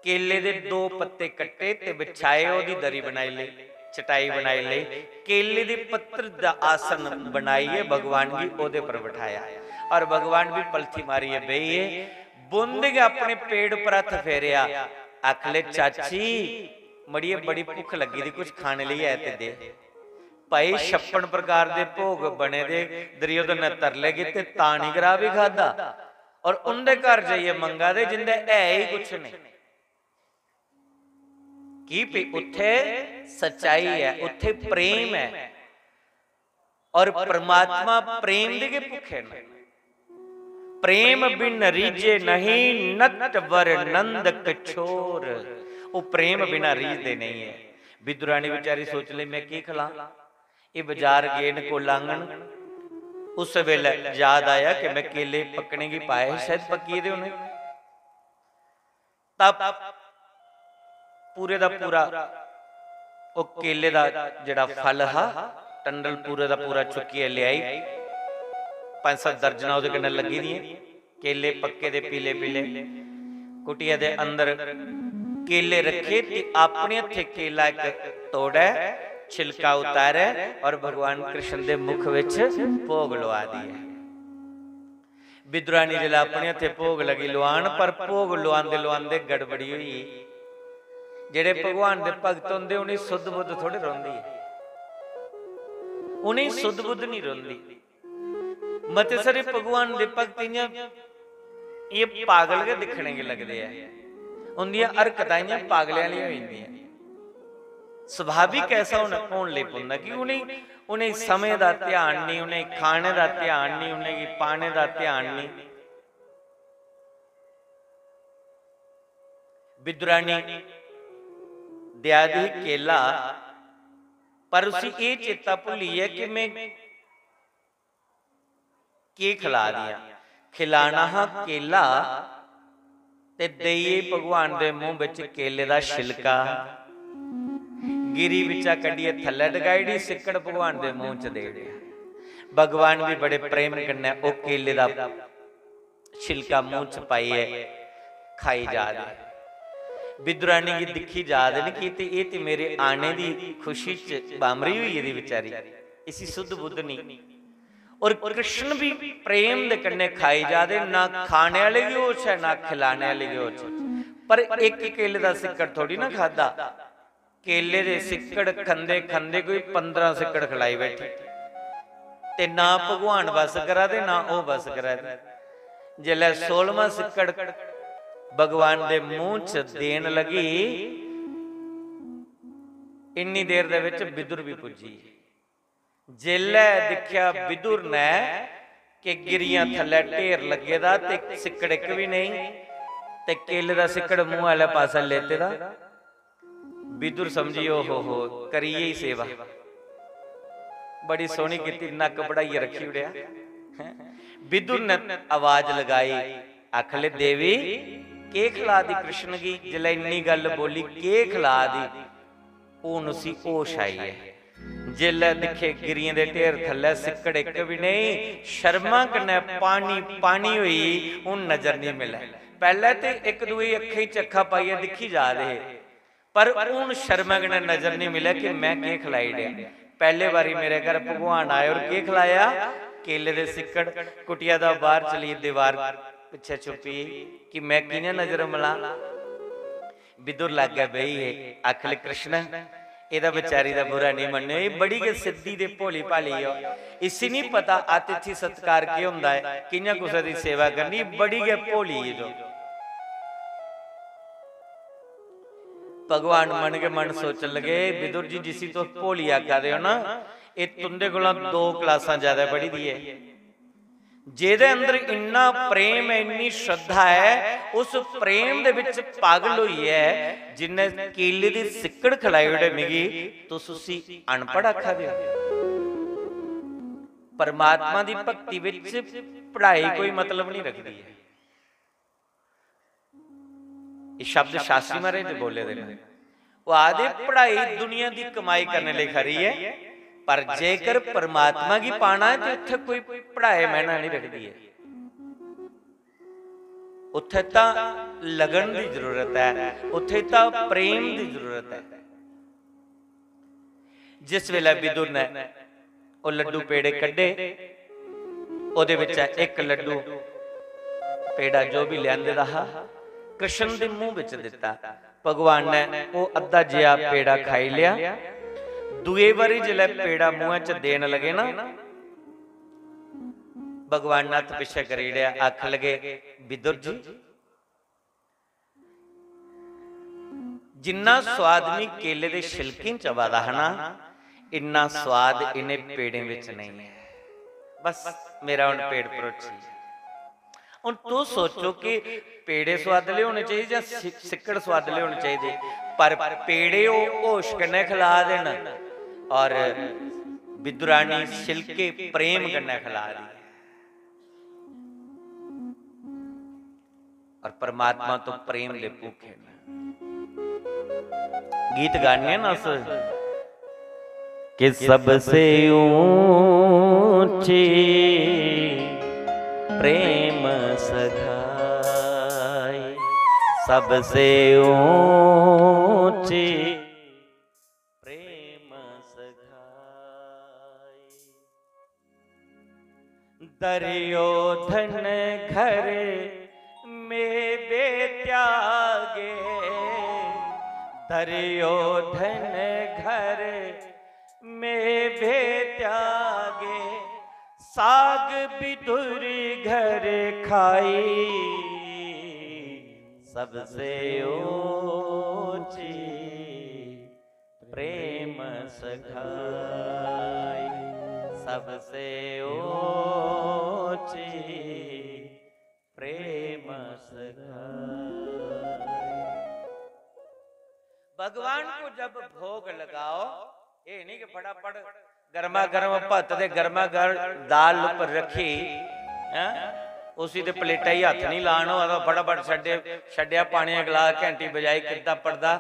केले दे दो पत्ते कट्टे ते बिछाए, ओह्दी दरी बनाई लेई, चटाई बनाई लेई। केले दे पत्तर दा आसन बनाइयै भगवान गी ओह्दे पर बठाया और भगवान बी पलथी मारियै बेही गे। बौंह्दे गै अपने पेट पर हत्थ फेरेआ, आखन लगे, "चाची, मड़िये, बड़ी भुक्ख लग्गी दी, कुछ खाने लेई आए ते दे।" भाई, छप्पन प्रकार दे भोग बने दे, दुर्योधन ने तरले कीते, तां निं ग्राह बी खादा, और उं'दे घर जाइयै मंगा दे जिं'दे है ही कुछ नहीं। की भई उत्थे सच्चाई ऐ, उत्थे प्रेम ऐ, और परमात्मा प्रेम दे गै भुक्खे न। "प्रेम बिन रीझे नहीं नटवर नंद किछोर।" ओह् प्रेम बिना रीझदे नहीं है। विदुरानी बेचारी सोच ले, "मैं की खलां?" एह् बाजार गे न, कोल आंगन, उस बेल्लै याद आया कि मैं केले पक्कने गी पाए हे, शायद पक्की गेदे होने। तब पूरे दा पूरा ओह् केले दा जेह्ड़ा फल हा, टंडल पूरे दा पूरा चुक्कियै लेआई। पंज सत्त दर्जनां ओह्दे कन्नै लग्गी दियां, केले पक्के दे पीले पीले। कुटिया दे अंदर केले रखे ते अपने हत्थे केला इक तोड़ै, छिलका उतारै और भगवान कृष्ण दे मुख विच भोग लुआ दिया। विदुरानी जिसलै अपने हत्थे भोग लगी लुआन, पर भोग लुआंदे लुआंदे गड़बड़ी होई गेई। जेह्ड़े भगवान दे भक्त होंदे, उ'नेंगी सुध बुध थोड़े रौंह्दी ऐ, उ'नेंगी सुध बुध नहीं रौंह्दी। मते सारे भगवान दे भक्त इ'यां एह् पागल गै दिक्खने गी लगदे ऐ, उं'दियां हरकतां इ'यां पागलें आह्लियां होई जंदियां। सुभाविक ऐसा होन, होन लगी पौंदा कि उ'नें, उ'नें समें दा ध्यान निं, उ'नें खाने दा ध्यान निं, उ'नेंगी पाने दा ध्यान निं। विदुरानी देआ दी ही केला, पर उसी एह् चेता भुल्ली गेआ कि में केह् खिला दी आं। खिलाना हा केला ते देइयै भगवान दे मूंह बिच केले दा छिलका, गिरी बिच्चा कड्ढियै थल्लै डगाई ओड़ी, सिक्कड़ भगवान दे मूंह च देई ओड़ेआ। भगवान बी बड़े प्रेम कन्नै ओह् केले दा छिलका मूंह च पाइयै खाई जा दे। विदुरानी गी दिक्खी जा दे न कि ते एह् ते मेरे आने दी खुशी च बामरी होई गेदी बेचारी, इसी सुध बुध नहीं। और कृष्ण भी प्रेम दे कन्नै खाई जा दे, ना खाने आह्ले गी होश ऐ, ना खिलाने आह्ले गी होश ऐ। पर इक केले दा सिक्कड़ थोड़ी ना खादा, केले दे सिक्कड़ खंदे खंदे कोई पंदरां सिक्कड़ खलाई बैठी। ते ना भगवान बस करा दे, ना ओह् बस करा दे। जिसलै सोलमां सिक्कड़ भगवान दे मूंह च देन लगी, इन्नी देर दे विच विदुर भी पुज्जी। जेल्लै दिक्खेआ विदुर ने कि गिरियां थल्लै ढेर लग्गे दा ते सिक्कड़ इक बी नेईं, ते केले दा सिक्कड़ मूंह आह्ले पासै लेते दा, विदुर समझी, "ओ हो हो, करी गेई सेवा, बड़ी सोहनी कीती, नक्क बढ़ाइयै रक्खी ओड़ेआ।" विदुर ने आवाज लगाई, आखले, "देवी, केह् खला दी कृष्ण गी? जिसलै इन्नी गल्ल बोली, केह् खला दी?" हून उसी होश आई ऐ। जेल्लै दिक्खे गिरियें दे ढेर थल्लै सिक्कड़ इक बी नेईं, शर्मा कन्नै पानी पानी होई, हून नजर निं मिलै। पैह्लें ते इक दूए दी अक्खीं च अक्खां पाइयै दिक्खी जा दे हे, पर हून शर्मा कन्नै नजर निं मिलै कि में केह् खलाई ओड़ेआ। पैह्ले बारी मेरे घर भगवान आए और केह् खलाया? केले दे सिक्कड़। कुटिया दा बाह्र चली दीवार पिच्छे छुप्पी कि में कि'यां नजर मलां? विदुर लाग्गै बेही गे। आखले, "कृष्ण, एह्दा बेचारी दा बुरा नेईं मन्नेओ, एह् बड़ी गै सिद्धी ते भोली भाली ऐ। इसी निं पता अतिथि सत्कार केह् होंदा ऐ, कि'यां कुसै दी सेवा करनी, बड़ी गै भोली ऐ जो।" भगवान मन गै मन सोचन लगे, "विदुर जी, जिसी तुस भोली आखा दे ओ ना, एह् तुं'दे कोला दो क्लासां ज्यादा पढ़ी दी ऐ।" जेह्दे अंदर इन्ना प्रेम ऐ, इन्नी श्रद्धा ऐ, उस प्रेम दे विच पागल होइयै जिन्ने केले दी सिक्कड़ खलाई ओड़े मिगी, तुस उसी अनपढ़ आखा दे ओ? परमात्मा दी भक्ति विच पढ़ाई कोई मतलब नहीं रखदी ऐ। एह् शब्द शास्त्री महाराज दे बोले दे न। ओह् आखदे, "पढ़ाई दुनिया दी कमाई करने लेई खरी ऐ, पर जेकर परमात्मा गी पाना ऐ ते उत्थै कोई पढ़ाई मैह्ना नहीं रखदी ऐ। उत्थै तां लगन दी जरूरत ऐ, उत्थै तां प्रेम दी जरूरत ऐ।" जिस वेले विदुर ने ओह् लड्डू पेड़े कड्ढे, ओह्दे बिच्चा इक लड्डू पेड़ा जो बी लेआंदे दा हा, कृष्ण दे मूंह बिच दित्ता। भगवान ने ओह् अद्धा जेहा पेड़ा खाई लेआ। दूए बारी जिसलै पेड़ा मूंहा च देन लगे ना, भगवान ने हत्थ पिच्छे करी ओड़ेआ, आखन लगे, "विदुर जी, जिन्ना स्वाद मी केले दे छिलकें च आवा दा हा ना, इन्ना स्वाद इ'नें पेड़ें बिच नेईं ऐ। बस, मेरा हुन पेट भरोची गेआ।" हुन तुस सोचो कि पेड़े स्वादले होने चाहिदे जां सि-, सिक्कड़ स्वादले होने चाहिदे, पर पेड़े ओह् होश कन्नै खला दे न और विदुरानी छिलके प्रेम कन्नै खिला दी है। और परमात्मा तो प्रेम दे भूखे न। गीत गाने ना अस कि सबसे ऊंची प्रेम सगाई, सबसे ऊंची प्रेम सगाई। दुर्योधन घर में वे त्यागे, दुर्योधन घर में वे त्यागे, साग विदुर घर खाई, सबसे ऊंची प्रेम सगाई, सबसे ऊंची प्रेम सगाई। भगवान को जब भोग लगाओ, ये नहीं कि फटाफट गर्मा गर्म भत्त ते गर्मा गर्म दाल ऊपर रखी, हैं? उसी ते प्लेटा ही हत्थ नहीं लान होआ, तो फटाफट छड्डे, छड्डेआ पानी दा गलास, घंटी बजाई, किरदा पड़दा,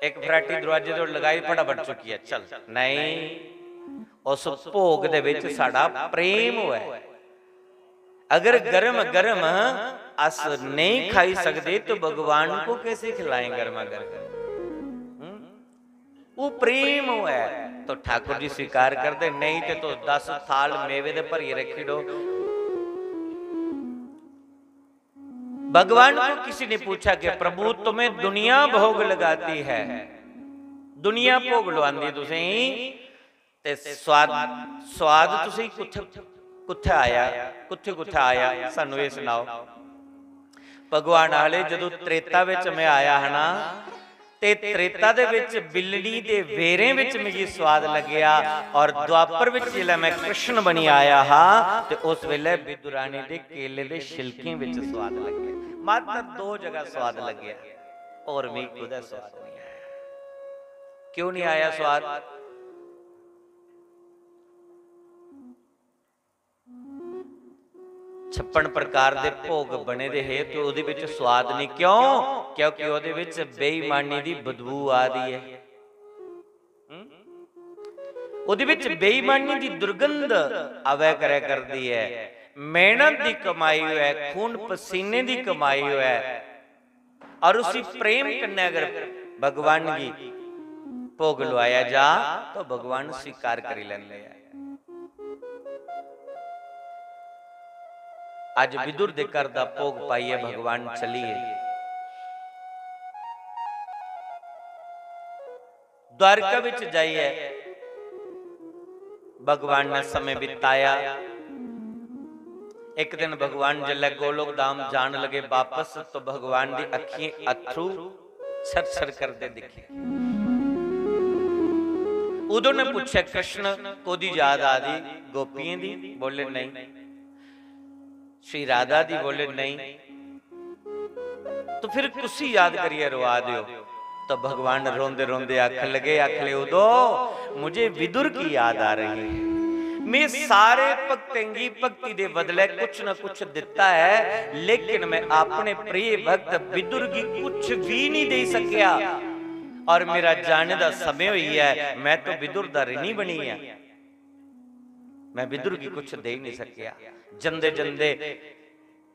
एक फराटी दरवाजे ते लगाई, फटाफट चुक्कियै चल। नहीं, उस भोग दे विच साडा प्रेम होऐ। अगर गर्म गर्म अस नहीं खाई सकदे तो भगवान को कैसे खिलाएं गर्मा गर्म? हम्म? वो प्रेम होऐ तो ठाकुर जी स्वीकार करदे, नहीं ते तो दस थाल मेवे दे भरियै रखी दो। भगवान को किसी ने पूछा कि प्रभु, तुम्हें दुनिया भोग लगाती है, दुनिया भोग लवांदी तुसें, ते स्वाद, स्वाद तुसें कुत्थे, कुत्थे आया, कुत्थे कुत्थे आया, सानू ये सुनाओ। भगवान आले, जदों त्रेता विच मैं आया हा ना, ते त्रेता दे विच बिल्लनी दे वेरें विच मिगी स्वाद लग्या, और द्वापर विच जिसलै मैं कृष्ण बनी आया हा, ते उस वेले विदुरानी दे केले दे छिलकें विच स्वाद लग्या। मात्र दो जगह स्वाद लग्या, और मिगी कुतै स्वाद नहीं आया। क्यों नहीं आया स्वाद? छप्पन प्रकार दे भोग बने दे हे ते ओदे विच स्वाद नहीं। क्यों? क्योंकि ओदे विच बेईमानी दी बदबू आ दी है। हम्म? ओदे विच बेईमानी दी दुर्गंध आवै करै करदी है। मेहनत दी कमाई होऐ, खून पसीने दी कमाई होऐ, और उसी प्रेम कन्नै अगर भगवान गी भोग लुआया जा तो भगवान स्वीकार करी लेंदे हैं। अज विदुर दे घर दा भोग पाइयै भगवान चलिए। द्वारका विच जाइयै भगवान ने समय बिताया। एक दिन भगवान जिसलै गोलोक धाम जान लगे वापस, तो भगवान दी अखियें अथरू छर छर करदे दिखे। उदों ने पूछे, कृष्ण, कोदी याद आ दी? गोपियें दी? बोले, नहीं। श्री राधा दी? बोले, नहीं। तो फिर कुसी याद करिए रोआ दियो? तो भगवान रोंदे रोंदे आख लगे, आख ले, उदो मुझे विदुर की याद आ रही है। मैं सारे भक्तों की भक्ति दे बदले कुछ न कुछ दिता है, लेकिन मैं अपने प्रिय भक्त विदुर की कुछ भी नहीं दे सकिया। और मेरा जाने का समय हुई है, मैं तो विदुर का ऋणी बनी है, मैं विदुर की कुछ दे ही नहीं सकिया। जंदे जंदे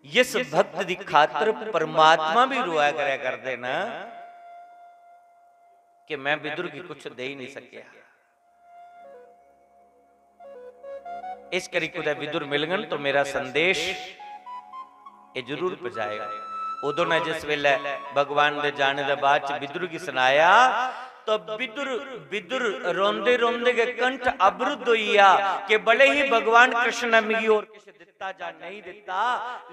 जिस भक्त दी खातर परमात्मा भी रोया करै करदे न कि मैं विदुर गी कुछ दे ही नहीं सकिया। इस करी कुतै विदुर मिलगन तो मेरा संदेश ये जरूर पजाएगा। उदों ने जिस वेले भगवान दे जाने दे बाद च विदुर गी सुनाया तो विदुर, विदुर रोंदे रोंदे गै कंठ अवरुद्ध होई गेआ कि भले ही भगवान कृष्ण ने मिगी और कुछ दिता जां नहीं दिता,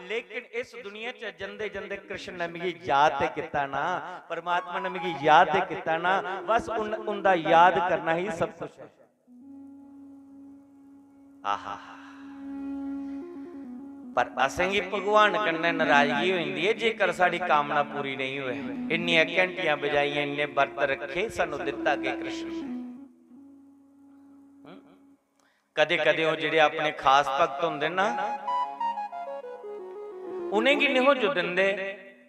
लेकिन इस दुनिया च जंदे जंदे कृष्ण ने मिगी याद ते किता ना, परमात्मा ने मिगी याद ते किता ना, बस उन, उंदा याद करना ही सब कुछ है। आहा। पर असेंगी भगवान कन्नै नाराजगी होई जंदी है जेकर साढ़ी कामना पूरी नहीं होए। इन्नियां घंटियां बजाइयां, इन्ने बरत रखे, सानू दिता के कृष्ण ने? हम्म? कदे कदे ओह् जेह्ड़े अपने खास भक्त होंदे ना, उ'नेंगी निहो जो दिंदे,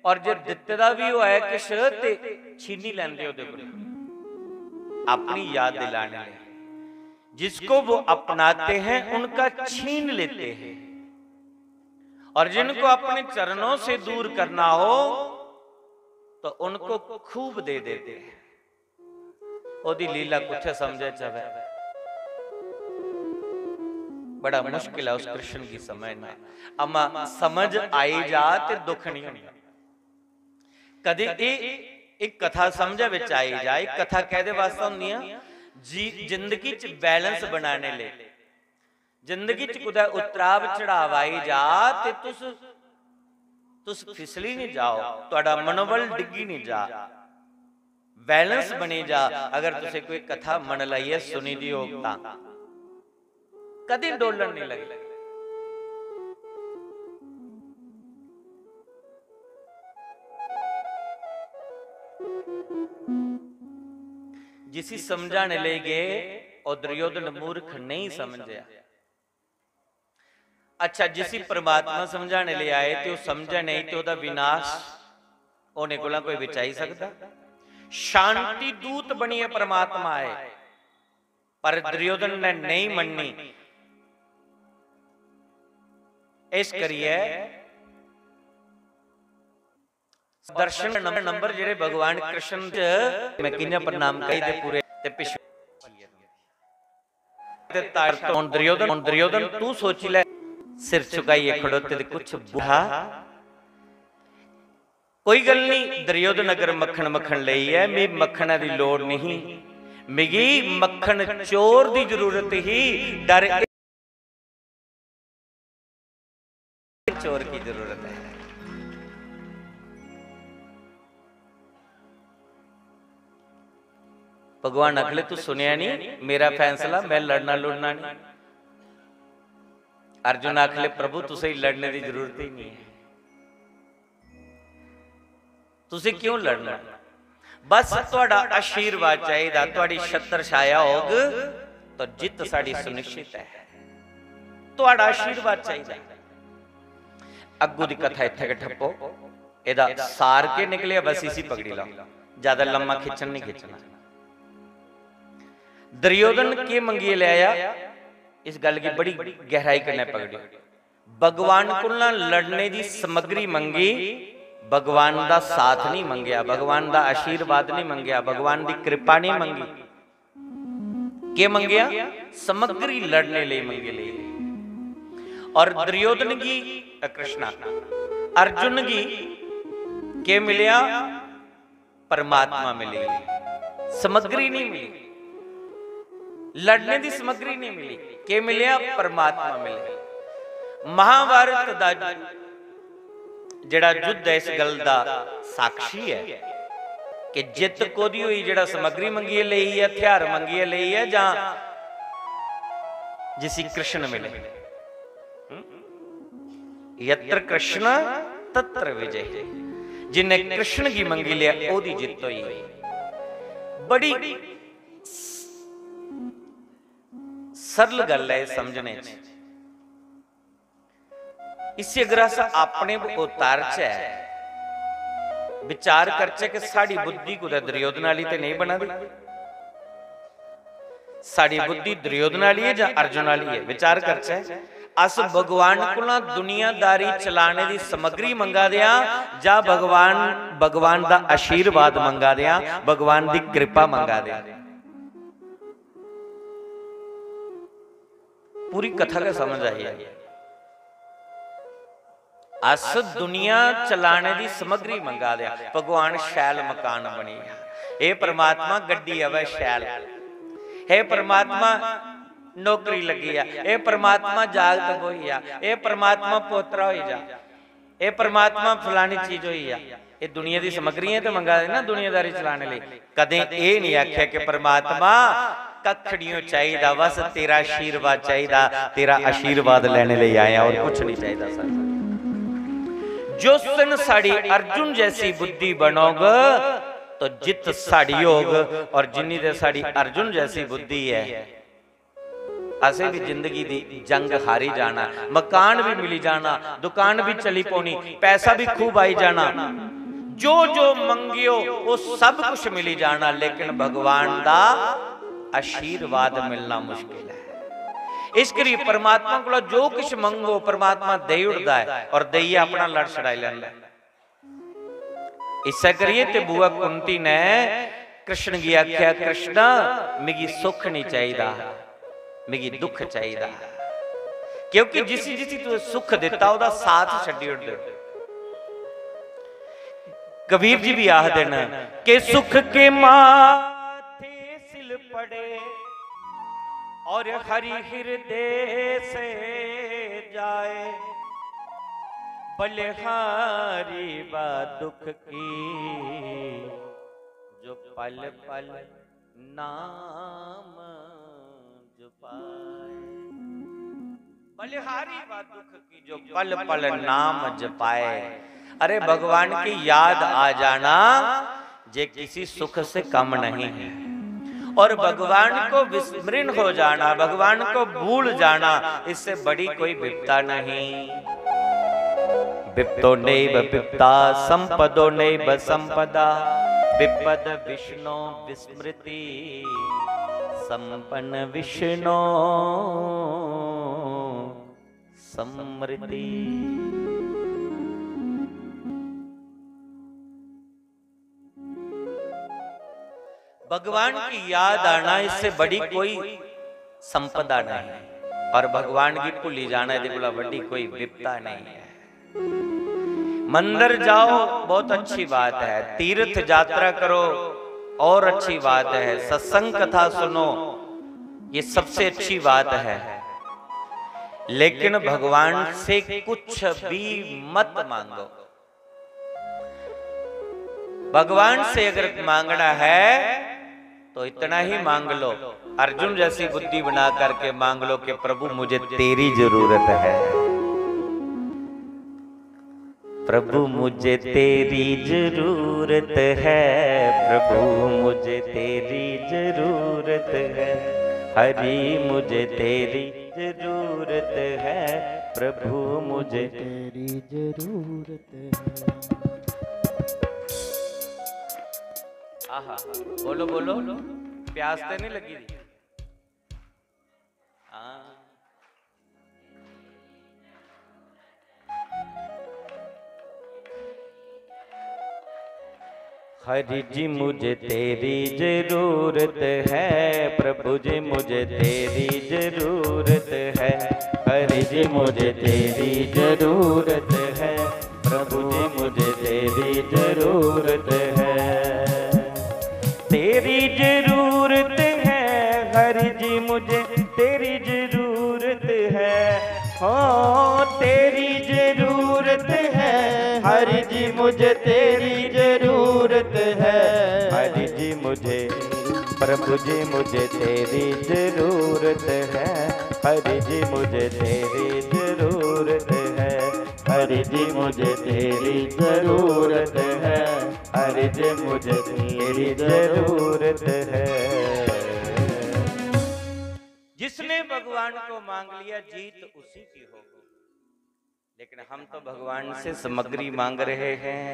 और जे दित्ते दा बी होऐ किश ते छीनी लैंदे ओह्दे कोल, अपनी याद दिलाने लेई। जिसको वो अपनाते हैं उनका छीन लेते हैं, और जिनको अपने चरणों से दूर करना हो तो उनको खूब दे देते हैं। ओदी लीला कुत्थे समझे च आवे। बड़ा मुश्किल है उस कृष्ण की समझना। अमा समझ आई जा ते दुख नहीं होंदा। कदे ए एक कथा समझे विच आई जा, एक कथा कहदे वास्ते होंदियां जी, जिंदगी च बैलेंस बनाने ले, जिंदगी च कुतै उतराव चढ़ाव आई जा ते तुस तुस फिसली नहीं जाओ, तुहाडा मनोबल डिग्गी नहीं जा, बैलेंस बनी जा। अगर तुसें कोई कथा मन लाइयै सुनी दी होग तां कदें डोलन नहीं लगदी। जिसी समझाने ले गए, और दुर्योधन मूर्ख नहीं समझया। अच्छा, जिसी परमात्मा समझाने ले आए ते ओह् समझे नहीं, ते ओह्दा विनाश होने कोला कोई बचाई सकदा? शांति दूत बनियै परमात्मा आए, पर दुर्योधन ने नहीं मन्नी। इस करियै दर्शन नंबर, नंबर जेह्ड़े भगवान कृष्ण च मैं कि'यां प्रणाम करी दे पूरे ते पिछले ते तार तो हुन दुर्योधन, हुन दुर्योधन तू सोची ले, सिर झुकाइयै खड़ोते ते कुछ बूढ़ा कोई गल नहीं, दुर्योधन अगर मक्खन, मक्खन लेई ऐ, मी मक्खना दी लोड़ नहीं, मिगी मक्खन चोर दी जरूरत ही। डर चोर की जरूरत है। भगवान आखले, तू सुनया नहीं मेरा फैसला, मैं लड़ना लुड़ना नहीं। अर्जुन आखले, प्रभु तुसें लड़ने की जरूरत ही नहीं है, तुसें क्यों लड़ना? बस थुआड़ा आशीर्वाद चाहिदा, थुआड़ी छत्र छाया होग तो जित साड़ी सुनिश्चित है। थुआड़ा आशीर्वाद चाहिदा। अग्गू दी कथा इत्थै गै ठप्पो। एदा सार के निकलेआ, बस इसी पकड़ी लैओ, ज्यादा लम्मा खिच्चन नहीं खिच्चना। दुर्योधन के मंगियै ल्याया, इस गल्ल गी बड़ी गहराई कन्नै पकड़ियो। भगवान कोला लड़ने दी समग्री मंगी, भगवान दा साथ नहीं मंगेआ, भगवान दा आशीर्वाद नहीं मंगेआ, भगवान दी कृपा नहीं मंगी। के मंगेआ? समग्री लड़ने ले मंगे ले। और दुर्योधन की, अ, कृष्णा, अर्जुन की के मिलया? परमात्मा मिली, समग्री नहीं मिली, लड़ने की समग्री नहीं मिली। के मिलया? परमात्मा मिले। महाभारत का जेड़ा युद्ध है, इस गल का साक्षी है कि जित कोदी हुई, जेड़ा समग्री मंगियै लेई है, हथियार मंगियै लेई है, जां जिसी कृष्ण मिले। हम्म? यत्र कृष्ण तत्र विजय। जिन्हें कृष्ण की मंगी लिया, ओदी जित हुई। बड़ी सरल गल है समझने च। इसी अगर अस अपने पर उतारचै, विचार करचै कि साढ़ी बुद्धि कुतै दुर्योधन आह्ली ते नेईं बना दी, साढ़ी बुद्धि दुर्योधन आह्ली ऐ जां अर्जुन आह्ली ऐ, विचार करचै। अस भगवान कोला दुनियादारी चलाने दी समग्री मंगा दे आं जां भगवान, भगवान दा आशीर्वाद मंगा दे आं, भगवान दी कृपा मंगा दे आं? पूरी कथा गै समझ आई जानी। अस दुनिया चलाने दी समग्री मंगा दे आं। भगवान शैल मकान बनी जा, हे परमात्मा गड्डी आवै शैल, हे परमात्मा नौकरी लगी जा, हे परमात्मा जागत होई जा, हे परमात्मा पोतरा होई जा, हे परमात्मा फलानी चीज होई जा। ये दुनिया दी समग्रियां ते मंगा दे ना दुनियादारी चलाने ले। कदें एह् नहीं आख्या कि परमात्मा कक्ख नहीं चाहिदा, बस तेरा आशीर्वाद चाहिदा, तेरा आशीर्वाद लेने ले आया और कुछ नहीं चाहिदा सानू। जिस दिन साड़ी अर्जुन जैसी बुद्धि बनोग तो जित साड़ी होग, और जिन्नी देर साड़ी अर्जुन जैसी बुद्धि है असें भी जिंदगी दी जंग हारी जाना, मकान भी मिली जाना, दुकान भी चली पौनी, पैसा भी खूब आई जाना। जो जो मंगियो, वो सब कुछ मिली जाना, लेकिन भगवान दा आशीर्वाद मिलना मुश्किल है। इस करी परमात्मा कोला जो कुछ मंगो, परमात्मा देई ओड़दा है और देइयै अपना लड़ छड़ाई लैंदा है। इस्सै करियै ते बुआ कुंती ने कृष्ण गी आखेआ, "कृष्णा, मिगी सुख नहीं चाहिदा, मिगी दुख चाहिदा।" क्योंकि जिसी जिसी तुसें सुख दित्ता, ओह्दा साथ छड्डी ओड़दे हो। कबीर जी भी आखदे न कि सुख के माथे सिल पड़े और हरि हृदय से जाए, बलिहारी वा दुख की जो पल पल नाम जपाए। बलिहारी वा दुख की जो पल पल नाम जपाए। अरे, भगवान की याद आ जाना, ये किसी सुख से कम नहीं है। और भगवान को विस्मृण हो जाना, भगवान को भूल जाना, इससे बड़ी कोई विपदा नहीं। विपदो नैव विपदा, संपदो नैव संपदा, विपद विष्णो विस्मृति, संपन्न विष्णो समृद्धि। भगवान की याद आना, इससे बड़ी कोई संपदा नहीं, और भगवान की भुल्ली जाना, इहदे कोला वड्डी कोई विपदा नहीं है। मंदिर जाओ, बहुत अच्छी बात है, तीर्थ यात्रा करो, और अच्छी बात है, सत्संग कथा सुनो, ये सबसे अच्छी बात है, लेकिन भगवान से कुछ भी मत मांगो। भगवान से अगर मांगना है तो इतना ही मांग लो, अर्जुन जैसी बुद्धि बना करके मांग लो कि प्रभु, मुझे तेरी जरूरत है। प्रभु, मुझे तेरी जरूरत है, प्रभु, मुझे तेरी जरूरत है, हरि, मुझे तेरी जरूरत है, प्रभु, मुझे तेरी जरूरत है। आहा, बोलो, बोलो, प्यास तो नहीं लगी थी? हाँ। हरि जी, मुझे तेरी जरूरत है, प्रभु जी, मुझे तेरी जरूरत है। हरि जी, मुझे तेरी जरूरत है, प्रभु जी, मुझे तेरी जरूरत है। तेरी जरूरत है, हरि जी, मुझे तेरी जरूरत है। हो, तेरी जरूरत है, हरि जी, मुझे तेरी जरूरत है। हरि जी, मुझे, प्रभु जी, मुझे तेरी जरूरत है। हरि जी, मुझे तेरी जरूरत है। हरि जी, मुझे तेरी जरूरत है। हरि जी, मुझे तेरी जरूरत है। जिसने भगवान को मांग लिया, जीत उसी की होगी। लेकिन हम तो भगवान से सामग्री मांग रहे हैं,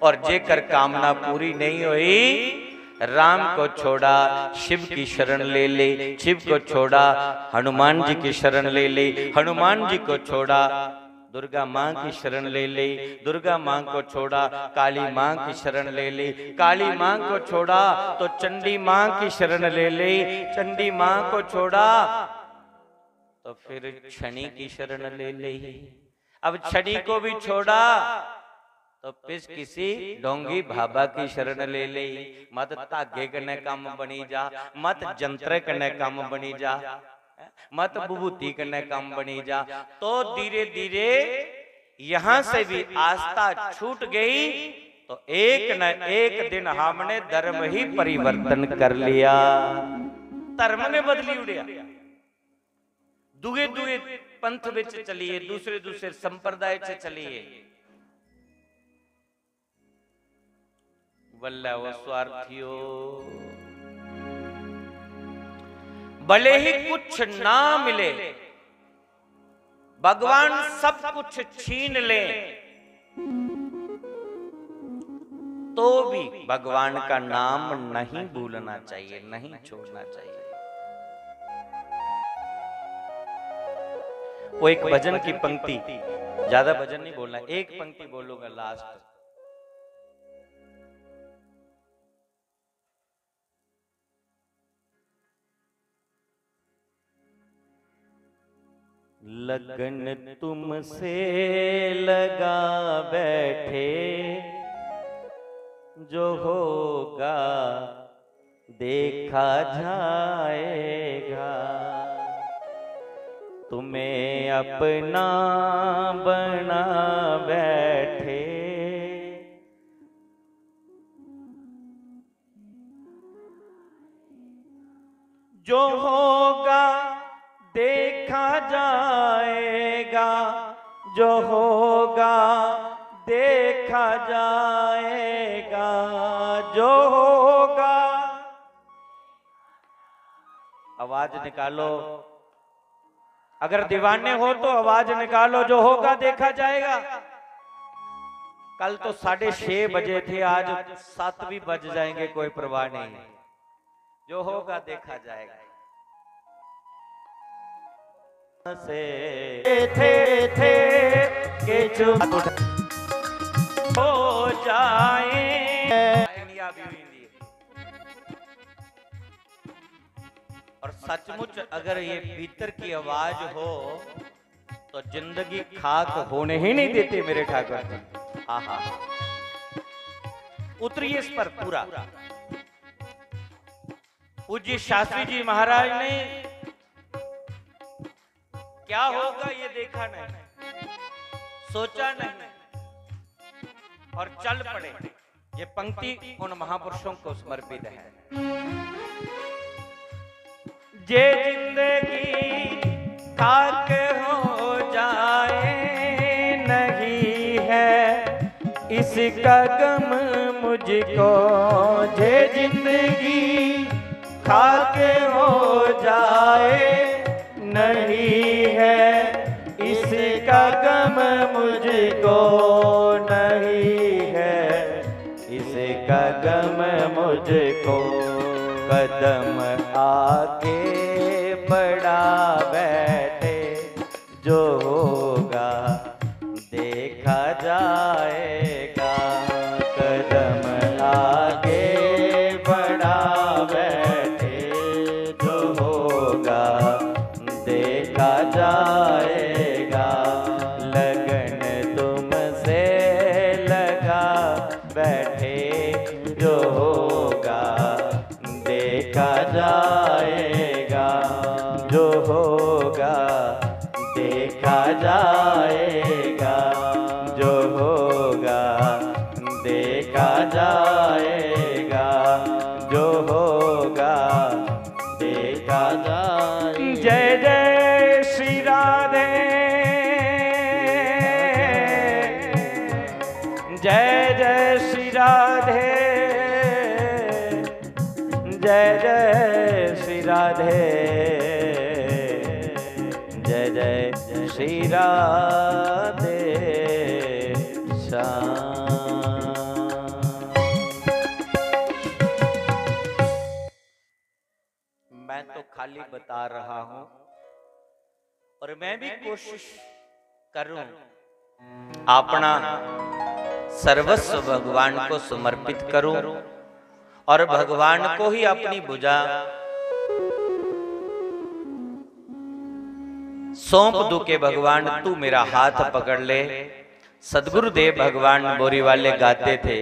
और जेकर कामना पूरी नहीं हुई, राम को छोड़ा, शिव की शरण ले ली, शिव को छोड़ा, हनुमान जी की शरण ले ली, हनुमान जी को छोड़ा, दुर्गा माँ की शरण ले ली, दुर्गा माँ को छोड़ा, काली माँ की शरण ले ली, काली माँ को छोड़ा तो चंडी माँ की शरण ले ली, चंडी माँ को छोड़ा तो फिर शनि की शरण ले ली। अब शनि को भी छोड़ा तो फिर किसी ढोंगी बाबा की शरण ले ली। मत धागे कन्नै कम्म बनी जा, मत जंत्र कन्नै कम्म बनी जा, मत विभूति कन्नै कम्म बनी जा। तो धीरे धीरे यहाँ से भी आस्था छूट गई, तो एक न एक दिन हमने धर्म ही परिवर्तन कर लिया। धर्म ने बदली उड़िया। दुए दुए पंथ विच चलिए, दूसरे दूसरे संप्रदाय च चलिए। वल्लै ओ स्वार्थियो, भले ही कुछ ना मिले, भगवान सब कुछ छीन ले, तो भी भगवान का नाम नहीं भूलना चाहिए, नहीं छोड़ना चाहिए। वो एक भजन की पंक्ति, ज्यादा भजन नहीं बोलना, एक पंक्ति बोलूंगा लास्ट। लगन तुमसे लगा बैठे, जो होगा देखा जाएगा। तुम्हें अपना बना बैठे, जो होगा देखा जाएगा, जो होगा देखा जाएगा, जो होगा। आवाज निकालो, अगर दीवाने हो तो आवाज निकालो, जो होगा देखा जाएगा। कल तो साढ़े छह बजे थे, आज सात भी बज जाएंगे, कोई परवाह नहीं, जो होगा देखा जाएगा। से थे, थे, के चुप हो जाए। और सचमुच अगर ये भीतर की आवाज हो तो जिंदगी खाक होने ही नहीं देती मेरे ठाकुर जी। आहा, उतरिए इस पर पूरा। पूज्य शास्त्री जी महाराज ने क्या होगा ये देखा नहीं, सोचा नहीं और चल पड़े। ये पंक्ति उन महापुरुषों को समर्पित है। जे जिंदगी खाक हो जाए, नहीं है इसका गम मुझको। जे जिंदगी खाक हो जाए, नहीं है इसका गम मुझको, नहीं है इसका गम मुझको। कदम आगे बढ़ा बैठे, जो होगा देखा जाएगा। कदम आगे बढ़ा बैठे, जो होगा देखा जाएगा। लगन तुमसे लगा बैठे, जो होगा देखा जाएगा, जो होगा देखा जाएगा, जो होगा देखा जाएगा, जो होगा देखा जाएगा। जय जय श्री राधे, जय जय श्री राधे, जय जय श्री राधे, जय जय श्री राधे श्याम। मैं तो खाली बता रहा हूं और मैं भी कोशिश करूं, अपना सर्वस्व भगवान को समर्पित करूं और भगवान को ही अपनी भुजा सौंप दूं कि भगवान, तू मेरा हाथ पकड़ ले। सतगुरुदेव भगवान बोरी वाले गाते थे,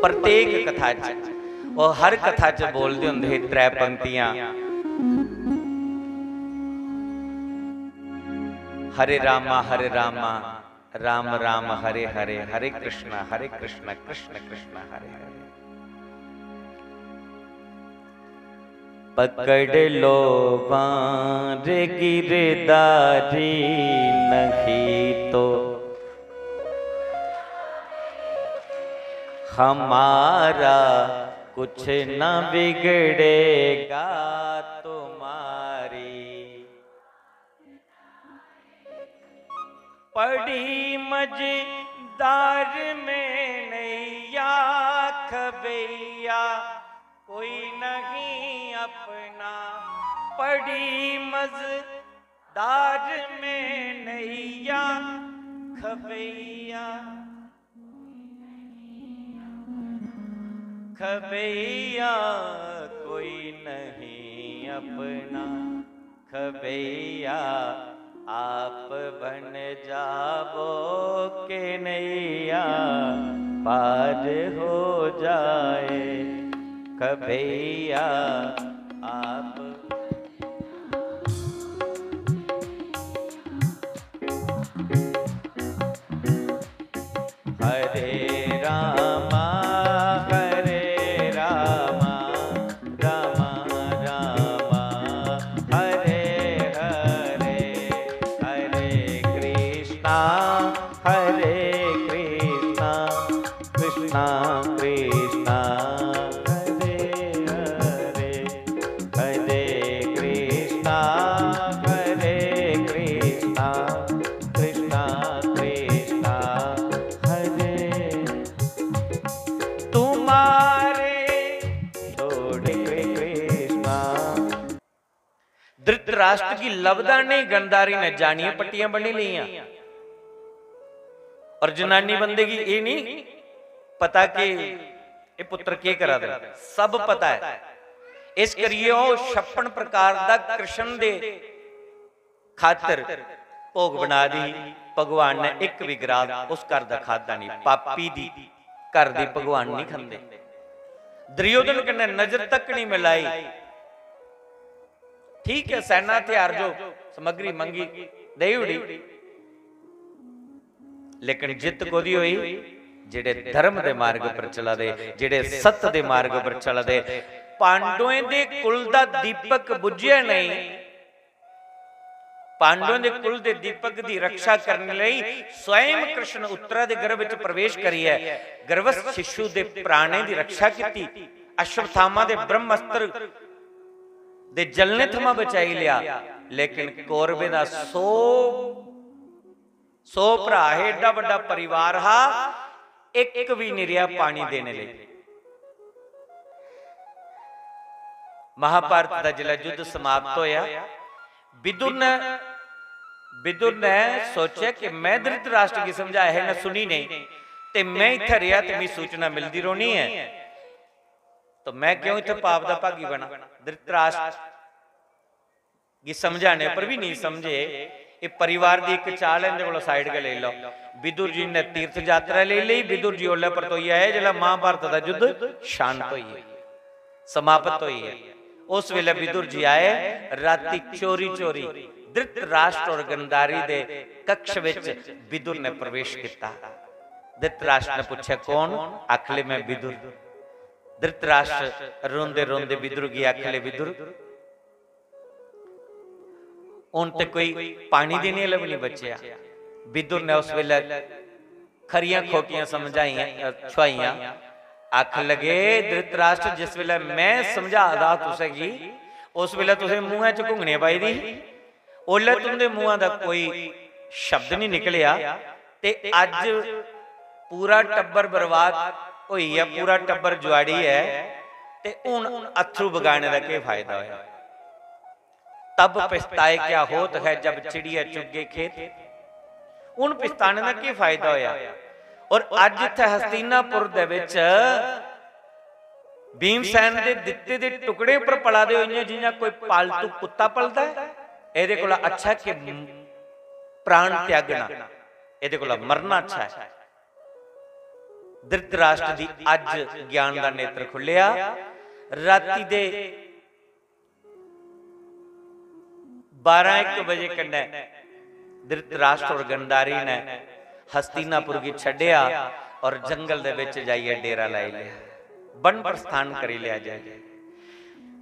प्रत्येक कथा च, और हर कथा च बोलते होंदे हे त्रै पंक्तियां, हरे रामा हरे रामा, राम राम हरे हरे, हरे कृष्णा हरे कृष्णा, कृष्ण कृष्ण हरे हरे। पकड़ लो बांर गिरधारी, नहीं तो हमारा कुछ न बिगड़ेगा, तुम्हारा बड़ी मझदार में नैया, खबैया कोई नहीं अपना। बड़ी मझदार में नैया, खबैया, खबैया कोई नहीं अपना। खबैया आप बन जावो, के नैया पार हो जाए। खबैया आप हरे रामा, हरे रामा, रामा रामा, हरे हरे, हरे कृष्णा, हरे कृष्णा, कृष्णा कृष्णा, हरे हरे, हरे कृष्णा, हरे कृष्णा, कृष्णा कृष्णा, हरे। तुम्हारे छोड़ के कृष्णा। धृतराष्ट्र गी लभदा नहीं, गंधारी ने जानियै पट्टियां बन्नी लेइयां। और जनानी बंदे गी एह् नहीं पता कि एह् पुत्र केह् करा दे, सब पता ऐ। इस करियै ओह् छप्पन प्रकार दा कृष्ण दे खातर भोग बना दी ही। भगवान ने इक बी ग्रास उस घर दा खादा नहीं। पापी दी घर दी भगवान नहीं खंदे। दुर्योधन कन्नै नजर तक नहीं मिलाई। ठीक है, सैना हथियार जो समग्री मंगी देई ओड़ी, लेकिन जित्त कोदी होई? जेड़े धर्म दे मार्ग पर चला दे, जेड़े सत्य दे मार्ग पर चला दे। पांडवें दे कुल दा दीपक बुझिया नहीं। पांडवें दे कुल दे दीपक दी रक्षा करने लेई स्वयं कृष्ण उत्तरा दे गर्भ विच प्रवेश करियै गर्भस्थ शिशु दे प्राणें दी रक्षा कीती। अश्वत्थामा दे ब्रह्मास्त्र दे जलने थमां बचाई लिया। लेकिन कौरवें दा सौ, सौ भ्रा हे, एड्डा बड्डा परिवार हा, इक भी निं रेहा पानी देने लेई। महाभारत दा जिसलै युद्ध समाप्त होया, विदुर ने, विदुर ने सोचेआ कि मैं धृतराष्ट्र गी समझाया है, इन्नै सुनी नहीं, ते मैं इत्थै रेहा ते मिगी सूचना मिलदी रौहनी ऐ, तो मैं क्यों इत्थै पाप दा भागी बना? धृतराष्ट्र गी समझाने पर भी नहीं समझे। एह् परिवार दी इक चाल ऐ, इंदे कोला side गै लेई लैओ। विदुर जी ने तीर्थ यात्रा लेई लेई, विदुर जी ओल्लै परतोई आए जिसलै महाभारत दा युद्ध शांत होई गेआ, समाप्त होई गेआ। उस वेले विदुर जी आए, राती चोरी चोरी धृतराष्ट्र और गंधारी दे कक्ष विच विदुर ने प्रवेश किया। धृतराष्ट्र ने पूछा, "कौन?" आखले, "मैं विदुर।" धृतराष्ट्र रोंदे रोंदे विदुर गी आखले, "विदुर, हुन ते कोई पानी देने आह्ला बी निं बचेआ।" विदुर ने उस वेले खरियां खोटियां समझाइयां, अ, छुआइयां। आखन लगे, "धृतराष्ट्र, जिस वेले मैं समझा दा हा तुसें गी, उस वेले तुसें मुंहै च घुंघने पाई दी ही, ओल्लै तुंदे मुंहा दा कोई शब्द निं निकलेआ, ते अज्ज पूरा टब्बर बर्बाद होई गेआ, पूरा टब्बर जुआड़ी ऐ, ते हुन अत्थरू बगाने दा केह् फायदा होया?" "तब पछताए क्या होत है, जब चिड़िया चुग गए खेत।" हुन पछताने दा केह् फायदा होया? और अज्ज इत्थै हस्तिनापुर दे विच भीमसेन दे दित्ते दे टुकड़े पर पला दे हो, इ'यां जि'यां कोई पालतू कुत्ता पलदा ऐ। एह्दे कोला अच्छा कि प्राण त्यागना, एह्दे कोला मरना अच्छा ऐ। धृतराष्ट्र दी अज्ज ज्ञान दा नेत्र खुल्लेआ। राती दे बारां इक बजे कन्नै धृतराष्ट्र और गंधारी ने हस्तिनापुर गी छड्डेआ और जंगल दे विच जाइयै डेरा लाई लेआ, वन प्रस्थान करी लेआ जाइयै।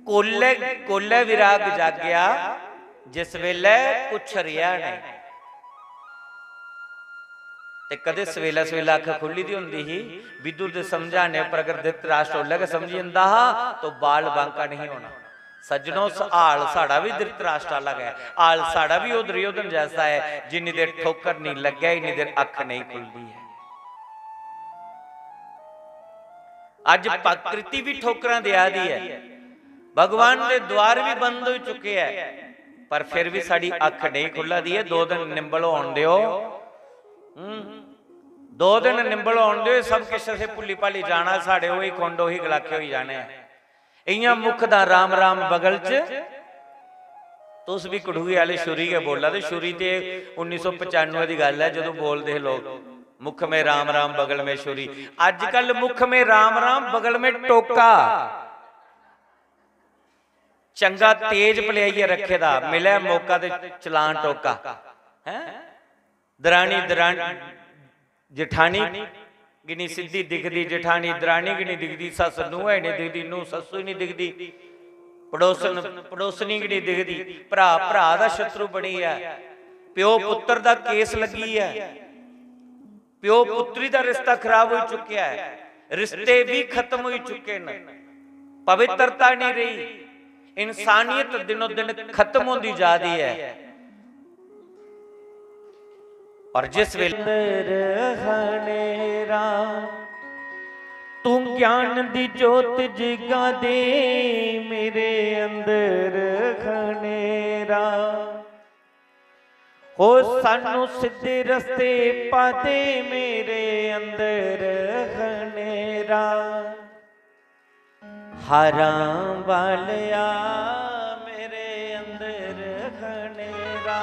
कोल्लै, कोल्लै विराग जागेआ, जिस वेलै कुछ रेहा नेईं। ते कदे सवेला सवेला अक्ख खु'ल्ली दी होंदी ही, विदुर दे समझाने पर अगर धृतराष्ट्र ओल्लै गै समझी जंदा हा, तो बाल बांका नहीं होना। सज्जनो, स-, हाल साढ़ा भी धृतराष्ट्र आह्ला गै, हाल साढ़ा भी ओह् दुर्योधन जैसा ऐ। जिन्नी देर ठोकर नहीं लग्गै, इन्नी देर अक्ख नहीं खुलदी ऐ। अज्ज प्रकृति भी ठोकरां देआ दी ऐ, भगवान दे द्वार भी बंद होई चुके ऐ, पर फिर भी साढ़ी अक्ख नहीं खुल्ला दी ऐ। दो दिन निंबल होन देओ, हम्म, दो दिन निंबल होन देओ, सब किश असें भुल्ली भाली जाना, साढ़े ओही कुंड, ओही गलाखे होई जाने। इ'यां मुख दा राम राम बगल च, तुस भी कठुए आह्ले छुरी गै बोला दे। छुरी ते उन्नी सौ पचानुए दी गल्ल ऐ, जदूं बोलदे हे लोक, "मुख में राम राम, बगल में छुरी।" अजकल मुख में राम राम, बगल में टोका। चंगा तेज पलेआइयै रखे दा, मिलै मौका ते चलान टोका। हैं? दरानी, दरानी, जठानी गी निं सिद्धी दिखदी, जठानी दरानी गी निं दिखदी, सस्स नूंह् गी निं दिखदी, नूंह् सस्सू गी निं दिखदी, पड़ोसन पड़ोसनी गी निं दिखदी, भ्रा भ्रा दा शत्रु बनी गेआ, प्यो पुत्तर दा केस लग्गी गेआ, प्यो पुत्री दा रिश्ता खराब होई चुकेआ ऐ, रिश्ते भी खत्म होई चुके न, पवित्रता नहीं रही, इंसानियत दिनों दिन खत्म होंदी जा रही है। और जिस वेले अंदर खनेरा, तू ज्ञान दी जोत जगा दे मेरे अंदर खनेरा, हो सानू सिद्धे रस्ते पा दे मेरे अंदर खनेरा। हारां वालेआ मेरे अंदर खनेरा,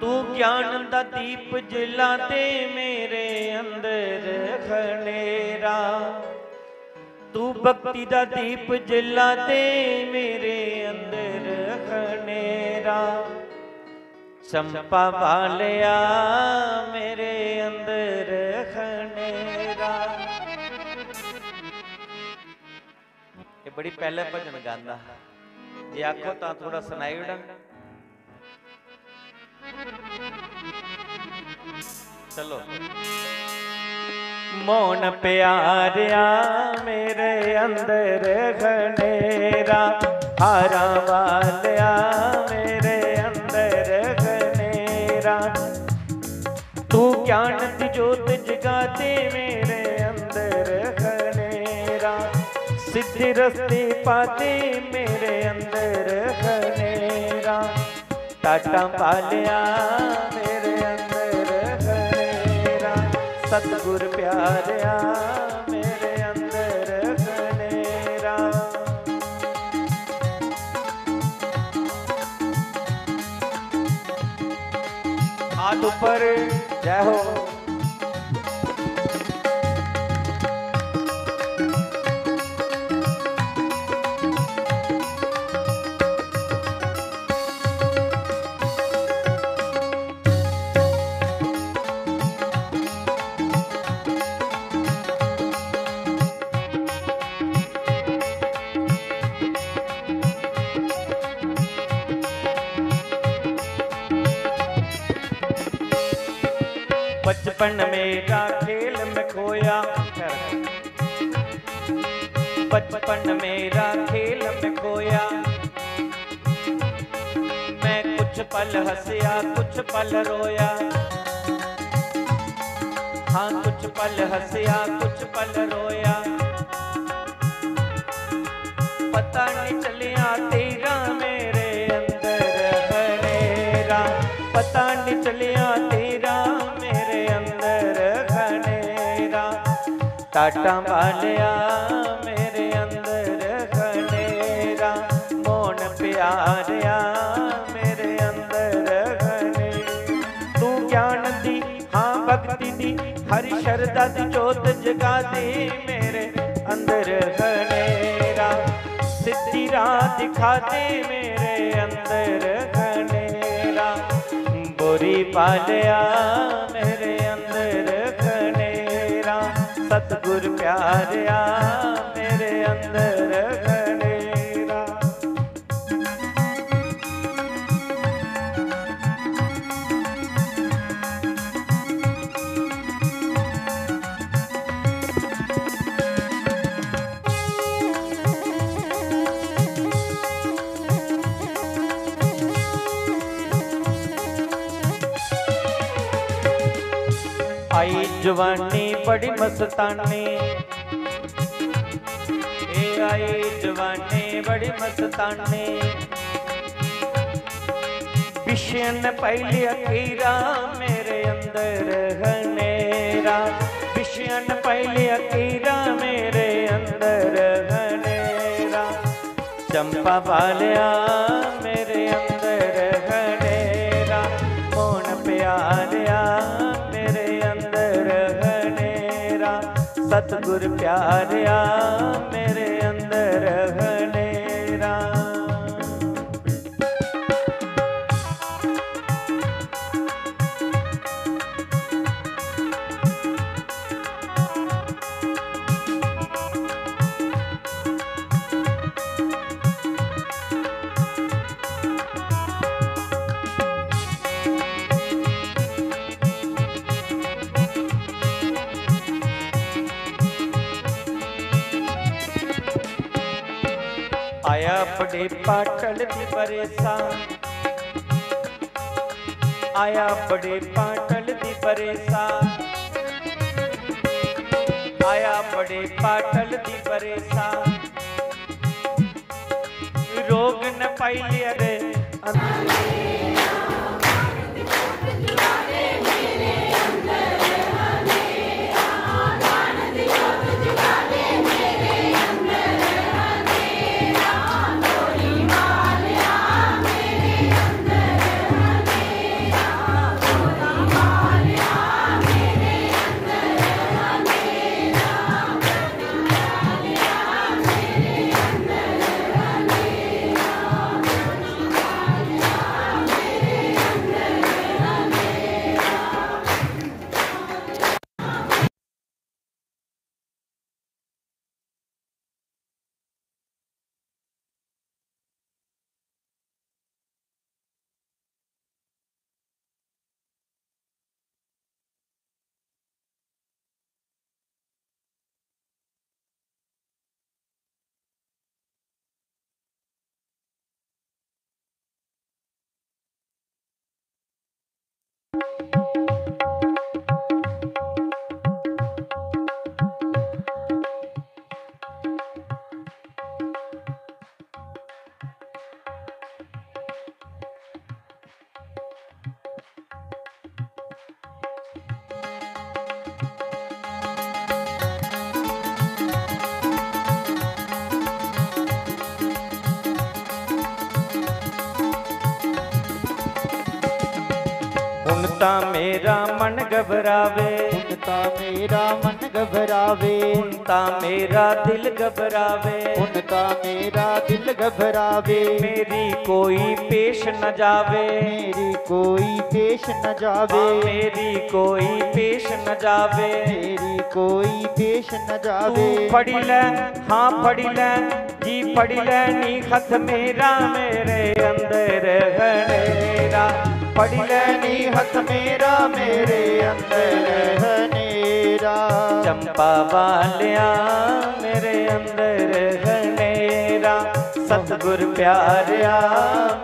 तू ज्ञान दा दीप जला दे मेरे अंदर खनेरा, तू भक्ति दा दीप जला दे मेरे अंदर खनेरा। चंपा वालेआ मेरे अंदर खनेरा। ये बड़ी पैह्ले भजन गांदा हा। जे आखो तां थोड़ा सनाई ओड़ां। चलो। मौन प्यारेआ मेरे अंदर खनेरा, हारां वालेआ मेरे अंदर खनेरा। तू ज्ञान दी जोत जगा दे मेरे अंदर खनेरा, सिद्धे रस्ते पा दे मेरे अंदर खनेरा। टाटां पालेआ मेरे अंदर खनेरा, सतगुर प्यारेआ मेरे अंदर खनेरा। हाथ ऊपर, जय हो। बचपन मेरा खेल में खोया, बचपन मेरा खेल में खोया, मैं कुछ पल हंसया, कुछ पल रोया। हाँ, कुछ पल हंसया, कुछ पल रोया। पता नहीं चलिया तेरा मेरे अंदर खनेरा, पता नहीं चलिया तेरा मेरे अंदर खनेरा। टाटां पालेआ मेरे अंदर खनेरा, मौन प्यारेआ मेरे अंदर खनेरा। तू ज्ञान दी, हाँ, भक्ति दी, हरि शरदा दी जोत जगा दे मेरे अंदर खनेरा। सिद्धि राह दिखा दे मेरे अंदर खनेरा। बोरी पालेआ मेरे अंदर खनेरा, सतगुर प्यारेआ मेरे अंदर खनेरा। जवानी बड़ी मस्तानी, ए आई जवानी बड़ी मस्तानी। विषयन पहले अकीरा मेरे अंदर हनेरा, विषयन पहले अकीरा मेरे अंदर हनेरा। चंपा वालिया मेरे अंदर हनेरा, मोहन प्यारिया मेरे अंदर हनेरा, सतगुर प्यारिया मेरे अंदर हनेरा। आया बड़े पाटल दी बरेसा, आया बड़े पाटल दी बरेसा, आया बड़े पाटल दी बरेसा। रोग न पाई लिया रे। हुन तां मेरा मन घबरावे, हुन तां मेरा मन घबरावे, हुन तां मेरा दिल घबरावे, हुन तां मेरा दिल घबरावे। मेरी कोई पेश न जावे, मेरी कोई पेश न जावे, हाँ, मेरी कोई पेश न जावे, मेरी कोई पेश न जावे। तू फड़ी ले, हाँ फड़ी ले, जी फड़ी ले नी हथ मेरा, मेरे अंदर हनेरा। फड़ी ले नी हथ मेरा, मेरे अंदर हनेरा। चंपा वालिया मेरे अंदर हनेरा, सतगुर प्यारिया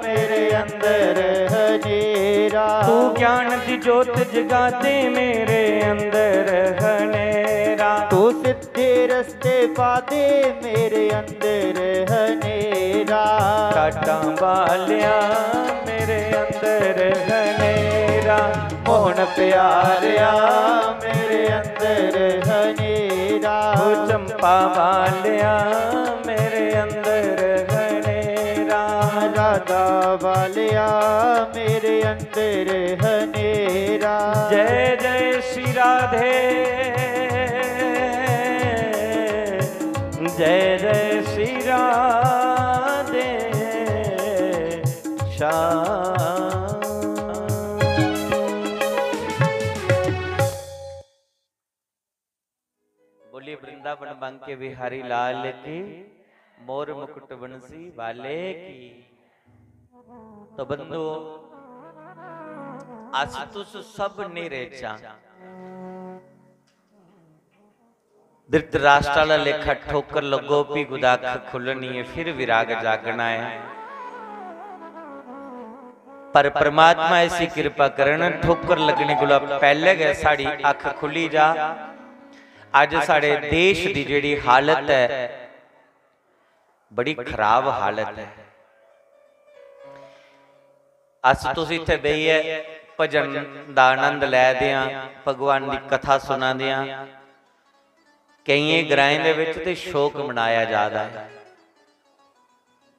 मेरे अंदर हनेरा। तू ज्ञान दी जोत जगा दे मेरे अंदर हनेरा। तू सिद्धे रस्ते पा दे मेरे अंदर हनेरा। टाटां वालिया मेरे अंदर हनेरा। मोहन प्यारिया मेरे अंदर हनेरा। ओ चंपा वालिया मेरे अंदर हनेरा। राधा वालिया मेरे अंदर हनेरा। जय जय श्री राधे, जय जय श्री राधे श्याम। बोलिए वृंदावन बांके बिहारी लाल की, मोर मुकुट बंसी वाले की। तो बंधुओ, अस तुस सब निरेचा। धृतराष्ट्र आह्ला लेखा ठोकर लग्गो, भी कुतै अक्ख खु'ल्लनी ऐ, फिर विराग जागना ऐ। पर परमात्मा ऐसी किरपा करन, ठोकर लग्गने कोला पैह्ले गै साढ़ी अक्ख खु'ल्ली जा। अज्ज साढ़े देश दी जेह्ड़ी हालत ऐ, बड़ी खराब हालत ऐ। अस तुस इत्थै बेहियै भजन दा आनंद लै दे आं, भगवान दी कथा सुना दे आं। केइयें ग्राएं दे बिच ते शोक मनाया जा दा ऐ।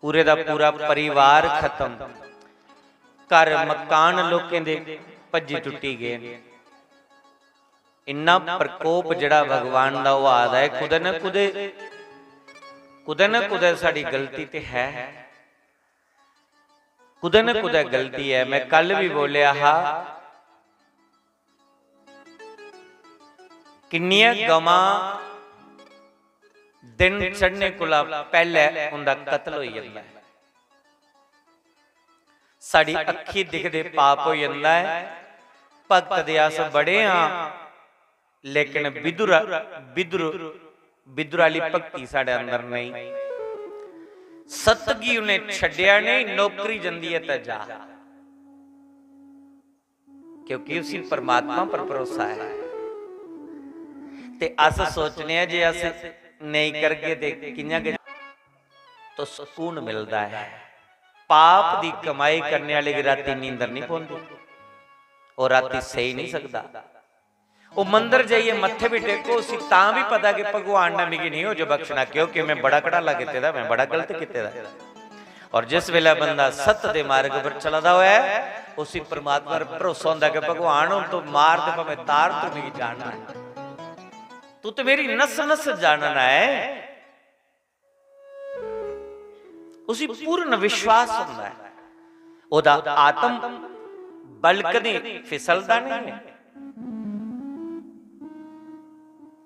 पूरे दा पूरा परिवार खत्म, घर मकान लोकें दे भज्जी टुट्टी गे न। इन्ना प्रकोप जेह्ड़ा भगवान दा होआ दा ऐ, कुतै ना कुतै, कुतै ना कुतै साढ़ी गलती ते है, कुतै ना कुतै गलती ऐ। मैं कल भी बोलेआ हा, किन्नियां गवां दिन चढ़ने कोला पैह्ले उंदा कत्ल होई जंदा ऐ। साढ़ी अक्खी दिखदे पाप होई जंदा ऐ। भगत दे अस बड़े आं, लेकिन विदुर, विदुर, विदुर आह्ली भक्ति साढ़े अंदर नेईं। सत गी उ'नें छड्डेआ नेईं, नौकरी जंदी ऐ ते जा, क्योंकि उसी परमात्मा पर भरोसा ऐ। ते अस सोचने आं जे अस नेईं करगे ते कि'यां गै, तो सुकून मिलदा ऐ। पाप दी कमाई करने आह्ले गी राती नींदर नहीं पौंदी, ओह् राती सेई नहीं सकदा। ओह् मंदर जाइयै मत्थे भी टेको, उसी तां भी पता कि भगवान ने मिगी नहीं हो जो बख्शना, क्योंकि मैं बड़ा घटाला कीते दा, मैं बड़ा गलत कीते दा। और जिस वेले बंदा सत्य दे मार्ग पर चला दा होऐ, उसी परमात्मा पर भरोसा होंदा कि भगवान, हुन तू मार ते भावें तार, तू मिगी जानना है, तू तो मेरी नस नस जानना है। उसी पूर्ण विश्वास होंदा है, ओह्दा आत्म बल कदें फिसलदा नहीं है।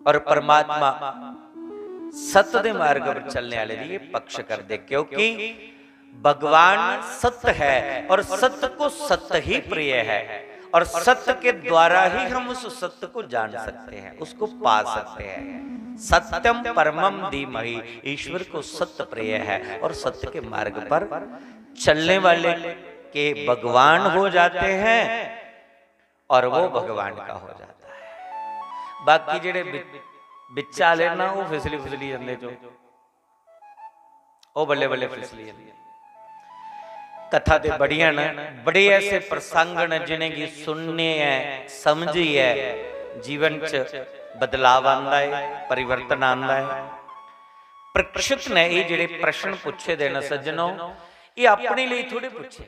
और परमात्मा सत दे मार्ग पर चलने वाले दी ये पक्ष करदे, क्योंकि भगवान सत है और सत को सत ही प्रिय है और सत के द्वारा ही हम उस सत को जान सकते हैं, उसको पा सकते हैं। सत्यम परमम धीमहि, ईश्वर को सत्य प्रिय है और सत्य के मार्ग पर चलने वाले के भगवान हो जाते हैं और वो भगवान का हो जाता है। बाकी जेह्ड़े बि-, बिच्चा आह्ले ना, ओह् फिसली फुसली जंदे चो, ओह् बल्ले बल्ले फिसली जंदे। कथा ते बड़ियां न, बड़े ऐसे प्रसंग न जिनेंगी सुनने ऐ, समझियै जीवन च बदलाव आंदा है, परिवर्तन आंदा है। परीक्षित ने एह् जेह्ड़े प्रश्न पुच्छे दे न सज्जनो, एह् अपने लेई थोड़े पुच्छे,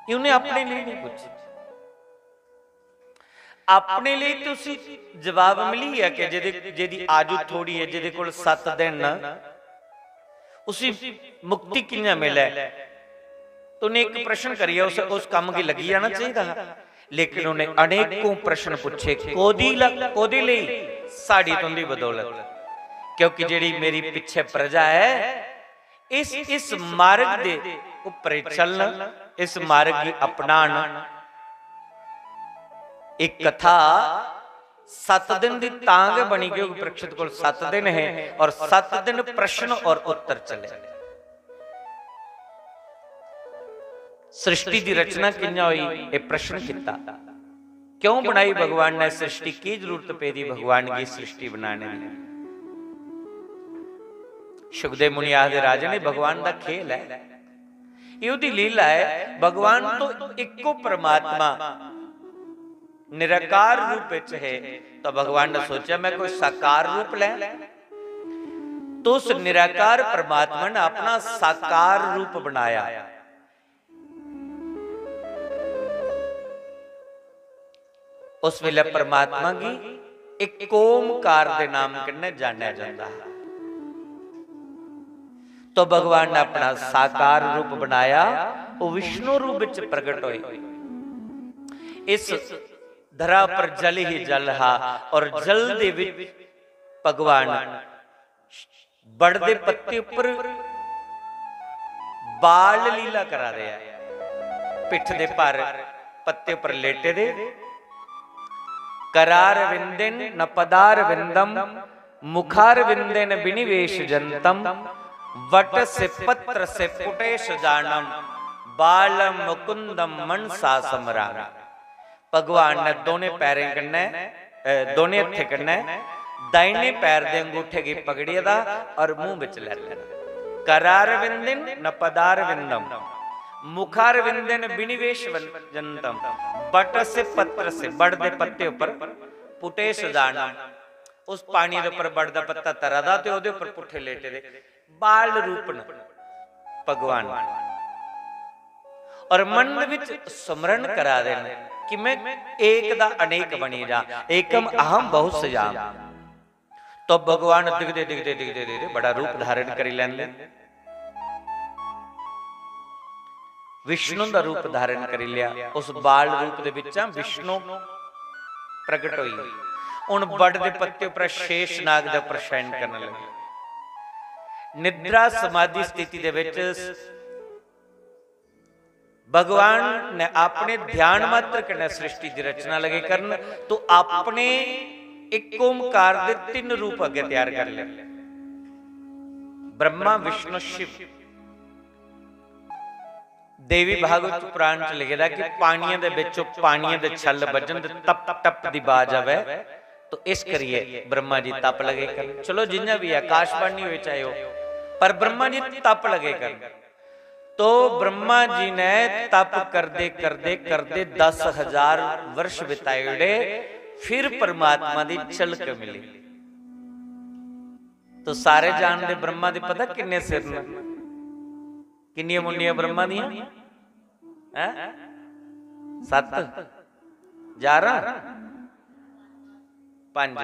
एह् उ'नें अपने लेई नहीं पुच्छे। अपने लेई ते उसी जवाब मिली गेआ कि जेह्दे, जेह्दी आयु थोड़ी है, जेह्दे कोल सत्त दिन न, उसी मुक्ति कि'यां मिलै? ते उ'नें इक प्रश्न करियै उस, उस कम्म गी लग्गी जाना चाहिदा हा। लेकिन उ'नें अनेकों प्रश्न पुच्छे, कोदी ल-, कोदी लेई? साढ़ी तुं'दी बदौलत, क्योंकि जेह्ड़ी मेरी पिच्छे प्रजा ऐ, इस, इस मार्ग दे उप्पर चलन, इस मार्ग गी अपनान। एह् कथा सत्त दिन दी तां गै बनी, क्योंकि परीक्षित कोल सत्त दिन हे और सत्त दिन प्रश्न और उत्तर चले। सृष्टि दी रचना कि'यां होई, एह् प्रश्न कीता। क्यों बनाई भगवान ने सृष्टि, की जरूरत पेदी भगवान गी सृष्टि बनाने दी? शुकदेव मुनि आखदे, राजन, एह् भगवान दा खेल ऐ, एह् ओह्दी लीला ऐ। भगवान तो इक्को परमात्मा निराकार रूप विच है, तो भगवान ने सोचा, मैं कोई साकार रूप लैं। तो उस निराकार परमात्मा ने अपना साकार रूप बनाया। उस वेले परमात्मा गी इक ओमकार दे नाम कन्नै जानेआ जंदा हा। तो भगवान ने अपना साकार रूप बनाया, वो विष्णु रूप विच प्रगट होए। इस धरा पर जल ही जल हा और जल दे विच भगवान बड़ दे पत्ते उप्पर बाल लीला करा दे ऐ। पिट्ठ दे भार पत्ते उप्पर लेटे दे। करार विंदेन न पदार विंदम, मुखार विंदेन विनिवेश जंतम, वटसे पत्रसे पुटेश जाणम, बालम मुकुंदम मनसा स्मरामि। भगवान ने दोनें पैरें कन्नै, अ, दोनें हत्थें कन्नै दाहिने पैर दे अंगूठे गी पकड़ियै दा और मुंह बिच लै लैना। करारविंदन न पदारविंदम, मुखारविंदन विनिवेश जंतम, बटसे पत्रसे, बड़ दे पत्ते ऊपर पुटेश जाणम, उस पानी दे ऊपर बड़ दा पत्ता तरा दा ते ओदे ऊपर पुट्ठे लेटे दे बाल रूप न भगवान। और मन विच स्मरण करा दे न कि मैं एक दा अनेक बनी जा, एकम अहम बहुसजाम। तो भगवान दिखदे, दिखदे, दिखदे, दिखदे बड़ा रूप धारण करी लैंदे। विष्णु दा रूप धारण करी लिया। उस बाल रूप दे विचां विष्णु प्रगट होई। हुन बड़ दे पत्ते उपर शेष नाग दा प्रशयन करन लगे। निद्रा समाधि स्थिति दे विच भगवान ने अपने ध्यान मात्र कन्नै सृष्टि दी रचना लगे करन, तो अपने एक ओंकार दे तीन रूप अगे तैयार कर ले, ब्रह्मा, विष्णु, शिव। देवी भागवत पुराण च लिखे दा कि पानियां दे विचों पानियां दे छल बजन ते तप तप दी बाज आवे, तो इस करिए ब्रह्मा जी तप लगे करन। चलो, जिन्ना भी आकाशवाणी होए चाहे हो, पर ब्रह्मा जी तप लगे करन। तो ब्रह्मा जी ने तप करदे, करदे, करदे दस हजार वर्ष बिताए उड़े, फिर परमात्मा दी झलक मिली। तो सारे जानदे ब्रह्मा दे पता किन्ने सिर न? किन्नियां मुंडियां ब्रह्मा दियां? हैं? सत्त? ग्यारह? पंज?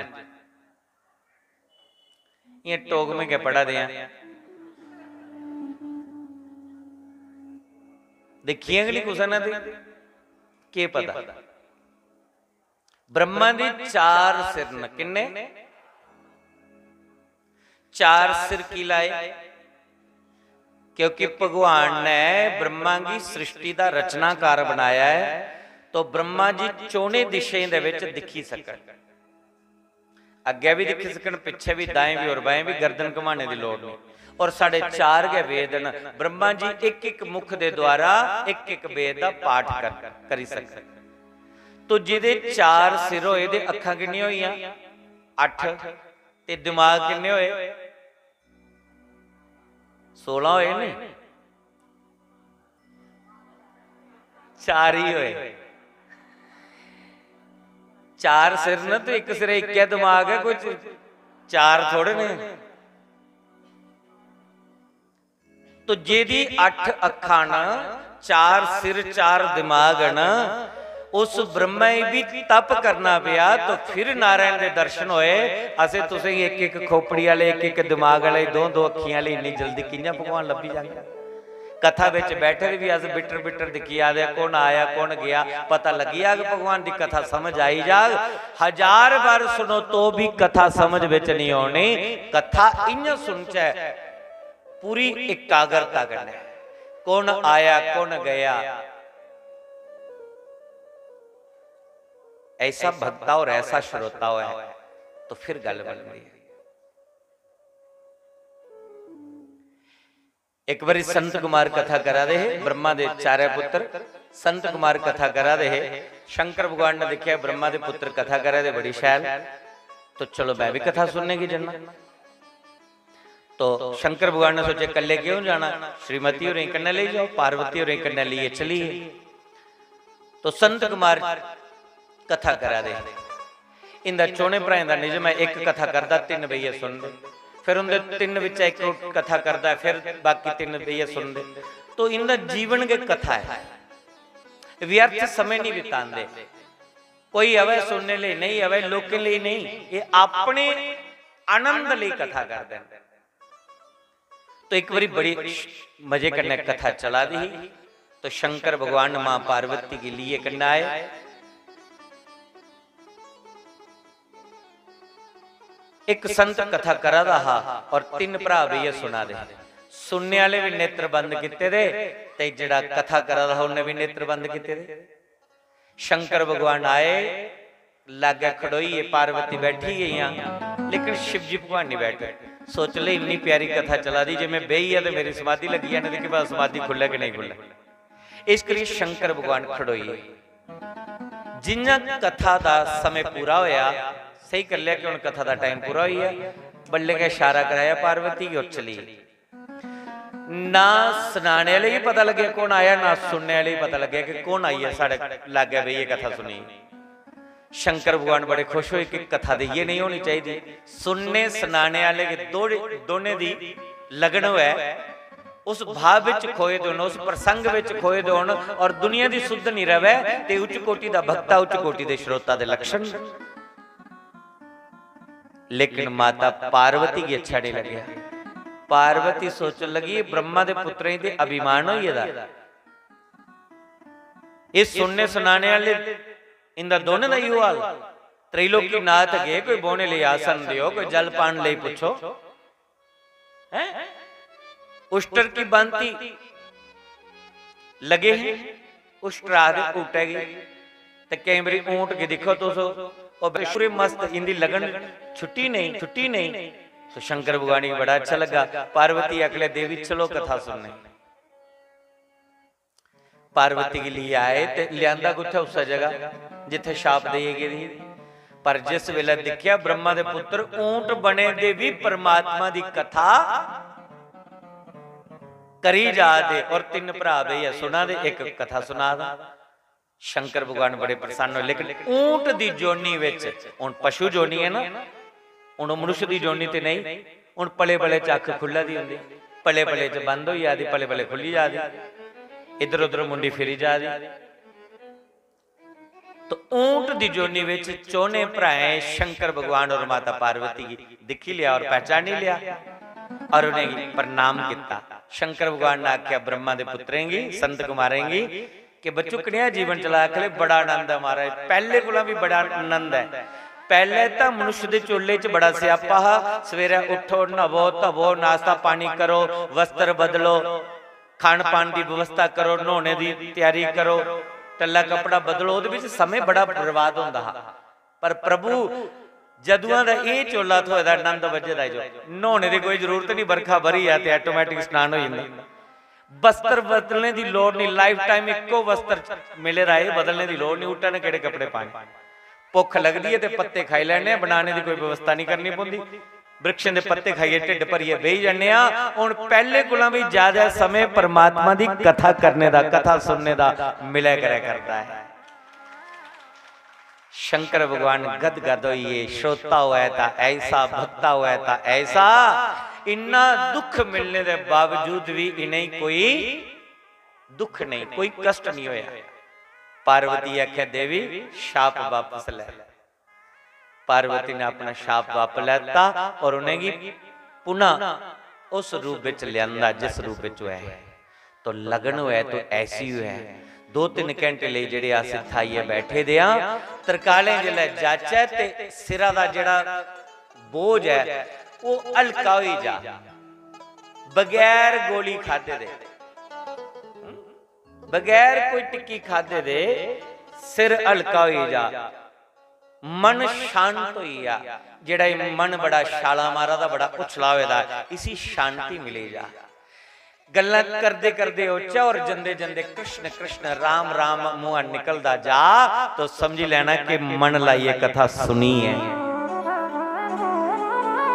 ये टोक में के पढ़ा दे हैं। दिक्खियां गै निं कुसै ने ते केह् पता। ब्रह्मा दे चार सिर न। किन्ने? चार सिर की लाए? क्योंकि भगवान ने ब्रह्मा की सृष्टि का रचनाकार बनाया है, तो ब्रह्मा जी चौने दिशें दे विच दिखी सकन। अग्गै भी दिखी सकन, पिच्छे भी, दाएं भी और बाएं भी, गर्दन घुमाने दी लोड़ नहीं। और साढ़े चार गै वेद न, ब्रह्मा जी एक एक मुख दे द्वारा एक एक वेद दा पाठ कर, करी सकन। तो जिदे चार सिर होए दे, अक्खां किन्नियां होइयां? अठ। ते दिमाग किन्ने होए? सोलां होए नी? चार ही होए। चार सिर न तो एक सिरे इक्कै दिमाग है, कोई चार थोड़े ने। तो जेदी अठ अखां न, चार सिर, चार दिमाग न, उस ब्रह्मा गी भी तप करना पेआ, तो फिर नारायण दे दर्शन होए। असें तुसें गी इक इक खोपड़ी आले, इक इक दिमाग आले, दो दो अक्खियां आले इन्नी जल्दी कि'यां भगवान लब्भी जांदे? कथा विच बैठे दे भी अस बिटर बिटर दिक्खी आदे, कु'न आया, कु'न गया, पता लगी जाग, भगवान दी कथा समझ आई जाग। हजार बार सुनो तो भी कथा समझ विच नहीं औनी। कथा इ'यां सुनचै, पूरी एकाग्रता कन्नै, कौन आया, कौन गया, ऐसा भक्ता और ऐसा श्रोता होए, तो फिर गल बनदी है। एक बारी संत कुमार कथा करा दे हे, ब्रह्मा दे चारै पुत्र। संत कुमार कथा करा दे हे, शंकर भगवान ने दिखेआ ब्रह्मा दे पुत्र कथा करा दे, बड़ी शैल, तो चलो मैं भी कथा सुनने की जन्ना। तो शंकर भगवान ने सोचे, कल्ले क्यों जाना, श्रीमती होरें कन्नै लेई जाओ, पार्वती होरें कन्नै लेइयै चलिए। तो संत कुमार कथा करा दे, इंदा चौने भ्राएं दा निजम है, इक कथा करदा, तिन्न बेहियै सुनदे, फिर उंदे तिन्न बिच्चा इक कथा करदा, फिर बाकी तिन्न बेहियै सुनदे। तो इंदा जीवन गै कथा है, व्यर्थ समय नहीं बितांदे। कोई आवै सुनने लेई, नहीं आवै, लोकें लेई नहीं, ये अपने आनंद लेई कथा करदे न। तो एक बारी बड़ी श-, मजे कन्नै कथा चला दी ही, तो शंकर भगवान मां पार्वती गी लेइयै कन्नै आए। एक संत कथा करा दा हा और तिन्न भ्रा बेहियै सुना दे हे। सुनने आह्ले बी नेत्र बंद कीते दे ते जेह्ड़ा कथा करा दा हा, उन्नै बी नेत्र बंद कीते दे। शंकर भगवान आए, लागै खड़ोइयै पार्वती बैठी गेइयां, लेकिन शिवजी भगवान नहीं बैठे। सोच ले, इन्नी प्यारी कथा चला दी, जे मैं बेही गेआ ते मेरी समाधि लग्गी जानी, ते केह् पता समाधि खुल्लै कि नेईं खुल्लै। इस करी शंकर भगवान खड़ोई गे। जि'यां कथा दा समें पूरा होया, स्हेई करी लेआ कि हुन कथा दा टाइम पूरा होई गेआ, बल्लें गै इशारा कराया पार्वती गी, और चली। ना सनाने आह्ले गी पता लग्गेआ कौन आया, ना सुनने आह्ले गी पता लग्गेआ कि कौन आई गेआ साढ़े लागै बेहियै कथा सुनी। शंकर भगवान बड़े खुश होए कि कथा ते इ'यै नेही होनी चाहिदी। सुनने सनाने आह्ले गी दो-, दोनें दी लगन होऐ, उस भाव विच खोए दे होन, उस प्रसंग विच खोए दे होन और दुनिया दी सुध नहीं रवै, ते उच्च कोटि दा भक्ता, उच्च कोटि दे श्रोता दे लक्षण। लेकिन माता पार्वती गी अच्छा नहीं लग्गेआ। पार्वती सोचन लगी, "ब्रह्मा दे पुत्रें गी ते अभिमान होई गेदा। एह् सुनने सनाने आह्ले, इंदा दोनें दा इहो हाल। त्रैलोकीनाथ गे, कोई बौह्ने लेई आसन देओ, कोई जल पान लेई पुच्छो।" हैं? उष्ट्र की भांति लगे हैं, उष्ट्र आखदे ऊंटै गी। ते केईं बारी ऊंट गी दिक्खो तुस, ओह् पूरे मस्त, इंदी लगन छुट्टी नेईं, छुट्टी नेईं। तो शंकर भगवान गी बड़ा अच्छा लग्गा। पार्वती आखले, "देवी, चलो कथा सुनने।" पार्वती गी लेई आए ते लेआंदा कुत्थै? उस्सै जगह जित्थै शाप देइयै गेदी ही। पर जिस बेलै दिक्खेआ, ब्रह्मा दे पुत्तर ऊंट बने दे बी परमात्मा दी कथा करी जा दे, और तिन्न भ्रा बेहियै सुना दे, इक कथा सुना दा। शंकर भगवान बड़े प्रसन्न होए, लेकिन ऊंट दी जोनी विच, हुन पशु जोनी है ना, हुन ओह् मनुष्य दी जोनी ते नेईं, हुन पले पले च अक्ख खुल्ला दी होंदी, पले पले च बंद होई जा दी, पले पले खुल्ली जा दी, इधर उधर मुंडी फिरी जा दी। तो ऊंट दी जोनी विच चौने भ्राएं शंकर भगवान और माता पार्वती गी दिक्खी लेआ और पहचानी लेआ और उ'नेंगी प्रणाम कीता। शंकर भगवान ने आखेआ ब्रह्मा दे पुत्रें गी, संत कुमारें गी, कि बच्चो, कनेहा जीवन चला? आखले, "बड़ा आनंद है महाराज, पैह्ले कोला बी बड़ा आनंद है। पैह्ले तां मनुष्य दे चोले च बड़ा स्यापा हा, सवेरै उट्ठो, न्हावो धवो, नाश्ता पानी करो, वस्त्र बदलो, खान पान दी व्यवस्था करो, न्हौने दी त्यारी करो, टल्ला कपड़ा बदलो, ओह्दे बिच समें बड़ा बर्बाद होंदा हा। पर प्रभु, जदुआं दा एह् चोला थ्होए दा, आनंद बज्झे दा जो, न्हौने दी कोई जरूरत नहीं, बरखा बरी आ ते automatic स्नान होई जंदा। वस्त्र बदलने दी लोड़ नहीं, लाइफ टाइम इक्को वस्त्र मिले दा, एह् बदलने दी लोड़ नहीं, उट्टा ने केह्ड़े कपड़े पाने, भुक्ख लगदी है ते पत्ते खाई लैने आं, बनाने दी कोई व्यवस्था नहीं करनी पौंदी, वृक्षें दे पत्ते खाइयै ढिड्ड भरियै बेही जन्ने आं। हुन पैह्ले कोला बी ज्यादा समें परमात्मा दी कथा करने दा, कथा सुनने दा मिलै करै करदा है।" शंकर भगवान गदगद होइए, श्रोता होऐ तां ऐसा, भक्ता होऐ तां ऐसा। इन्ना दुख मिलने दे बावजूद भी इ'नेंगी कोई दुख नहीं, कोई कष्ट नहीं होया। पार्वती आखे, "देवी, शाप वापस लै।" पार्वती ने अपना शाप वापस लैता और उ'नेंगी पुनः उस रूप विच लियांदा जिस रूप विच ओह् है। तो लगन होऐ तो ऐसी होऐ। दो तिन्न घैंटे लेई जेह्ड़े अस इत्थै आइयै बैठे दे आं, तरकालें जिसलै जाचै ते सिरा दा जेह्ड़ा बोझ ऐ, ओह् हल्का होई जा, बगैर गोली खाद्धे दे, बगैर कोई टिक्की खाद्धे दे सिर हल्का होई जा, मन शांत होई जा। जेह्ड़ा एह् मन बड़ा छाला मारा दा, बड़ा उछला होए दा, इसी शांति मिली जा। गल्लां करदे करदे औचै और जंदे जंदे कृष्ण कृष्ण, राम राम मुंहा निकलदा जा, तो समझी लैना कि मन लाइयै कथा सुनी ऐ।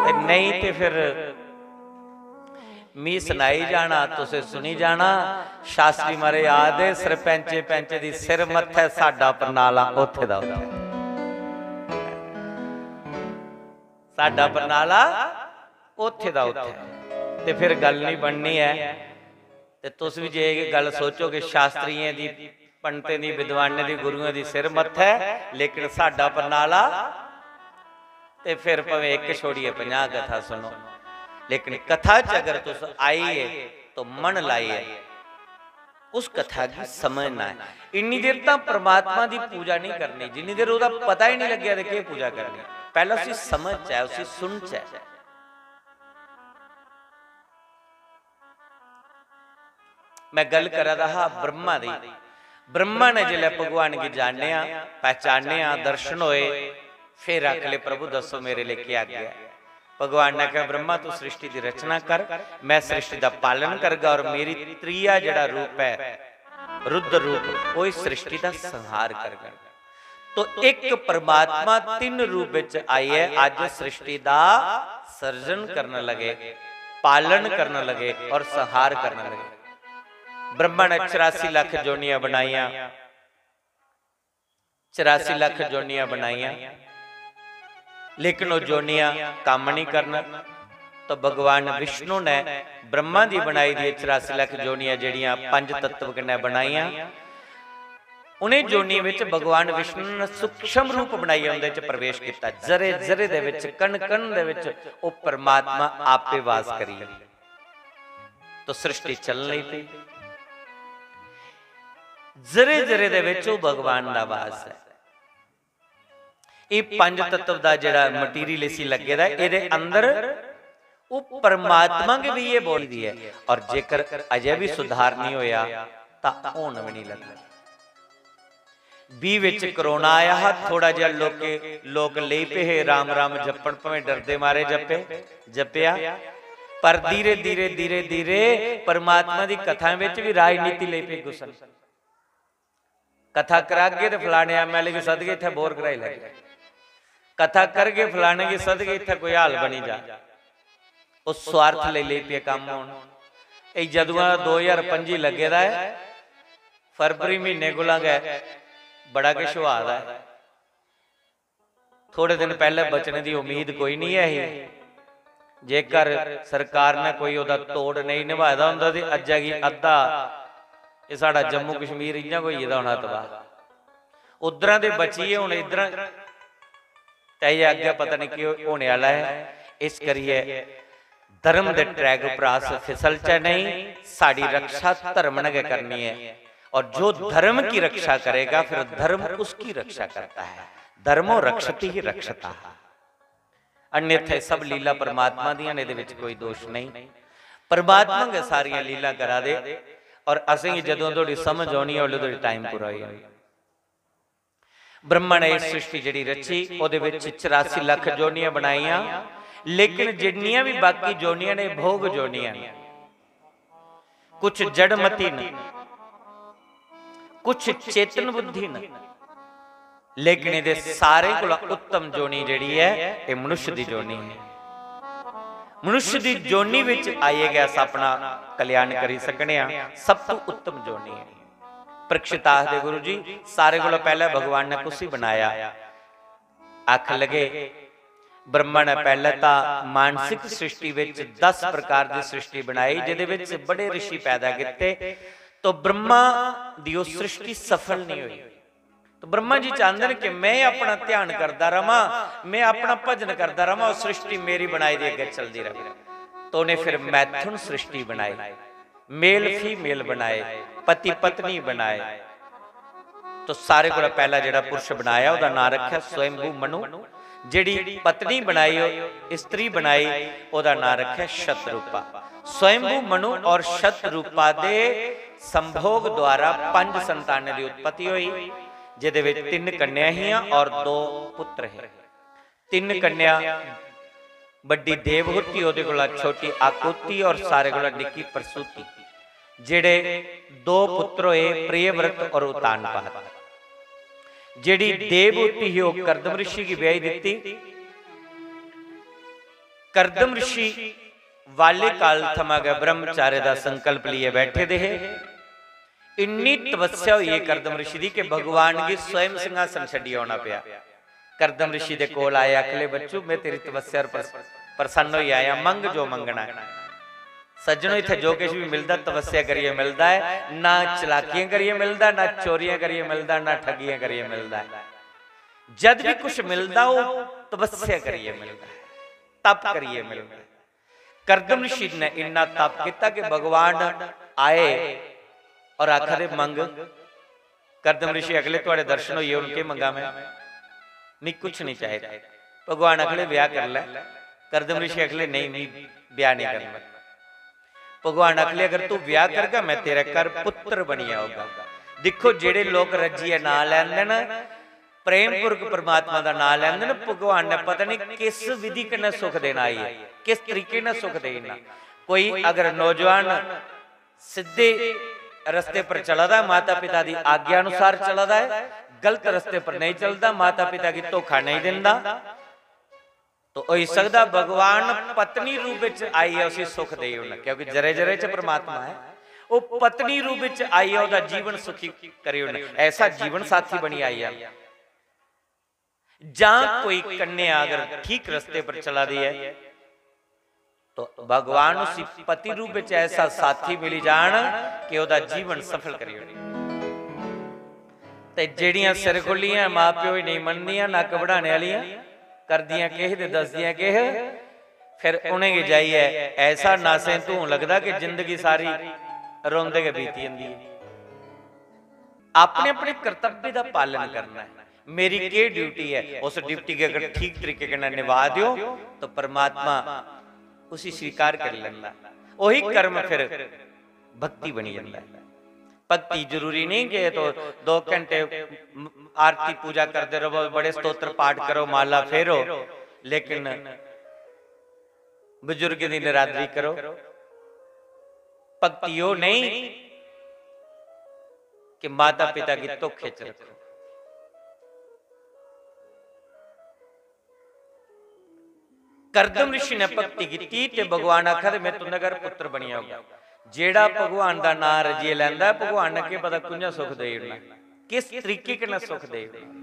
ते नेईं ते फिर मी सनाई जाना, तुसें सुनी जाना। शास्त्री महाराज आखदे, "सरपैंचे पैंचे दी सिर मत्थै, साडा परनाला उत्थे दा उत्थे।" साडा परनाला उत्थे दा उत्थे। ते फिर गल्ल नहीं बननी ऐ। ते तुस भी जे एह् गल्ल सोचो कि शास्त्रियें दी, पंडितें दी, विद्वानें दी, गुरुएं दी सिर मत्थै, लेकिन साडा परनाला, ते फिर भावें इक छोड़ियै पंजाह कथा सुनो, लेकिन कथा च अगर तुस आइए तो मन लाइए उस कथा गी समझना है। इन्नी देर तां परमात्मा दी पूजा नहीं करनी जिन्नी देर ओह्दा पता ही नहीं लग्गेआ ते केह् पूजा करनी। पैह्ला उसी समझचै, उसी सुनचै। मैं गल्ल करा दा हा ब्रह्मा दी। ब्रह्मा ने जिसलै भगवान गी जानेआ, पहचानेआ, दर्शन होए, फिर आखले, "प्रभु, दस्सो, मेरे लेई केह् आज्ञा ऐ?" भगवान ने कहा, "ब्रह्मा, तू सृष्टि की रचना कर, मैं सृष्टि का पालन करगा और मेरी त्रीया जेड़ा रूप है, रुद्र रूप, वो इस सृष्टि का संहार करगा।" तो एक परमात्मा तीन रूप विच आइए, अज सृष्टि का सर्जन करने लगे, पालन करने लगे और संहार करने लगे। ब्रह्मा ने चौरासी लाख जोनियां बनाइयां, चौरासी लाख जोनियां बनाइयां, लेकिन वो जोनियां काम नहीं करन। तो भगवान विष्णु ने ब्रह्मा दी बनाई दी चौरासी लाख जोनियां, जेड़ियां पंज तत्व कन्नै बनाइयां, उन्हें जोनियां विच भगवान विष्णु ने सूक्ष्म रूप बनाइयै उंदे च प्रवेश किया। जरे जरे दे विच, कण कण दे विच वो परमात्मा आपे वास करी। तो सृष्टि चलन लई पई। जरे जरे दे विच वो भगवान दा वास है। ये पंज तत्व दा जेड़ा material इसी लगे दा, एदे अंदर वो परमात्मा के भी ये बोली दी है। और जेकर अजे भी सुधार नहीं होया, तां होन भी नहीं लगना। बीह विच कोरोना आया हा, थोड़ा जिहा लोके, लोक लेई पे हे राम राम जपण, भावें डरदे मारे जपे, जपिया, पर धीरे, धीरे, धीरे, धीरे परमात्मा दी कथाएं विच भी राजनीति लेई पे घुसन। कथा करागे ते फलाने MLA गी सदगे, इत्थै बोर कराई लैगे। कथा करगे, फलाने गी सदगे, इत्थै कोई हाल बनी जा। उस स्वार्थ लेई लेई पे कम्म होन। एह् जदुआं दा दो ज्हार पंजी लग्गे दा ऐ, फरवरी म्हीने कोला गै बड़ा किश होआ दा ऐ। थोड़े दिन पैह्ले बचने दी उम्मीद कोई निं ऐ ही। जेकर सरकार ने कोई ओह्दा तोड़ नेईं नभाए दा होंदा ते अज्जै गी अद्धा एह् साढ़ा जम्मू कश्मीर इ'यां गै होई गेदा होना तबाह। उद्धरा दे बचियै हून इद्धरा ते एह् अग्गें पता निं केह् होने आह्ला ऐ। इस करियै धर्म दे track उप्पर अस फिसलचै नेईं, साढ़ी रक्षा धर्म ने गै करनी ऐ। और जो धर्म की रक्षा करेगा, फिर धर्म उसकी रक्षा करता है। धर्मो रक्षति ही रक्षता। अन्यथा एह् सब लीला परमात्मा दियां न, एह्दे विच कोई दोष नेईं। परमात्मा गै सारियां लीला करा दे। और असेंगी जदों धोड़ी समझ औनी ऐ, उसले धोड़ी time पूरा होई जाना। ब्रह्मा ने एह् सृष्टि जेह्ड़ी रची, ओह्दे विच चौरासी लक्ख जोनियां बनाइयां, लेकिन जिन्नियां भी बाकी जोनियां ने, भोग जोनियां ने। कुछ जड़मती न, कुछ चेतन बुद्धि न, लेकिन एह्दे सारें कोला उत्तम जोनी जेह्ड़ी ऐ, एह् मनुष्य दी जोनी ऐ। मनुष्य दी जोनी विच आइयै गै अस अपना कल्याण करी सकने आं। सब तों उत्तम जोनी ऐ। परीक्षित आखदे, "गुरु जी, सारें कोला पैह्लें भगवान ने कुसी बनाया?" आखन लगे, "ब्रह्मा ने पैह्लें तां मानसिक सृष्टि विच दस प्रकार दी सृष्टि बनाई, जेह्दे विच बड़े ऋषि पैदा कीते, तो ब्रह्मा दी ओह् सृष्टि सफल नहीं होई।" तो ब्रह्मा जी चांहदे न कि मैं अपना ध्यान करदा रवां, मैं अपना भजन करदा रवां, ओह् सृष्टि मेरी बनाई दी अग्गें चलदी रहे। तो उ'नें फिर मैथुन सृष्टि बनाई। मेल फीमेल बनाए, पति पत्नी बनाए। तो सारे कोला पैह्ला जेह्ड़ा पुरुष बनाया, ओह्दा नां रखेआ स्वयंभू मनु। जेह्ड़ी पत्नी बनाई, ओह् स्त्री बनाई, ओह्दा नां रखेआ शतरूपा। स्वयंभू मनु और शतरूपा दे संभोग द्वारा पंज संतानें दी उत्पत्ति होई, जेह्दे विच तिन्न कन्या हियां और दो पुत्र हे। तिन्न कन्या, बड्डी देवहूति, ओह्दे कोला छोटी आकूति और सारे कोला निक्की प्रसूति, जेह्ड़े दो पुत्र होए, प्रियव्रत और उत्तानपाद। जेह्ड़ी देवहूति ही, ओह् कर्दम ऋषि गी ब्याही दित्ती। कर्दम ऋषि बाल्यकाल थमां गै ब्रह्मचार्य दा संकल्प लेइयै बैठे दे हे। इन्नी तपस्या होई है कर्दम ऋषि दी कि भगवान गी स्वयं सिंहासन छड्डी औना पेआ। कर्दम ऋषि दे कोल आए, आखले, "बच्चू, मैं तेरी तपस्या पर प्रस-, प्रसन्न होई आया, मंग जो मंगना है।" सज्जनो, इत्थै जो किश बी मिलदा, तपस्या करियै मिलदा ऐ, ना चलाकियां करियै मिलदा, ना चोरियां करियै मिलदा, ना ठगियां करियै मिलदा ऐ। जद बी कुछ मिलदा, ओह् तपस्या करियै मिलदा ऐ, तप करियै मिलदा ऐ। कर्दम ऋषि ने इन्ना तप किया कि भगवान आए और आखा दे, "मंग।" कर्दम ऋषि अगले, "थुआड़े दर्शन होई गे, हुन केह् मंगा मैं? मिगी कुछ नहीं चाहिदा।" भगवान अगले, "ब्याह कर लै।" कर्दम ऋषि अगले, "नहीं, मिगी ब्याह नहीं करना।" भगवान अगले, "अगर तू ब्याह करगा, मैं तेरे घर पुत्र बनी आऊगा।" दिक्खो, जेड़े लोक रज्जियै नां लैंदे न, प्रेमपूर्वक परमात्मा दा नां लैंदे न, भगवान ने पता नहीं किस विधि कन्नै सुख देना आई है, किस तरीके कन्नै सुख देना। कोई अगर नौजवान सिद्धे रस्ते पर चला दा है, माता पिता दी आज्ञा अनुसार चला दा है, गलत रस्ते पर नहीं चलदा, माता पिता गी धोखा नहीं दिंदा, तो होई सकदा भगवान पत्नी रूप विच आइयै उसी सुख देई ओड़न, क्योंकि जरे जरे च परमात्मा है। ओह पत्नी रूप विच आइयै ओहदा जीवन सुखी करी ओड़न, ऐसा जीवन साथी बनी आई है। जां कोई कन्या अगर ठीक रस्ते पर चला दी है, तो भगवान उसी पति रूप विच ऐसा साथी मिली जान कि ओहदा जीवन सफल करी ओड़े। ते जेड़ियां सिर खुल्लियां, मां प्यो ही नहीं मनदियां, नक्क बढ़ाने आह्लियां, करदियां किह ते दसदियां किह, फिर उ'नेंगी जाइयै ऐसा नासें धूं लगदा कि जिंदगी सारी रोंदे गै बीती जंदी है। अपने अपने कर्तव्य दा पालन करना है। मेरी केह् ड्यूटी है, उस ड्यूटी गी अगर ठीक तरीके कन्नै निभा दियो, तो परमात्मा उसी स्वीकार करी लैंदा। ओही कर्म फिर भक्ति बनी जंदा है। भक्ति जरूरी नहीं कि तो दो घंटे आरती पूजा करदे रहो, बड़े स्तोत्र पाठ करो, माला फेरो, लेकिन बुजुर्ग दी निरादरी करो। भक्ति ओह नहीं कि माता पिता गी धोखे च रखो। करदम ऋषि ने भक्ति कीती ते भगवान आखा दे, "मैं तुंदे घर पुत्र बनी आऊगा।" जेड़ा भगवान दा नां रजिए लैंदा है, भगवान ने केह् पता कुंजा सुख देई ओड़ना, किस तरीके कन्नै सुख देई ओड़ना।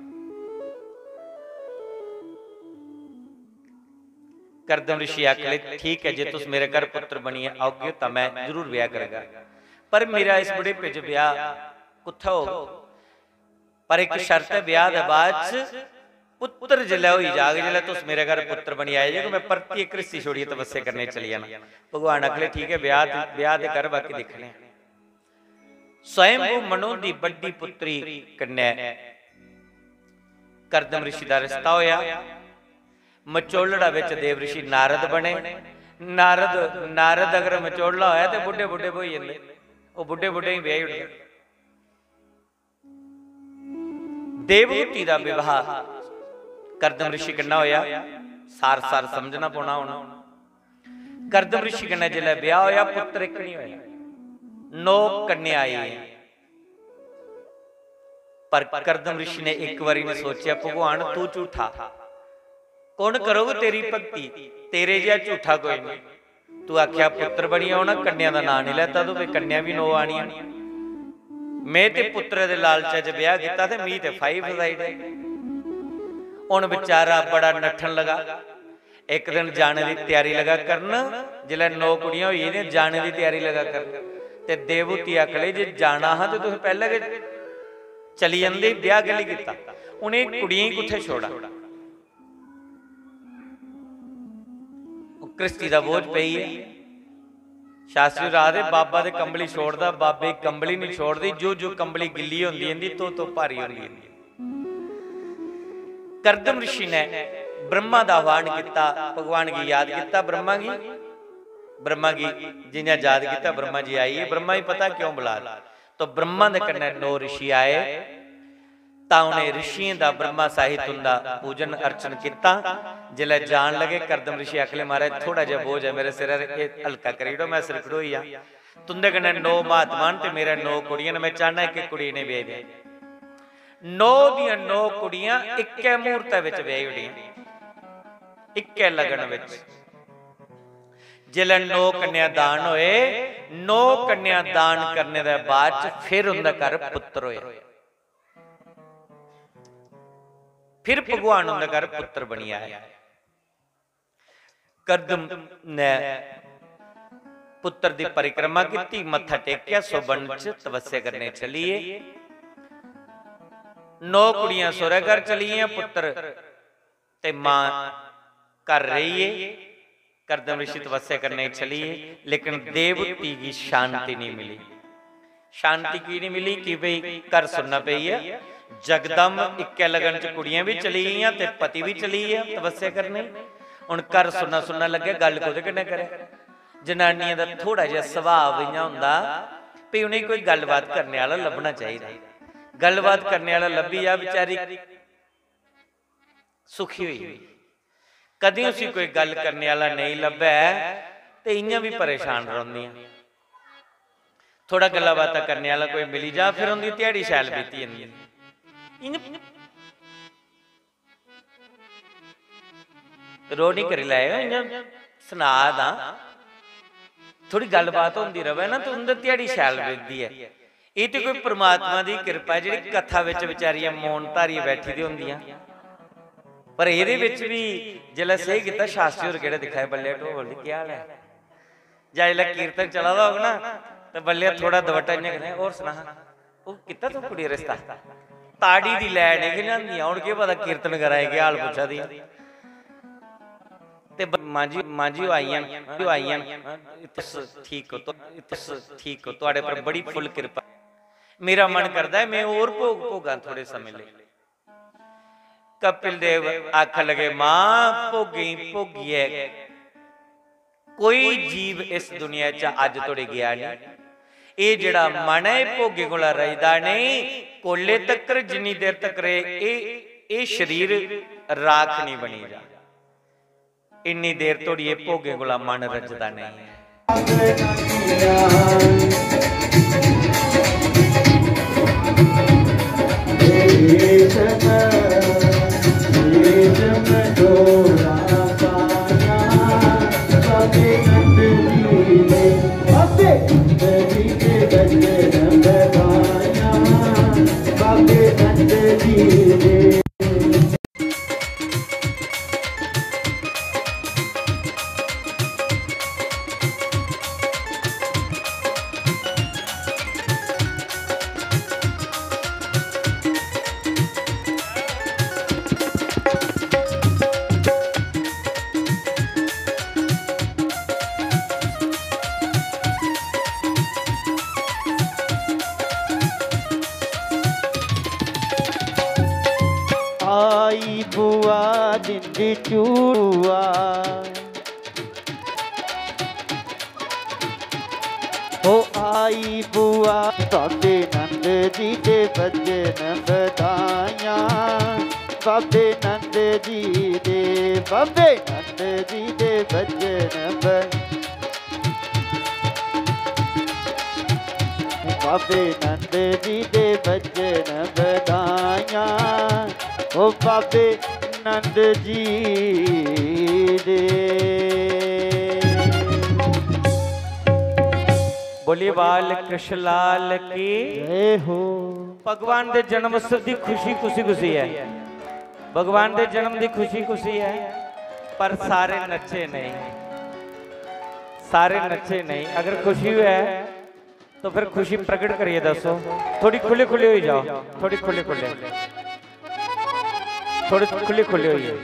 करदम ऋषि आखले, "ठीक है, जे तुस मेरे घर पुत्र बनिए आओगे तां मैं जरूर ब्याह करगा, पर मेरा इस बुढ़ेपे च ब्याह कुत्थै होग? पर इक शर्त है, ब्याह दे बाद च पुत्र जिसलै होई जाग, जिसलै तुस मेरे घर पुत्र बनी आए जे, मैं परतियै घृस्ती छोड़ियै तपस्या करने चली जाना।" भगवान आखले, "ठीक है, ब्याह ते, ब्याह ते कर, बाकी दिक्खने आं।" स्वयंभू मनु दी बड्डी पुत्री कन्नै करदम ऋषि दा रिश्ता होया। मचोलड़ा बिच देव ऋषि नारद बने। नारद, नारद अगर मचोलड़ा होया ते बुड्ढे बुड्ढे होई जंदे, ओह् बुड्ढे बुड्ढे ही ब्याही ओड़दे। देवहूति दा विवाह करदम ऋषि कन्नै होया। सार सार समझना पौना होना। करदम ऋषि कन्नै जिसलै ब्याह होया, पुत्र इक नहीं होया, नौ कन्या आई। पर करदम ऋषि ने इक बारी नहीं सोचेआ, "भगवान, तू झूठा, कौन करोग तेरी भक्ति? तेरे जेहा झूठा कोई नहीं। तू आख्या पुत्र बनी औना, कन्या दा नां नहीं लैता तू, भी कन्या भी नौ आनियां। मैं ते पुत्र दे लालचा च ब्याह कीता ते मी ते फाही फसाई दे।" हुन बेचारा बड़ा नट्ठन लगा। इक दिन जाने दी त्यारी लगा करन, जिसलै नौ कुड़ियां होई गेदियां, जाने दी त्यारी लगा करन। ते देवहूति आखन लगी, "जे जाना हा ते तुस पैह्लें गै चली जंदे, ब्याह कैल्ली कीता? उ'नें कुड़ियें गी कुत्थै छोड़ा?" ओह् घृस्ती दा बोझ पेई ऐ। शास्त्री होर आखदे, "बाबा ते कंबली छोड़दा, बाबे गी कंबली निं छोड़दी, जो जो कंबली गिल्ली होंदी जंदी, तो तो भारी होंदी जंदी।" करदम ऋषि ने ब्रह्मा दा आह्वान कीता, भगवान गी याद कीता, ब्रह्मा गी, ब्रह्मा गी जि'यां याद कीता, ब्रह्मा जी आई गे। ब्रह्मा गी पता क्यों बुला दे। तो ब्रह्मा दे कन्नै नौ ऋषि आए, तां उ'नें ऋषियें दा, ब्रह्मा सहित उं'दा पूजन अर्चन कीता। जिसलै जान लगे, करदम ऋषि आखले, "महाराज, थोड़ा जेहा बोझ ऐ मेरे सिरै पर, एह् हल्का करी ओड़ो, मैं सिर घड़ोई जां। तुं'दे कन्नै नौ महात्मा न ते मेरे नौ कुड़ियां न, मैं चाह्न्नां इक इक कुड़ी इ'नें ब्याही दें।" नौ दियां नौ कुड़ियां इक्कै मुहूर्तै बिच ब्याही ओड़ियां, इक्कै लगन बिच। जिसलै नौ कन्या दान होए, नौ कन्या दान करने दे बाद च फिर उं'दे घर पुत्र होए, फिर भगवान उं'दे घर पुत्र बनी आए। करदम ने पुत्र दी परिक्रमा कीती, मत्था टेकेआ, सो वन च तपस्या करने चली गे। नौ कुड़ियां सौह्रै घर चली गेइयां, पुत्र ते मां घर रेही गे। करदम ऋषि तपस्या करने चली गे, लेकिन देवहूति गी शांति नहीं मिली। शांति की नहीं मिली? कि भई घर सुन्ना पेई गेआ, जकदम इक्कै लगन च कुड़ियां भी चली गेइयां ते पति भी चली गेआ तपस्या करने। हुन घर सुन्ना सुन्ना लग्गै, गल्ल कोह्दे कन्नै करै? जनानियें दा थोड़ा जेहा सुभाऽ इ'यां होंदा, भई उ'नेंगी कोई गल्लबात करने आह्ला लब्भना चाहिदा। गल्लबात करने आह्ला लब्भी जा, बेचारी सुखी होई। कदें उसी कोई गल्ल करने आह्ला नेईं लब्भै ते इ'यां बी परेशान रौंह्दियां। थोड़ा गल्लां बातां करने आह्ला कोई मिली जा, फिर उं'दी ध्याड़ी शैल बीती जंदी। इ'यां रोह् निं करी लैएओ, इ'यां सना दा, थोड़ी गल्लबात होंदी र'वै ना, ते उं'दी ध्याड़ी शैल बीतदी ऐ। एह् ते कोई परमात्मा दी किरपा ऐ, जेह्ड़ी कथा बिच बेचारियां मौन धारियै बैठी दी होंदियां। पर एह्दे बिच बी जिसलै सेही कीता, शास्त्री होर केह्ड़े दिक्खा दे, "बल्लेआ ढोल दी केह् हाल ऐ?" जां जिसलै कीर्तन चला दा होग ना, ते बल्लेआ थोड़ा दपट्टा इ'यां कन्नै, "होर सना, ओह् कीता तूं कुड़िये रिश्ता?" ताड़ी दी लै निं गंढांदियां, हून केह् पता कीर्तन करा दे केह् हाल पुच्छा दियां। ते ब-, मांजी, मांजी ओह् आइयां न, ओह् आइयां न। "तुस ठीक ओ, तुस ठीक ओ, तुआढ़े पर बड़ी full किरपा। मेरा मन करदा ऐ, में होर भोग भोगां थोड़े समें लेई।" कपिल देव आखन लगे, "मां, भोगें गी भोगियै कोई जीव इस दुनिया च अज्ज धोड़ी गेआ नेईं। एह् जेह्ड़ा मन ऐ, एह् भोगें कोला रजदा नेईं। कोल्ले तक्कर, जिन्नी देर तक्कर एह्, एह्, एह् शरीर राख निं बनी जा, इन्नी देर धोड़ी एह् भोगें कोला मन रजदा नेईं ऐ।" आई बुआ जिंद चूआ, ओ आई बुआ। बाबे नंद जी दे बजन बधाइयां, बाबे नंद जी दे, बाबे नंद जी दे बजन ब-, बाबे नंद जी दे बजन बधाइयां, ओ बाबे नंद जी दे। बोलिए बाल कृष्ण लाल की। जय हो। भगवान दे जन्म उत्सव दी खुशी कुसी कुसी ऐ? भगवान दे जन्म दी खुशी कुसी ऐ? पर सारे नच्चे नेईं, सारे नच्चे नेईं। अगर खुशी होऐ तो फिर खुशी प्रकट करियै दस्सो। थोड़ी खु'ल्ले खु'ल्ले होई जाओ, थोड़ी खु'ल्ले खु'ल्ले, थोड़ी खु'ल्ले खु'ल्ले होई जाओ।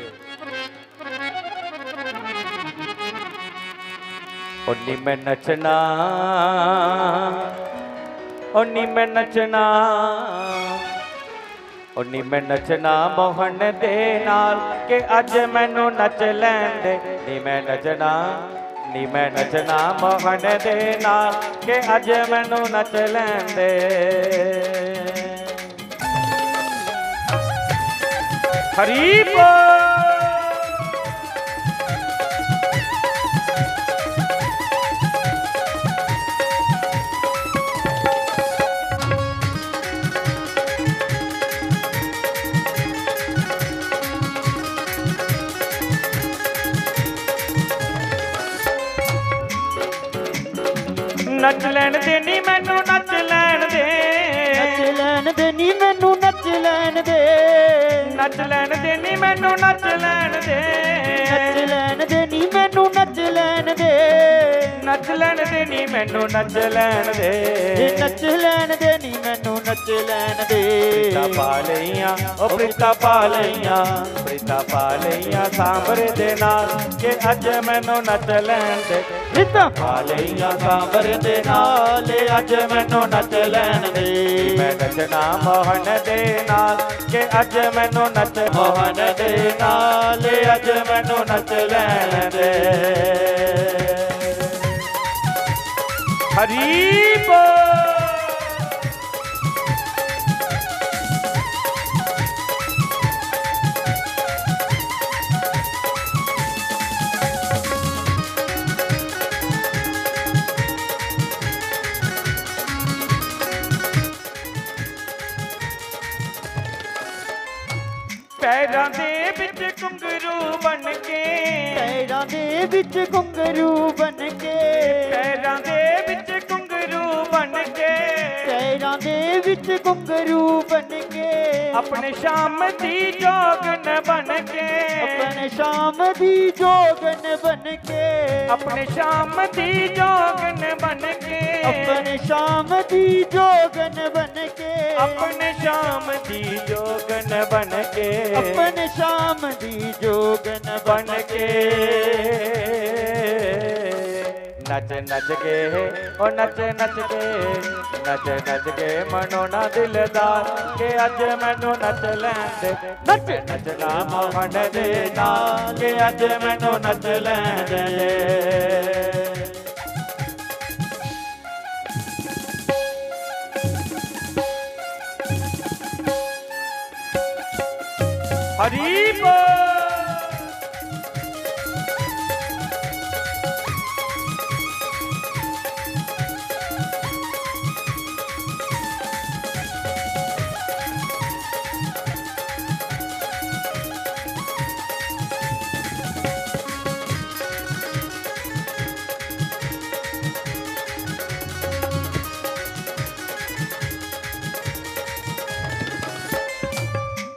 ओ नी मैं नचना, ओ नी मैं नचना, ओ नी मैं नचना मोहन दे नाल, के अज मैनू नच लैन दे। नी मैं नचना, नी मैं नचना मोहन दे नाल, के अज मैनू नच लैन दे। हरी बोल। नच लैन दे नी मैनू, नच लैन दे। नच लैन दे नी मैनू, नच लैन दे। नच लैन दे नी मैनू, नच लैन दे। नच लैन दे नी मैनू, नच लैन दे। नच लैन दे नी मैनू, नच लैन दे। ए नच लैन दे नी मैनू, नच लैन दे। प्रीता पा लइयां, ओ प्रीता पा लइयां, प्रीता पा लइयां सांबरे दे नाल, के अज मैनू नच लैन दे। प्रीता पा लइयां सांबरे दे नाल, अज मैनू नच लैन दे। मैं नचना मोहन दे नाल, के अज मैनू नच मोहन दे नाल, अज मैनू नच लैन दे। हरी बोल। पैरां दे बिच घुंघरू बन के, पैरां दे बिच घुंघरू बन के, पैरां दे बिच घुंघरू बन के, पैरां दे बिच घुंघरू बन के, अपने शाम दी जोगन बन के, अपने शाम दी जोगन बन के, अपने शाम दी जोगन बन के, अपने शाम दी जोगन बन के, अपने शाम दी जोगन बन के, अपने शाम दी जोगन बन के। नच नच के, ओ नच नच के, नच नच के मनोना दिलदार, के अज मैनू नच लैन दे। नच नचना मोहन दे नाल, के अज मैनू नच लैन दे। हरी बोल।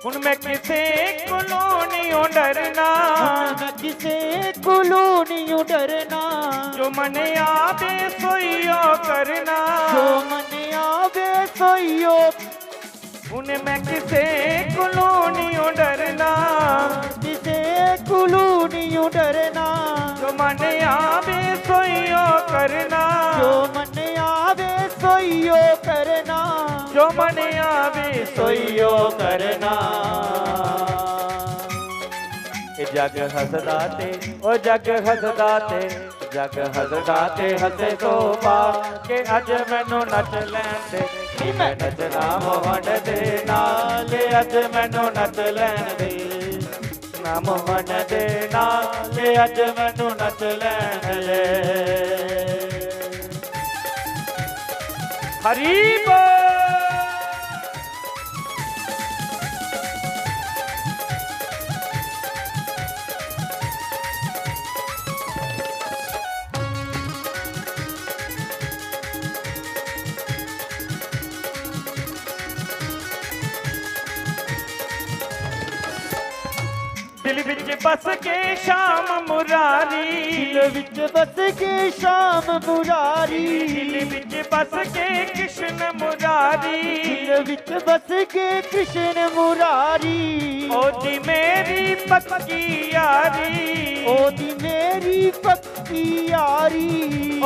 हुन मैं किसे कोलों निं डरना, हुन मैं किसे कोलों निं डरना, जो मन आवे सोइयो करना, जो मन आवे सोइयो। हुन मैं किसे कोलों निं डरना, किसे कोलों निं डरना, जो मन आवे सोइयो करना, जो मन आवे सोइयो करना, जो मन आवे सोइयो करना। ए जग हसदा ते, ओ जग हसदा ते, जग हसदा ते हसे सोभा, के अज मैनू नच लैन दे। नी मैं नचना मोहन दे नाल, अज मैनू नच लैन दे। ना मोहन दे नाल, अज मैनू नच लैन दे। हरी बोल। दिल विच बस के श्याम मुरारी, दिल विच बस के श्याम मुरारी, दिल विच बस के कृष्ण मुरारी, दिल विच बस के कृष्ण मुरारी। ओदी मेरी पक्की यारी, ओदी मेरी पक्की यारी,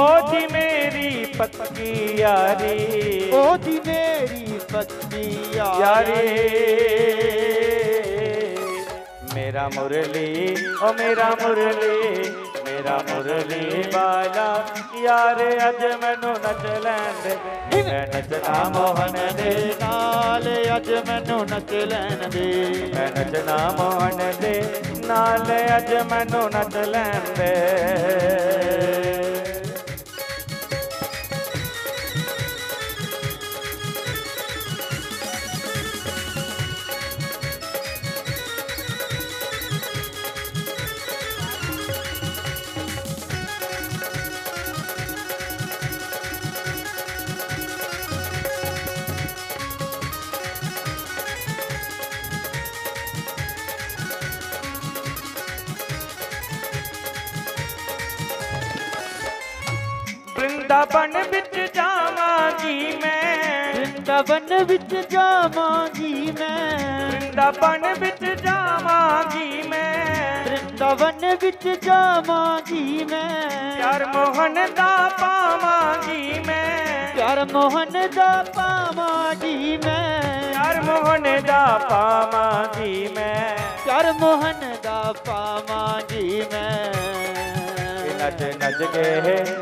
ओदी मेरी पक्की यारी, ओदी मेरी पक्की यारी। यारी। मेरा मुरली, ओ मेरा मुरली, मेरा मुरली वाला यार, अज मैनू नच लैन दे। मैं नचना मोहन दे नाल, अज मैनू नच लैन दे। मैं नचना मोहन दे नाल, अज मैनू नच लैन दे। वृंदावन विच जावांगी मैं। वृंदावन विच जावांगी मैं। वृंदावन विच जावांगी मैं। वृंदावन विच जावांगी मैं। प्यार मोहन दा पावांगी मैं। प्यार मोहन दा पावांगी मैं। प्यार मोहन दा पावांगी मैं। प्यार मोहन दा पावांगी मैं। नच नच के,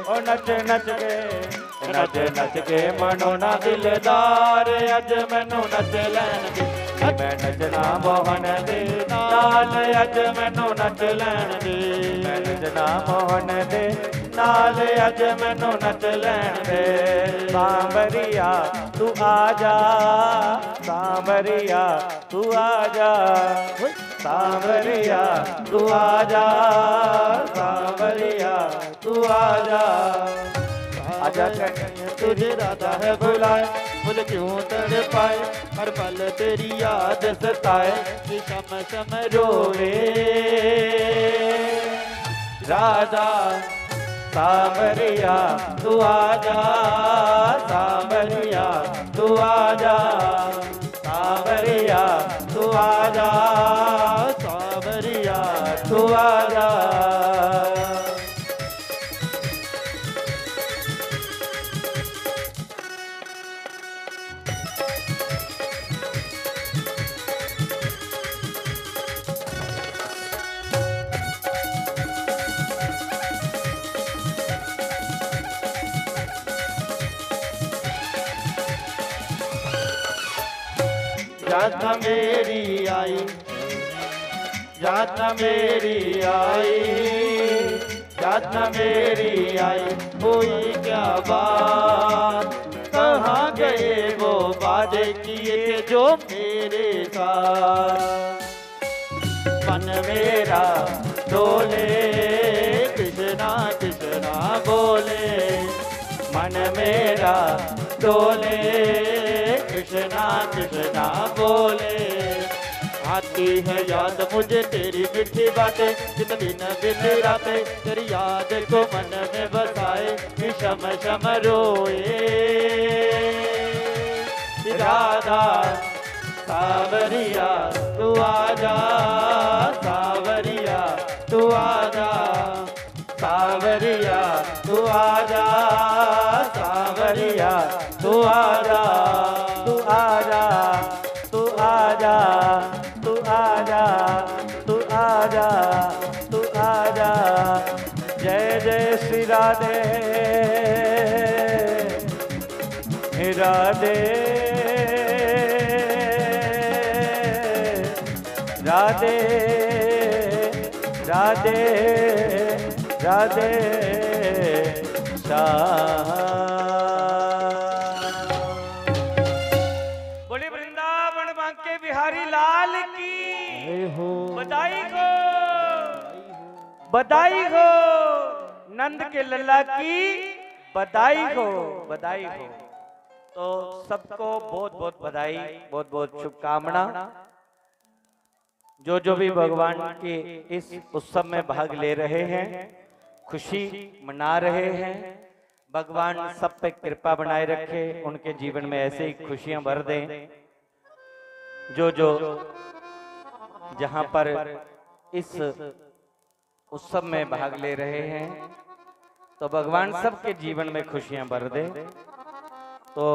ओ नच नच के, नच नच के मनोना दिलदार, अज मैनू नच लैन दे। मैं नचना मोहन दे नाल, अज मैनू नच लैन दे। मैं नचना मोहन दे नाल अज मैनू नच लैन दे। सांवरिया तू आ जा, सांवरिया तू आ जा, सांवरिया तू आ जा, सांवरिया तू आ जा। आजा कन्हैया तुझे राधा है बुलाए, मुझे क्यों तड़पाए, हर पल तेरी याद सताए, ये शम शम रोए। राधा सांवरिया तू आ जा, सांवरिया तू आ जा, सांवरिया तू आ जा, सांवरिया तू आ जा। याद मेरी आई, याद मेरी आई, याद मेरी आई, हुई क्या बात, कहाँ गए वो वादे किए जो मेरे साथ। मन मेरा डोले, कृष्णा कृष्णा बोले, मन मेरा डोले, कृष्णा कृष्णा बोले। आती है याद मुझे तेरी मीठी बातें, जित दिन दिन रातें तेरी याद को मन में बसाए, कि शम शम रोए। राधा सांवरिया तू आ जा, सांवरिया तू आ जा, सांवरिया तू आ जा, सांवरिया तू आ जा, तू आ जा, तू आ जा, तू आ जा, तू आ जा, तू आ जा। जय जय श्री राधे, राधे, राधे, राधे, राधे, श्याम। बोलिए वृंदावन बांके बिहारी लाल की। जय हो। बधाई हो, बधाई हो, नंद के लल्ला की बधाई हो, बधाई हो। तो सबको बहुत बहुत बधाई, बहुत बहुत शुभकामना। जो जो भी भगवान के इस उत्सव में भाग ले रहे हैं, खुशी मना रहे हैं, भगवान सब पे कृपा बनाए रखे, उनके जीवन में ऐसे ही खुशियां भर दें। जो जो जहां पर इस उत्सव में भाग ले रहे हैं, तो भगवान सबके जीवन में खुशियां भर दे। तो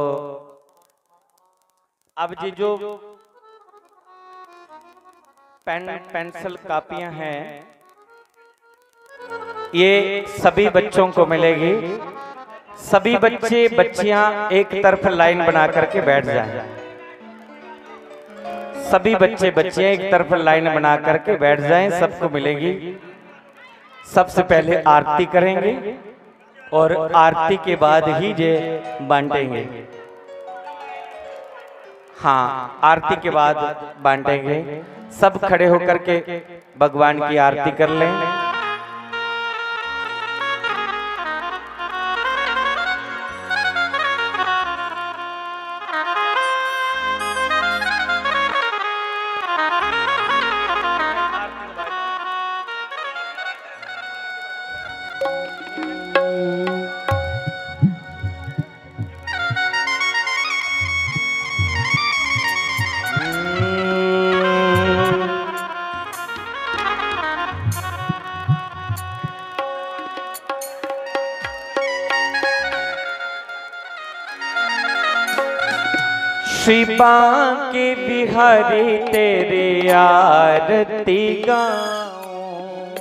अब जी जो पेन, पेंसिल, कापियां हैं, ये सभी बच्चों को मिलेगी। सभी बच्चे बच्चियां एक तरफ लाइन बना करके बैठ जाएं। सभी बच्चे बच्चियां एक तरफ लाइन बना करके बैठ जाएं, सबको मिलेगी। सबसे पहले आरती करेंगे और आरती के बाद ही ये बांटेंगे। हाँ, आरती के बाद बांटेंगे। सब खड़े होकर के भगवान की आरती कर लें। श्री बांके बिहारी तेरी आरती गाऊं।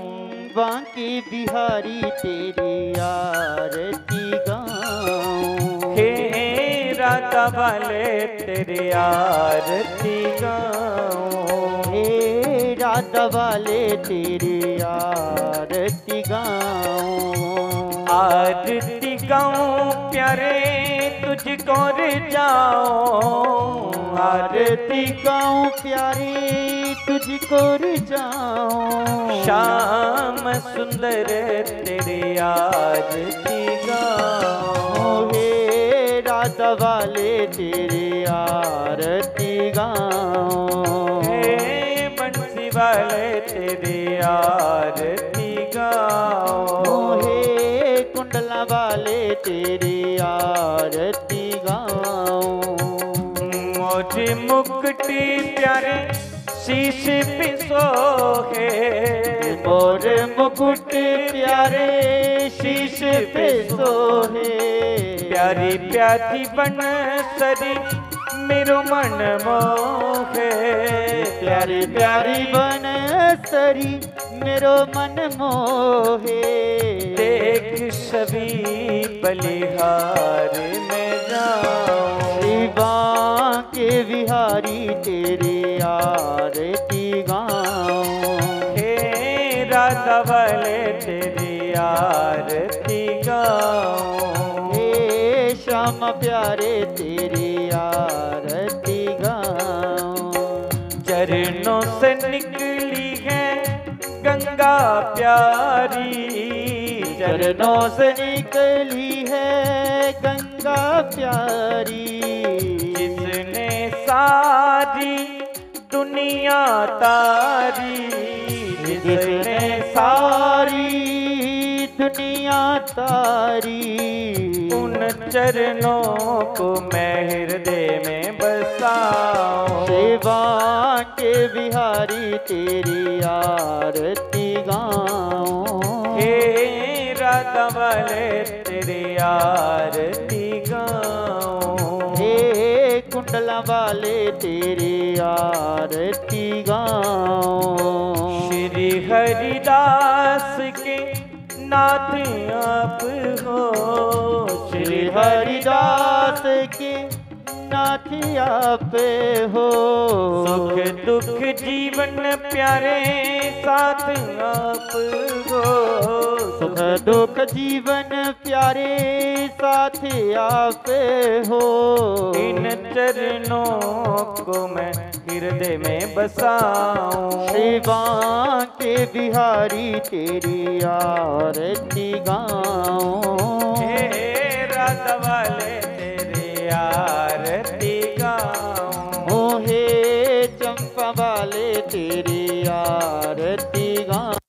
बांके बिहारी तेरी आरती गाऊं। हे राधा राधा वाले तेरी आरती गाऊं। हे राधा वाले तेरी आरती गाऊं। आरती गाऊं प्यारे तुझको रिझाऊं। आरती गाऊं प्यारे तुझको रिझाऊं। श्याम सुंदर तेरी आरती गाऊं। हे राधा वाले तेरी आरती गाऊं। हे बंसी वाले तेरी आरती गाऊं। हे कुंडला वाले तेरी आरती गाऊं। मोर मुकुट प्यारे शीश पे सोहे। मोर मुकुट प्यारे शीश पे सोहे। प्यारी प्यारी बनसरी मेरो मन मोहे। प्यारी प्यारी बनसरी मेरो मन मोहे। देख छवि बलिहार में जाऊं। श्री बांके बिहारी तेरी आरती गाऊं। हे राधा वाले तेरी आरती गाऊं। हे श्याम प्यारे तेरी आरती गाऊं। चरणों से निकली है गंगा प्यारी। चरणों से निकली है गंगा प्यारी। जिसने सारी दुनिया तारी। जिसने सारी दुनिया तारी। उन चरणों को मैं हृदय में बसाऊं। श्री बांके बिहारी तेरी आरती गाऊं। हे राधा वाले तेरी आरती गाऊं। हे कुंडला वाले तेरी आरती गाऊं। श्री हरिदास के नाथ आप हो। श्री हरिदास के नाथ आप हो। सुख दुख जीवन प्यारे साथ आप हो। सुख दुख जीवन प्यारे साथ आप हो। इन चरणों को मैं हृदय में बसाऊं। श्री बांके बिहारी तेरी आरती गाऊं। हे राधा वाले तेरी आरती गाऊं। ओ हे चंपा वाले तेरी आरती गाऊं।